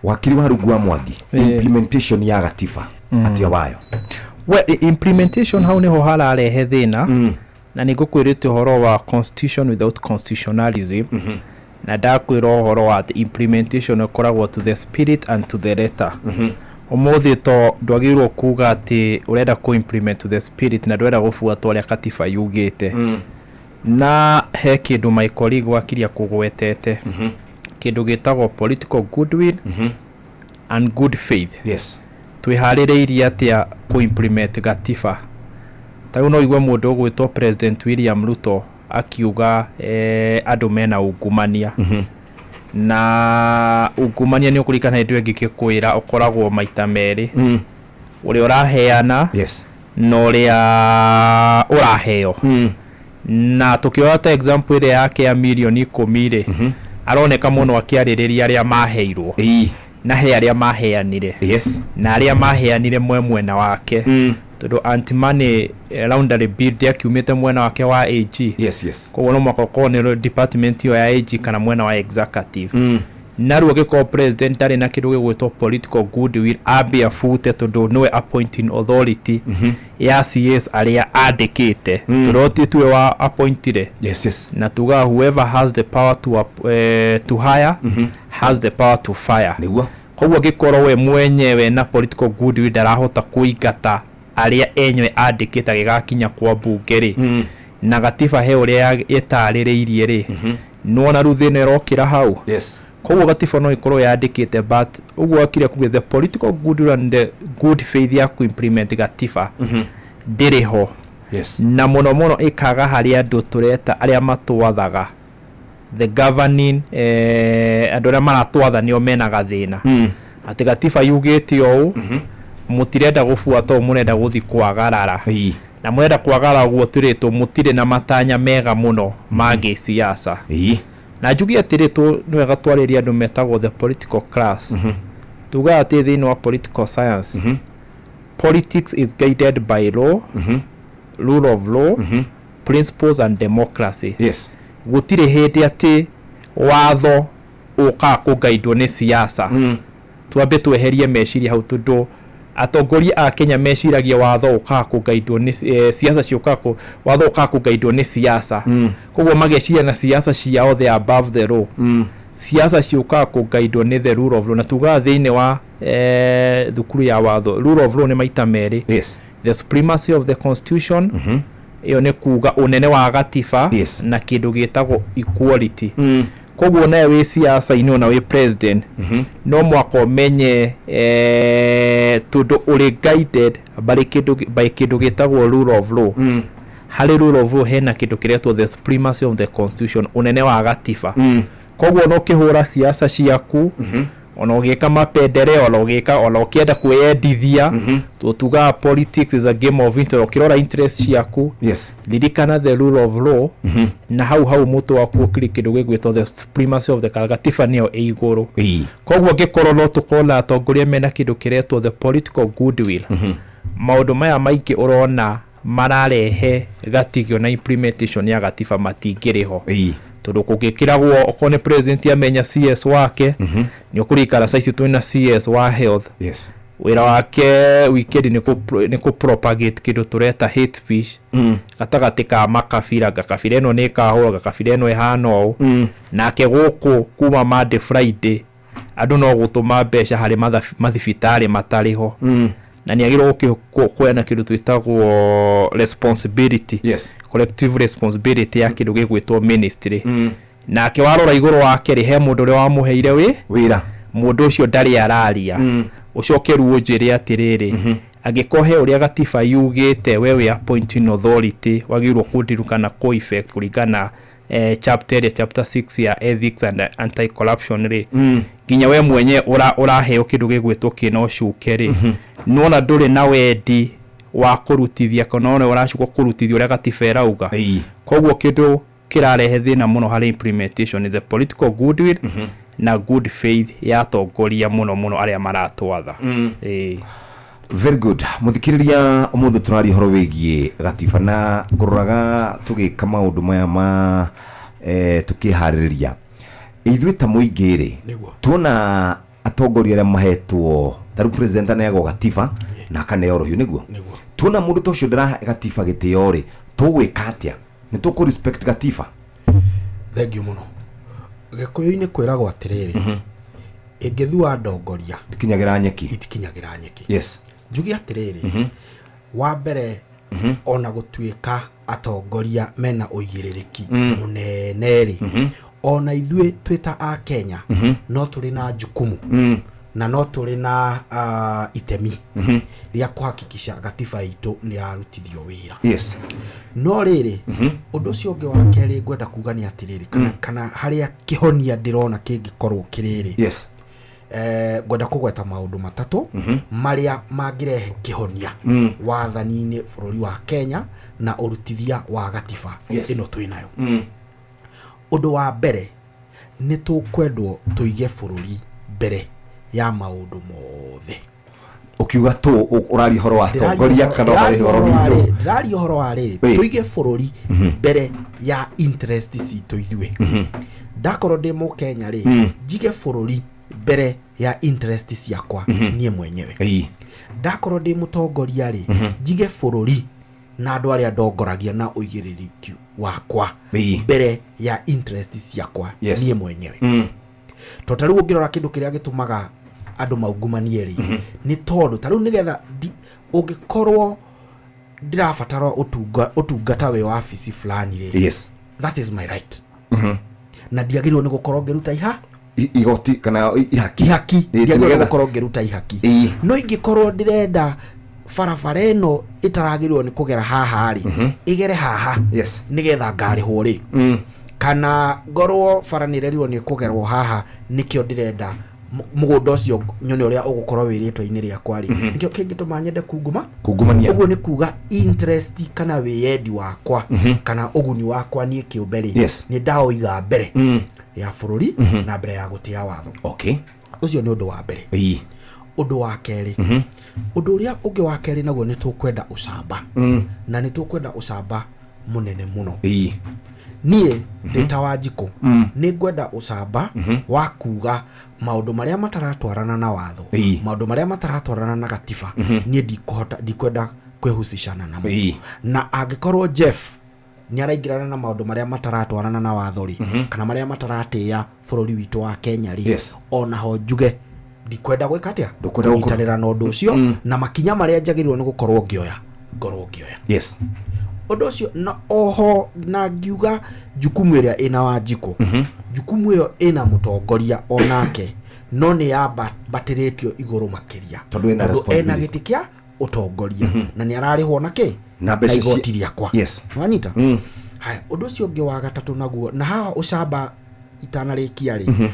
Wakiri wa rungu wa Mwangi, implementation ya gatiba, atia wayo? Well, implementation hau niho hararehe thĩna, na nĩ ngũkwĩrĩte ũhoro wa constitution without constitutionalism, na ndakwĩra ũhoro wa atĩ implementation ĩkoragwo to the spirit and to the letter. Ũmũthĩ to ndwagĩrĩirwo kuga atĩ ũrenda kũ implement to the spirit na ndũrenda gũbuata ũrĩa katiba yugĩte. Na he kĩndũ my colleague wakiria kũgwetete, kĩndũ gĩtagwo political goodwill and good faith. Twĩharĩrĩirie atĩa kũ implement gatiba? Ta rĩu no igue mũndũ ũgwĩtwo President William Ruto akiuga andũ mena ungumania, na ungumania nĩ ũkũririkana hĩndĩ ĩyo ĩngĩ ngĩkwĩra ũkoragwo maita merĩ, ũrĩa ũraheana na ũrĩa ũraheo. Na tũkĩoya ta example ĩrĩa yake ya mirioni 10 rĩ, aroneka mũno akĩarĩrĩria arĩa maheirwo, na he arĩa maheanire, na arĩa maheanire mwe mwena wake, tondũ anti money laundering bill ndĩakiumĩte mwena wake wa AG. Koguo no mũhaka ũkorwo nĩ department ĩyo ya AG kana mwena wa executive. Na rĩu angĩkorwo president ndarĩ na kĩndũ gĩgwĩtwo political goodwill, ambe abute, tondũ nĩwe appointing authority ya CS arĩa andĩkĩte, tondũ ti tuwe wa appointire. Na tugaga whoever has the power to hire has the power to fire. Koguo angĩkorwo we mwenyewe na political goodwill ndarahota kũingata arĩa enyewe andĩkĩte agĩgakinya kwa mbunge rĩ, na gatiba he ũrĩa ĩtarĩrĩirie rĩ, nĩwona rĩu thĩna ĩrokĩra hau. Koguo gatiba no ĩkorwo yandĩkĩte, but ũguo akire kuge the political goodwill and the good faith ya ku-implement gatiba ndĩrĩ ho. Na mũno mũno ĩkaga harĩ andũ tũreta arĩa matwathaga, the governing, andũ arĩa maratwatha nĩo mena gathĩna, atĩ gatiba yugĩte ũũ, mũtirenda gũbuata ũũ, mũrenda gũthiĩ kwagarara, na mũrenda kwagarara ũguo tũrĩtwo mũtirĩ na matanya mega mũno ma gĩciaca. Na njuge atĩrĩ, nĩ wega twarĩrie andũ metagwo the political class. Tugaga atĩ thĩinĩ wa political science, politics is guided by law, rule of law, principles and democracy. Gũtirĩ hĩndĩ atĩ watho ũkaga kũgaidwo nĩ siasa. Twambe tweherie meciria hau, tondũ atongoria a Kenya meciragia watho ũkaga kũgaidwo nĩ siasa ciũkaga watho ũkaga kũgaidwo nĩ siasa. Koguo mageciria na siasa ciao they are above the law. Siasa ciũkaga kũgaidwo nĩ the rule of law, na tugaga thĩinĩ wa thukuru ya watho, rule of law nĩ maita merĩ: the supremacy of the constitution, ĩyo nĩ kuga ũnene wa gatiba, na kĩndũ gĩtagwo equality. Koguo nawe wĩ siasa-inĩ, ona wĩ president, no mwaka ũmenye tondũ ũrĩ guided by kĩndũ gĩtagwo rule of law. Harĩ rule of law hena kĩndũ kĩretwo the supremacy of the constitution, ũnene wa gatiba. Koguo no ũkĩhũra siasa ciaku. Ona ũgĩka mapendeleo, ona ũgĩka, ona ũkĩenda kwĩyendithia, tugaga politics is a game of interest. Ũkĩrora interest ciaku, ririkana the rule of law, na hau hau mũtwe waku ũkiri kĩndũ gĩgwĩtwo the supremacy of the gatiba, nĩyo ĩ igũrũ. Koguo angĩkorwo no tũkorwo na atongoria mena kĩndũ kĩretwo the political goodwill, maũndũ maya maingĩ ũrona mararehe gatigio na implementation ya gatiba matingĩrĩ ho, tondũ kũngĩkĩragwo okorwo nĩ president amenya CS wake, nĩ ũkũririkana saici twĩna CS wa health, wĩra wake weekend nĩ kũ propagate kĩndũ tũreta hate speech gatagatĩ ka makabira, nga kabira ĩno nĩ ĩkahũra, nga kabira ĩno ĩhana ũũ. Nake gũkũ kuma Monday Friday andũ no gũtũma mbeca harĩ mathibitarĩ matarĩ ho, na nĩ agĩrĩirwo kuoya kĩndũ twĩtagwo responsibility, collective responsibility ya kĩndũ gĩgwĩtwo ministry. Nake warora igũrũ wake rĩ, he mũndũ ũrĩa wamũheire wĩ wĩra, mũndũ ũcio ndarĩ araria. Ũcoke rĩu ũnjĩre atĩrĩrĩ, angĩkorwo he ũrĩa gatiba yugĩte, we wĩ appointing authority, wagĩrĩirwo kũndiru kana kũ effect kũringana chapter ĩrĩa, chapter 6 ya ethics and anti corruption rĩ, nginya we mwenye ũraheo kĩndũ gĩgwĩtwo kĩna ũcuke rĩ, nĩwona ndũrĩ na wendi wa kũrutithia kana ona ũracukwo kũrutithia ũrĩa gatiba ĩrauga. Koguo kĩndũ kĩrarehe thĩna mũno harĩ implementation is the political goodwill na good faith ya atongoria, mũno mũno arĩa maratwatha. Ĩĩ. Very good. Muthikiriria, umuthi turaria uhoro wigie gatiba na ngũroraga tũgĩka maũndũ maya ma tukĩharĩrĩria ithuĩ ta mũingĩ rĩ, tuona atongoria arĩa mahetwo, ta rĩu president aneagwo gatiba na akaneo rũhiũ, nĩguo tuona mũndũ ta ũcio ndarahe gatiba gĩtĩo rĩ, tũgwĩka atĩa? Nĩ tũkũ respect gatiba? Thengiũ mũno. Gĩkũyũ-inĩ kwĩragwo atĩrĩrĩ, ĩngĩthua ndongoria Itikinyagĩra nyeki. Itikinyagĩra nyeki. Njuge atĩrĩrĩ, wa mbere, ona gũtuĩka atongoria mena ũigĩrĩrĩki mũnene rĩ, ona ithuĩ twĩ ta a Kenya no tũrĩ na jukumu na no tũrĩ na itemi rĩa kũhakikisha gatiba itũ nĩ yarutithio wĩra. No rĩrĩ, ũndũ ũcio ũngĩ wa kerĩ ngwenda kuga nĩ atĩrĩrĩ, kana harĩa kĩhonia ndĩrona kĩngĩkorwo kĩrĩrĩ, ngwenda kũgweta maũndũ matatũ marĩa mangĩrehe kĩhonia wathani-inĩ bũrũri wa Kenya na ũrutithia wa gatiba ĩno twĩnayo. Ũndũ wa mbere, nĩ tũkwendwo tũige bũrũri mbere ya maũndũ mothe. Ũkiuga tu ũraria ũhoro wa atongoria kana ũraria ũhoro witũ? Ndĩraria ũhoro wa rĩrĩ, tũige bũrũri mbere ya interest citũ ithuĩ. Ndakorwo ndĩ mũkenya rĩ, njige bũrũri mbere ya interest ciakwa niĩ mwenyewe. Ndakorwo ndĩ mũtongoria rĩ, njige bũrũri na andũ arĩa ndongoragia na ũigĩrĩrĩki wakwa mbere ya interest ciakwa niĩ mwenyewe. Tondũ ta rĩu ũngĩrora kĩndũ kĩrĩa gĩtũmaga andũ maungumanie rĩ, nĩ tondũ ta rĩu nĩgetha ũngĩkorwo ndĩrabatara ũtungata wĩ wabici fulani rĩ, that is my right, na ndiagĩrĩirwo nĩ gũkorwo ngĩruta iha Igoti kana ihaki. Ihaki. Ndiagĩrĩirwo nĩ nĩgetha- gũkorwo ngĩruta ihaki, no ingĩkorwo ndĩrenda barabara ĩno ĩtaragĩrĩirwo nĩ kũgera haha rĩ, ĩgere haha nĩgetha ngarĩhwo rĩ, kana ngorwo bara nĩ ĩrerirwo nĩ kũgerwo haha, nĩkĩo ndĩrenda mũgũnda ũcio nyone ũrĩa ũgũkorwo wĩ rĩtwa-inĩ rĩakwa rĩ, nĩkĩo kĩngĩtũma nyende kunguma. Kungumania. Ũguo nĩ kuga interest kana wĩyendi wakwa kana ũguni wakwa niĩ kĩũmbe rĩ, nĩ ndaũiga mbere ya bũrũri na mbere ya gũtĩa watho. Ũcio nĩ ũndũ wa mbere. Ũndũ wa kerĩ, ũndũ ũrĩa ũngĩ wa kerĩ naguo, nĩ tũkwenda ũcamba, na nĩ tũkwenda ũcamba mũnene mũno. Niĩ ndĩ ta Wanjikũ, nĩ ngwenda ũcamba wa kuga maũndũ marĩa mataratwarana na watho, maũndũ marĩa mataratwarana na gatiba, niĩ ndikũhota, ndikwenda kwĩhusishana namo. Na angĩkorwo Jeff nĩ araingĩrana na maũndũ marĩa mataratwarana na watho rĩ, kana marĩa mataratĩĩa bũrũri witũ wa Kenya rĩ, onaho njuge ndikwenda gwĩka atĩa? Ndũkwenda gũkorwo- Kũnyitanĩra na ũndũ ũcio, na makinya marĩa njagĩrĩirwo nĩ gũkorwo ngĩoya, ngorwo ngĩoya ũndũ ũcio. Na oho na ngiuga jukumu ĩrĩa ĩna Wanjikũ, jukumu ĩyo ĩna mũtongoria onake, no nĩ yambatĩrĩtio igũrũ makĩria Tondũ ena ena responsibility. gĩtĩ kĩa ũtongoria na nĩ ararĩhwo na kĩ? Na mbeca Na igoti rĩakwa. Wanyita? Haya, ũndũ ũcio ũngĩ wa gatatũ naguo, na haha ũcamba itanarĩkia rĩ,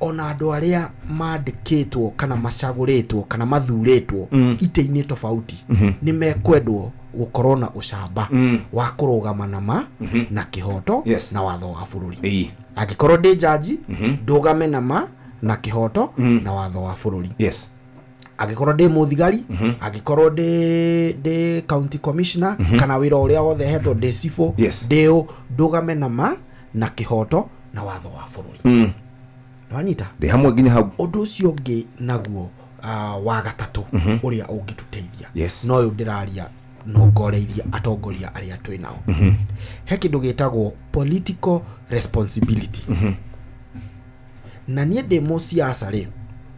Ona andũ arĩa mandĩkĩtwo kana macagũrĩtwo kana mathurĩtwo itĩ-inĩ tofauti nĩ mekwendwo gũkorwo na ũcamba wa kũrũgama na ma na kĩhoto na watho wa bũrũri. Angĩkorwo ndĩ jaji, ndũgame na ma na kĩhoto na watho wa bũrũri. Angĩkorwo ndĩ mũthigari, angĩkorwo ndĩ county commissioner, kana wĩra ũrĩa wothe hetwo, ndĩ cibũ, ndĩ ũ, ndũgame na ma na kĩhoto na watho wa bũrũri. Nĩwanyita? Ndĩ hamwe nginya hau. Ũndũ ũcio ũngĩ naguo, wa gatatũ, ũrĩa ũngĩtũteithia, no ũyũ ndĩraria nongoreirie atongoria arĩa twĩ nao, he kĩndũ gĩtagwo political responsibility. Na niĩ ndĩ mũciaca rĩ,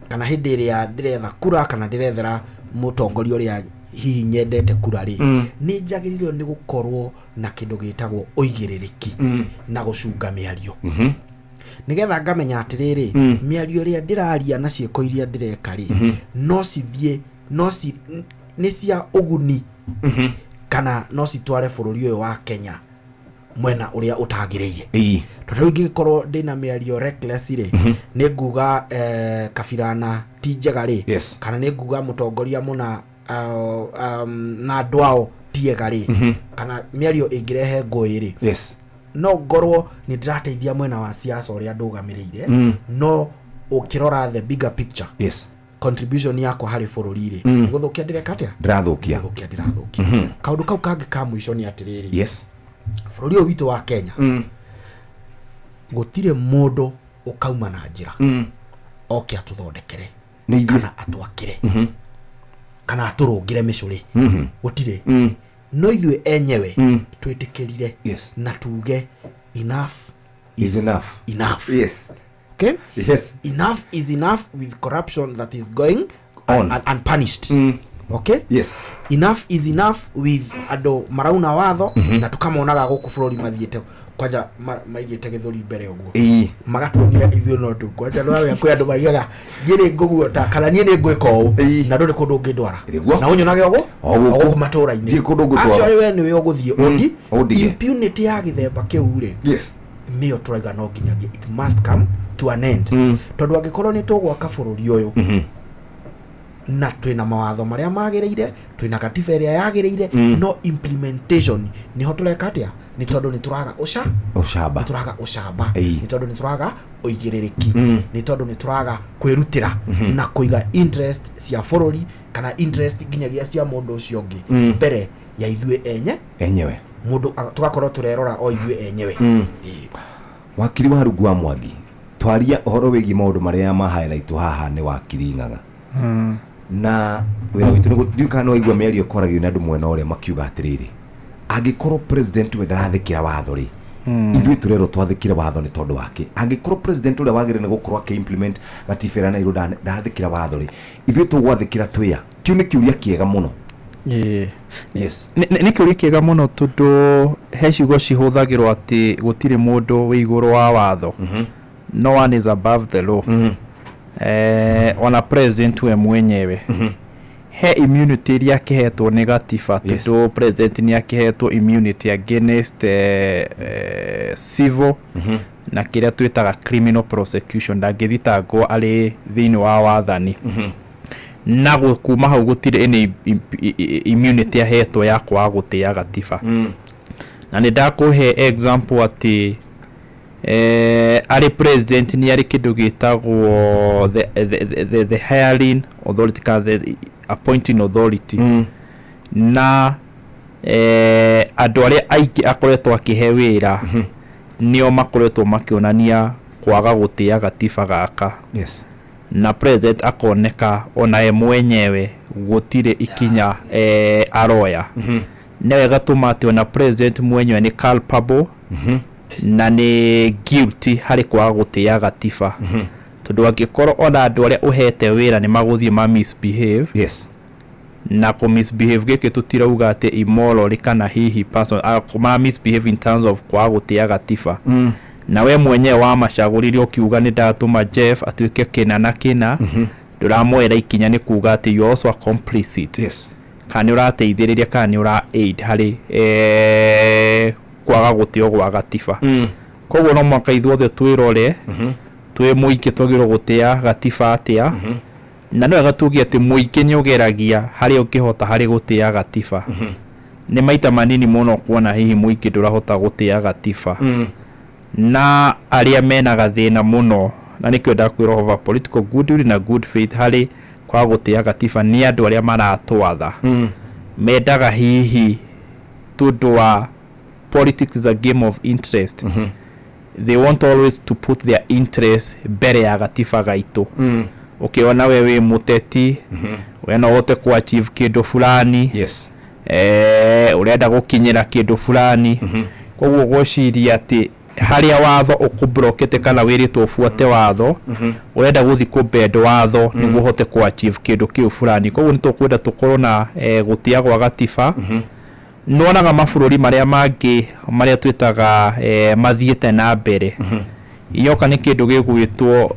kana hĩndĩ ĩrĩa ndĩretha kura kana ndĩrethera mũtongoria ũrĩa hihi nyendete kura rĩ, nĩ njagĩrĩirwo nĩ gũkorwo na kĩndũ gĩtagwo ũigĩrĩrĩki na gũcunga mĩario, nĩgetha ngamenya atĩrĩrĩ, mĩario ĩrĩa ndĩraria na ciĩko iria ndĩreka rĩ, no cithiĩ no ci nĩ cia ũguni kana no citware bũrũri ũyũ wa Kenya mwena ũrĩa ũtagĩrĩire. Tondũ rĩu ingĩkorwo ndĩna mĩario reckless rĩ, nĩ nguga kabirana ti njega rĩ, kana nĩ nguga mũtongoria mũna na andũ ao ti ega rĩ, kana mĩario ĩngĩrehe ngũĩ rĩ, no ngorwo nĩ ndĩrateithia mwena wa siasa ũrĩa ndũgamĩrĩire, no ũkĩrora the bigger picture, contribution yakwa harĩ bũrũri rĩ, nĩ gũthũkia ndĩreka atĩa? Ndĩrathũkia. Gũthũkia ndĩrathũkia. Kaũndũ kau kangĩ ka mũico nĩ atĩrĩrĩ, bũrũri ũyũ witũ wa Kenya, gũtirĩ mũndũ ũkauma na njĩra oke atũthondekere Nĩ ithuĩ. kana atwakĩre kana atũrũngĩre mĩcũrĩ. Gũtirĩ. No ithuĩ enyewe twĩtĩkĩrire na tuge enough is enough. Enough. Okay? Enough is enough with corruption that is going on unpunished. Okay? Yes. Enough is enough with andũ marauna watho na tukamonaga gũkũ bũrũri mathiĩte kwanja maigĩte gĩthũri mbere ũguo, magatuonia ithuĩ no tu kwanja no we kwĩ andũ maigaga niĩ nĩ ngũguota kana niĩ nĩ ngwĩka ũũ na ndũrĩ kũndũ ũngĩndwara Nĩguo. na ũnyonage ũguo O gũkũ. O gũkũ matũra-inĩ. Ndirĩ kũndũ ngũtwara. Actually we nĩwe ũgũthiĩ ũndi Ũndige. Impunity ya gĩthemba kĩu rĩ, nĩyo tũraiga no nginyagia it must come to an end, tondũ angĩkorwo nĩ tũgwaka bũrũri ũyũ na twĩna mawatho marĩa magĩrĩire, twĩna katiba ĩrĩa yagĩrĩire, no implementation nĩho tũreka atĩa? Nĩ tondũ nĩ tũraga ũca Ũcamba. Nĩ tũraga ũcamba. Nĩ tondũ nĩ tũraga ũigĩrĩrĩki. Nĩ tondũ nĩ tũraga kwĩrutĩra na kũiga interest cia bũrũri kana interest nginyagia cia mũndũ ũcio ũngĩ mbere ya ithuĩ enye enyewe. Mũndũ tũgakorwo tũrerora o ithuĩ enyewe. Ĩĩ. Wakiri wa rungu wa Mwangi, twaria ũhoro wĩgiĩ maũndũ marĩa ma highlight haha nĩ wakiri Ng'ang'a, na wĩra witũ nĩ ndiũĩ kana nĩ waigua mĩario ĩkoragio nĩ andũ mwena ũrĩa makiuga atĩrĩrĩ, angĩkorwo president we ndarathĩkĩra watho rĩ, ithuĩ tũrerwo twathĩkĩre watho nĩ tondũ wake? Angĩkorwo president ũrĩa wagĩrĩire nĩ gũkorwo akĩ-implement gatiba ĩrĩa Nairũ ndarathĩkĩra watho rĩ, ithuĩ tũgwathĩkĩra twĩa? Kĩu nĩ kĩũria kĩega mũno. Nĩ kĩũria kĩega mũno, tondũ he ciugo cihũthagĩrwo atĩ gũtirĩ mũndũ wĩ igũrũ wa watho, no one is above the law. Ona president we mwenyewe he immunity iria akĩhetwo nĩ gatiba, tondũ president nĩ akĩhetwo immunity against civil na kĩrĩa twĩtaga criminal prosecution, ndangĩthitangwo arĩ thĩinĩ wa wathani. Na kuma hau gũtirĩ any immunity ahetwo ya kwaga gũtĩa gatiba. Na nĩ ndakũhe example atĩ arĩ president nĩ arĩ kĩndũ gĩtagwo the hiring authority kana the appointing authority, na andũ arĩa aingĩ akoretwo akĩhe wĩra nĩo makoretwo makĩonania kwaga gũtĩa gatiba gaka. Na president akoneka ona ye mwenyewe gũtirĩ ikinya aroya. Nĩwe gatũma atĩ ona president mwenyewe nĩ culpable na nĩ guilty harĩ kwaga gũtĩa gatiba, tondũ angĩkorwo ona andũ arĩa ũhete wĩra nĩ magũthiĩ ma misbehave, na kũ misbehave gĩkĩ tũtirauga atĩ immorally kana hihi person ma misbehave in terms of kwaga gũtĩa gatiba, na we mwenyewe wamacagũrire ũkiuga nĩ ndatũma Jeff atuĩke kĩna na kĩna, ndũramoera ikinya, nĩ kuga atĩ you are also a complicit, kana nĩ ũrateithĩrĩria kana nĩ ũra aid harĩ kwaga gũtĩo gwa gatiba. Koguo no mũhaka ithuothe twĩrore. Twĩ mũingĩ twagĩrĩirwo gũtĩa gatiba atĩa? Na nĩ wega tuge atĩ mũingĩ nĩ ũgeragia harĩa ũngĩhota harĩ gũtĩa gatiba. Nĩ maita manini mũno kuona hihi mũingĩ ndũrahota gũtĩa gatiba. Na arĩa mena gathĩna mũno, na nĩkĩo ndakwĩra ũhoro wa political goodwill na good faith harĩ kwaga gũtĩa gatiba, nĩ andũ arĩa maratwatha. Mendaga hihi tondũ wa politics is a game of interest. They want always to put their interest mbere ya gatiba gaitũ. Ũkĩona we wĩ mũteti, we no ũhote ku achieve kĩndũ fulani. Ũrenda gũkinyĩra kĩndũ fulani, koguo gwĩciria atĩ harĩa watho ũkũbrokete kana wĩrĩtwo ũbuate watho, ũrenda gũthiĩ kũbend watho nĩguo ũhote ku achieve kĩndũ kĩu fulani. Koguo nĩ tũkwenda tũkorwo na gũtĩa gwa gatiba. Nĩwonaga mabũrũri marĩa mangĩ marĩa twĩtaga mathiĩte na mbere, yoka nĩ kĩndũ gĩgwĩtwo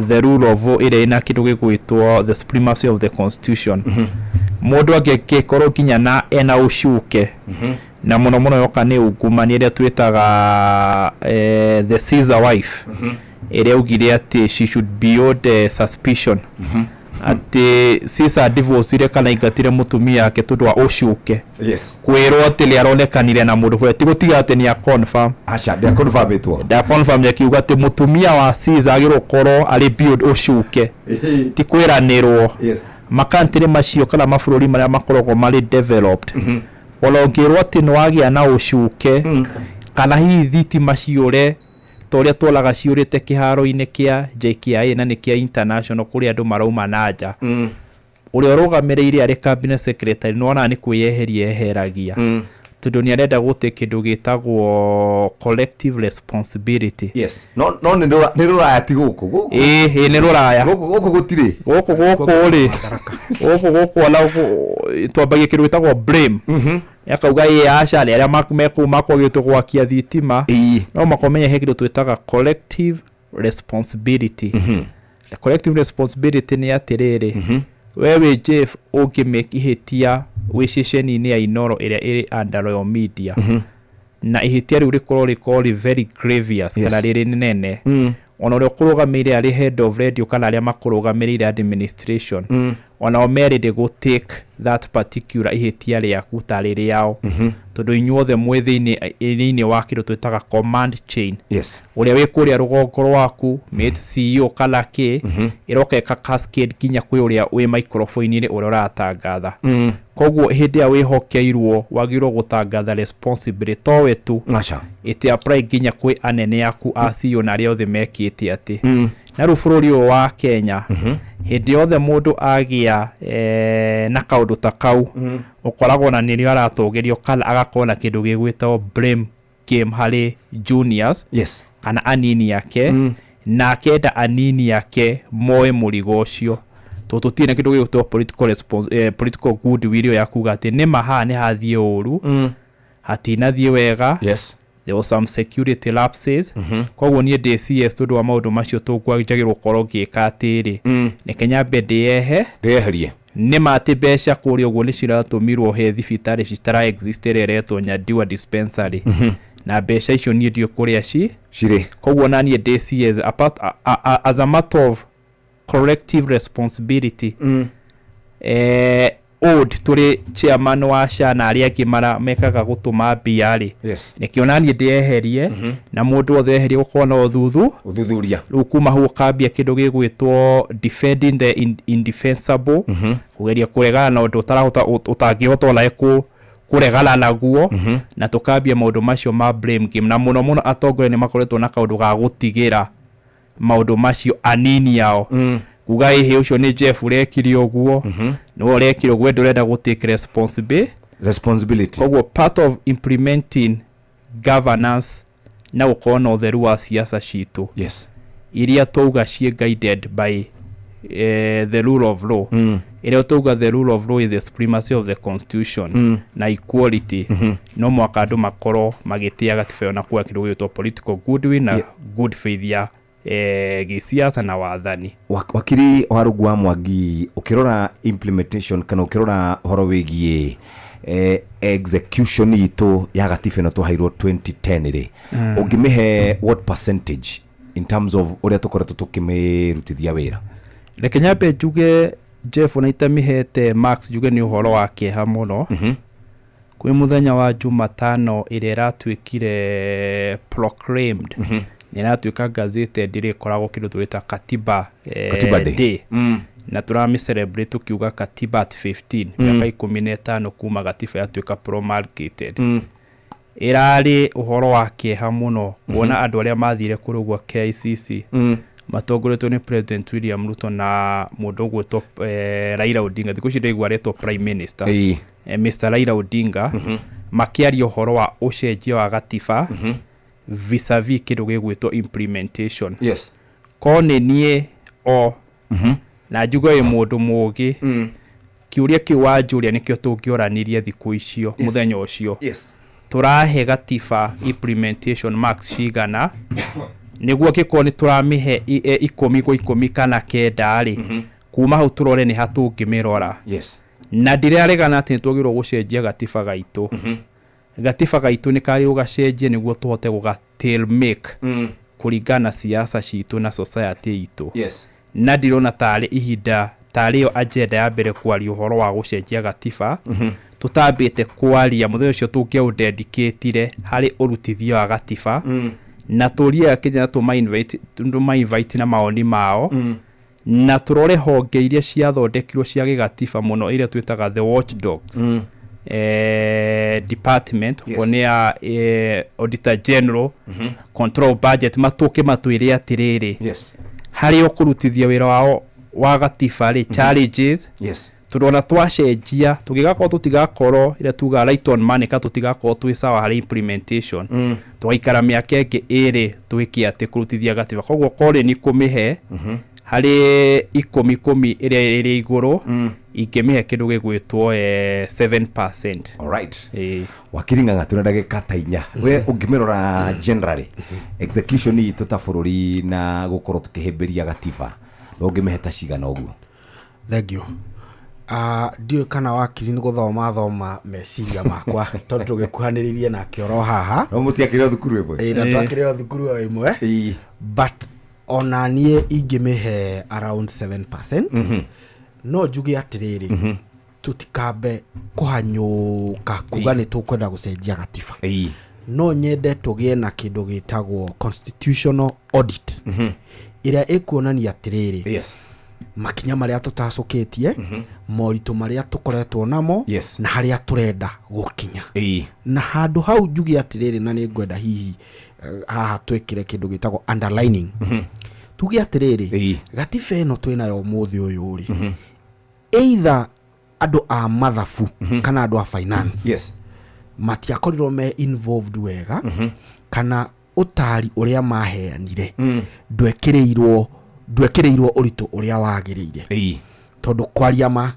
the rule of law, ĩrĩa ĩna kĩndũ gĩgwĩtwo the supremacy of the constitution. Mũndũ angĩkorwo nginya na ena ũcuke, na mũno mũno yoka nĩ ungumania ĩrĩa twĩtaga the Caesar wife, ĩrĩa augire atĩ she should beyond suspicion, atĩ Caesar divorcire kana aingatire mũtumia wake tondũ wa ũcuke. Kwĩrwo atĩ nĩ aronekanire na mũndũ bũrũri, ti gũtiga atĩ nĩ a confirm. Aca, ndĩaconfirmĩtwo. Nda confirm, akiuga atĩ mũtumia wa Caesar agĩrĩirwo gũkorwo arĩ beyond ũcuke, ti kwĩranĩrwo. Makantĩrĩ macio kana mabũrũri marĩa makoragwo marĩ developed, ona ũngĩrwo atĩ nĩ wagĩa na ũcuke kana hihi thitima ciũre ta ũrĩa tuonaga ciũrĩte kĩharo-inĩ kĩa JKIA, na nĩ kĩa international kũrĩa andũ marauma na nja, ũrĩa ũrũgamĩrĩire arĩ cabinet secretary nĩ wonaga nĩ kwĩyeheria eheragia, tondũ nĩ arenda gũte kĩndũ gĩtagwo collective responsibility. Yes, no nĩ rũraya, ti gũkũ. Gũkũ Ĩĩ ĩĩ, nĩ rũraya. Gũkũ gũtirĩ. Gũkũ rĩ, gũkũ ona twambagia kĩndũ gĩtagwo blame, akauga ĩ aca, nĩ arĩa mekũu makwagĩtwo gwakia thitima. No makomenya he kĩndũ twĩtaga collective responsibility. The collective responsibility nĩ atĩrĩrĩ, we wĩ Jeff, ũngĩmake ihĩtia wĩ ceceni-inĩ ya Inoro ĩrĩa ĩrĩ under Royal Media, na ihĩtia rĩu rĩkorwo rĩ very grievous kana rĩrĩ nene, ona ũrĩa ũkũrũgamĩrĩire arĩ head of radio kana arĩa makũrũgamĩrĩire administration, onao merĩndĩ gũ take that particular ihĩtia rĩaku tarĩ rĩao, tondũ inyuothe mwĩ thĩinĩ wa kĩndũ twĩtaga command chain. Ũrĩa wĩ kũrĩa rũgongo rwaku mate CEO kana kĩ, ĩroka ĩka cascade nginya kwĩ ũrĩa wĩ microphone-inĩ ũrĩa ũratangatha. Koguo hĩndĩ ĩrĩa wĩhokeirwo wagĩrĩirwo gũtangatha responsibility towe tu. Aca. It apply nginya kwĩ anene aku a CEO na arĩa othe mekĩte atĩ. Na rĩu bũrũri ũyũ wa Kenya, hĩndĩ yothe mũndũ agĩa na kaũndũ ta kau, ũkoragwo na nĩrĩo aratũgĩrio kana agakorwo na kĩndũ gĩgwĩtwo blame game harĩ juniors kana anini ake, na akenda anini ake moe mũrigo ũcio, tondũ tũtirĩ na kĩndũ gĩgwĩtwo political response, political goodwill ĩyo ya kuga atĩ nĩma haha nĩ hathiĩ ũru, hatinathiĩ wega. There was some security lapses. Koguo niĩ ndĩ CS, tondũ wa maũndũ macio tũngwagĩrĩirwo gũkorwo ngĩka atĩrĩ, reke nyambe ndĩyehe. Ndĩyeherie. Nĩ ma atĩ mbeca kũrĩa ũguo nĩ ciratũmirwo he thibitarĩ citara exist ĩrĩa ĩretwo Nyandiwa dispensary, na mbeca icio niĩ ndiũ kũrĩa ci cirĩ. Koguo na niĩ ndĩ CS, apart, a, as a matter of collective responsibility, old tũrĩ chairman wa SHA na arĩa angĩ mara mekaga gũtũma mbia rĩ, nĩkĩo na niĩ ndĩyeherie, na mũndũ wothe eherie gũkorwo na ũthuthu ũthuthuria. Rĩu kuma hau ũkambia kĩndũ gĩgwĩtwo defending the indefensible, kũgeria kũregana na ũndũ ũtarahota, ũtangĩhota onawe kũregana naguo, na tũkambia maũndũ macio ma blame game. Na mũno mũno atongoria nĩ makoretwo na kaũndũ ga gũtigĩra maũndũ macio anini ao, kuga ĩhĩ ũcio nĩ Jeff ũrekire ũguo, nĩwe ũrekire ũguo, we ndũrenda gũ take responsibility. Responsibility. Koguo part of implementing governance na gũkorwo na ũtheru wa siasa citũ iria twauga ciĩ guided by the rule of law, ĩrĩa twauga the rule of law is the supremacy of the constitution na equality, no mwaka andũ makorwo magĩtĩa gatiba ĩyo na kuoya kĩndũ gĩgwĩtwo political goodwill na good faith ya gĩsiasa na wathani. Wakiri wa Rungu wa Mwangi, ũkĩrora implementation kana ũkĩrora ũhoro wĩgiĩ execution itũ ya gatiba ĩno twaheirwo 2010 rĩ, ũngĩmĩhe what percentage In terms of ũrĩa tũkoretwo tũkĩmĩrutithia wĩra. Reke nyambe njuge, Jeff, na itamĩhete max, njuge nĩ ũhoro wa kĩeha mũno. Kwĩ mũthenya wa Jumatano ĩrĩa ĩratuĩkire proclaimed, nĩ ĩratuĩka gazetted, ĩrĩa ĩkoragwo kĩndũ twĩta Katiba, Katiba Day. Day. Na tũramĩ celebrate tũkiuga Katiba at 15, mĩaka 15 kuma gatiba yatuĩka promulgated. Ĩrarĩ ũhoro wa kĩeha mũno kuona andũ arĩa mathire kũrũgwa KICC matongoretio nĩ President William Ruto na mũndũ ũgwĩtwo Raila Odinga, thikũ ici ndĩraigua aretwo Prime Minister, Mr Raila Odinga, makĩaria ũhoro wa ũcenjia wa gatiba vis-a-vis kĩndũ gĩgwĩtwo implementation. Ko nĩ niĩ o na njuge wĩ mũndũ mũũgĩ, kĩũria kĩu wanjũria nĩkĩo tũngĩoranirie thikũ icio, mũthenya ũcio. Tũrahe gatiba implementation marks cigana, nĩguo angĩkorwo nĩ tũramĩhe 10 kwa 10 kana 9 rĩ, kuma hau tũrore nĩ ha tũngĩmĩrora. Na ndĩraregana atĩ nĩ twagĩrĩirwo gũcenjia gatiba gaitũ. Gatiba gaitũ nĩ karĩrwo gacenjie nĩguo tũhote gũga tailor make kũringana na siasa citũ na society itũ. Na ndirona tarĩ ihinda tarĩ yo agenda ya mbere kwaria ũhoro wa gũcenjia gatiba. Tũtambĩte kwaria mũthenya ũcio tũngĩaũdedicatire harĩ ũrutithia wa gatiba, na tũrie Akenya tũma invite na maoni mao, na tũrore honge iria ciathondekirwo cia gĩgatiba mũno, iria twĩtaga the watchdogs department, yes. Nĩ ya Auditor General, control budget, matũke matwĩre atĩrĩrĩ, harĩ o kũrutithia wĩra wao wa gatiba rĩ, challenges, tondũ ona twacenjia tũngĩgakorwo tũtigakorwo ĩrĩa tugaga right on money, ka tũtigakorwo twĩ sawa harĩ implementation, tũgaikara mĩaka ĩngĩ 2 twĩke atĩ kũrutithia gatiba. Koguo korĩ nĩ kũmĩhe harĩ 10 10 ĩrĩa ĩrĩ igũrũ, ingĩmĩhe kĩndũ gĩgwĩtwo 7%. Alright. Ĩĩ. Wakiri Ng'ang'a, twĩna ndagĩka ta 4. We ũngĩmĩrora generally, execution itũ ta bũrũri na gũkorwo tũkĩhĩmbĩria gatiba, we ũngĩmĩhe ta cigana ũguo? Thank you. Ndiũĩ kana wakiri nĩ gũthoma thoma meciria makwa, tondũ tũgĩkuhanĩrĩirie nake oro haha. No mũtiakĩrĩ o thukuru ĩmwe? Ĩĩ, na twakĩrĩ o thukuru o ĩmwe. But ona niĩ ingĩmĩhe around 7%. No njuge atĩrĩrĩ, tũtikambe kũhanyũka kuga nĩ tũkwenda gũcenjia gatiba. No nyende tũgĩe na kĩndũ gĩtagwo constitutional audit, ĩrĩa ĩkuonania atĩrĩrĩ, makinya marĩa tũtacũkĩtie, moritũ marĩa tũkoretwo namo, na harĩa tũrenda gũkinya. Na handũ hau njuge atĩrĩrĩ, na nĩ ngwenda hihi haha twĩkĩre kĩndũ gĩtagwo underlining, tuge atĩrĩrĩ, gatiba ĩno twĩnayo ũmũthĩ ũyũ rĩ, either andũ a mathabu kana andũ a finance matiakorirwo me involved wega, kana ũtari ũrĩa maheanire ndwekĩrĩirwo ũritũ ũrĩa wagĩrĩire, tondũ kwaria ma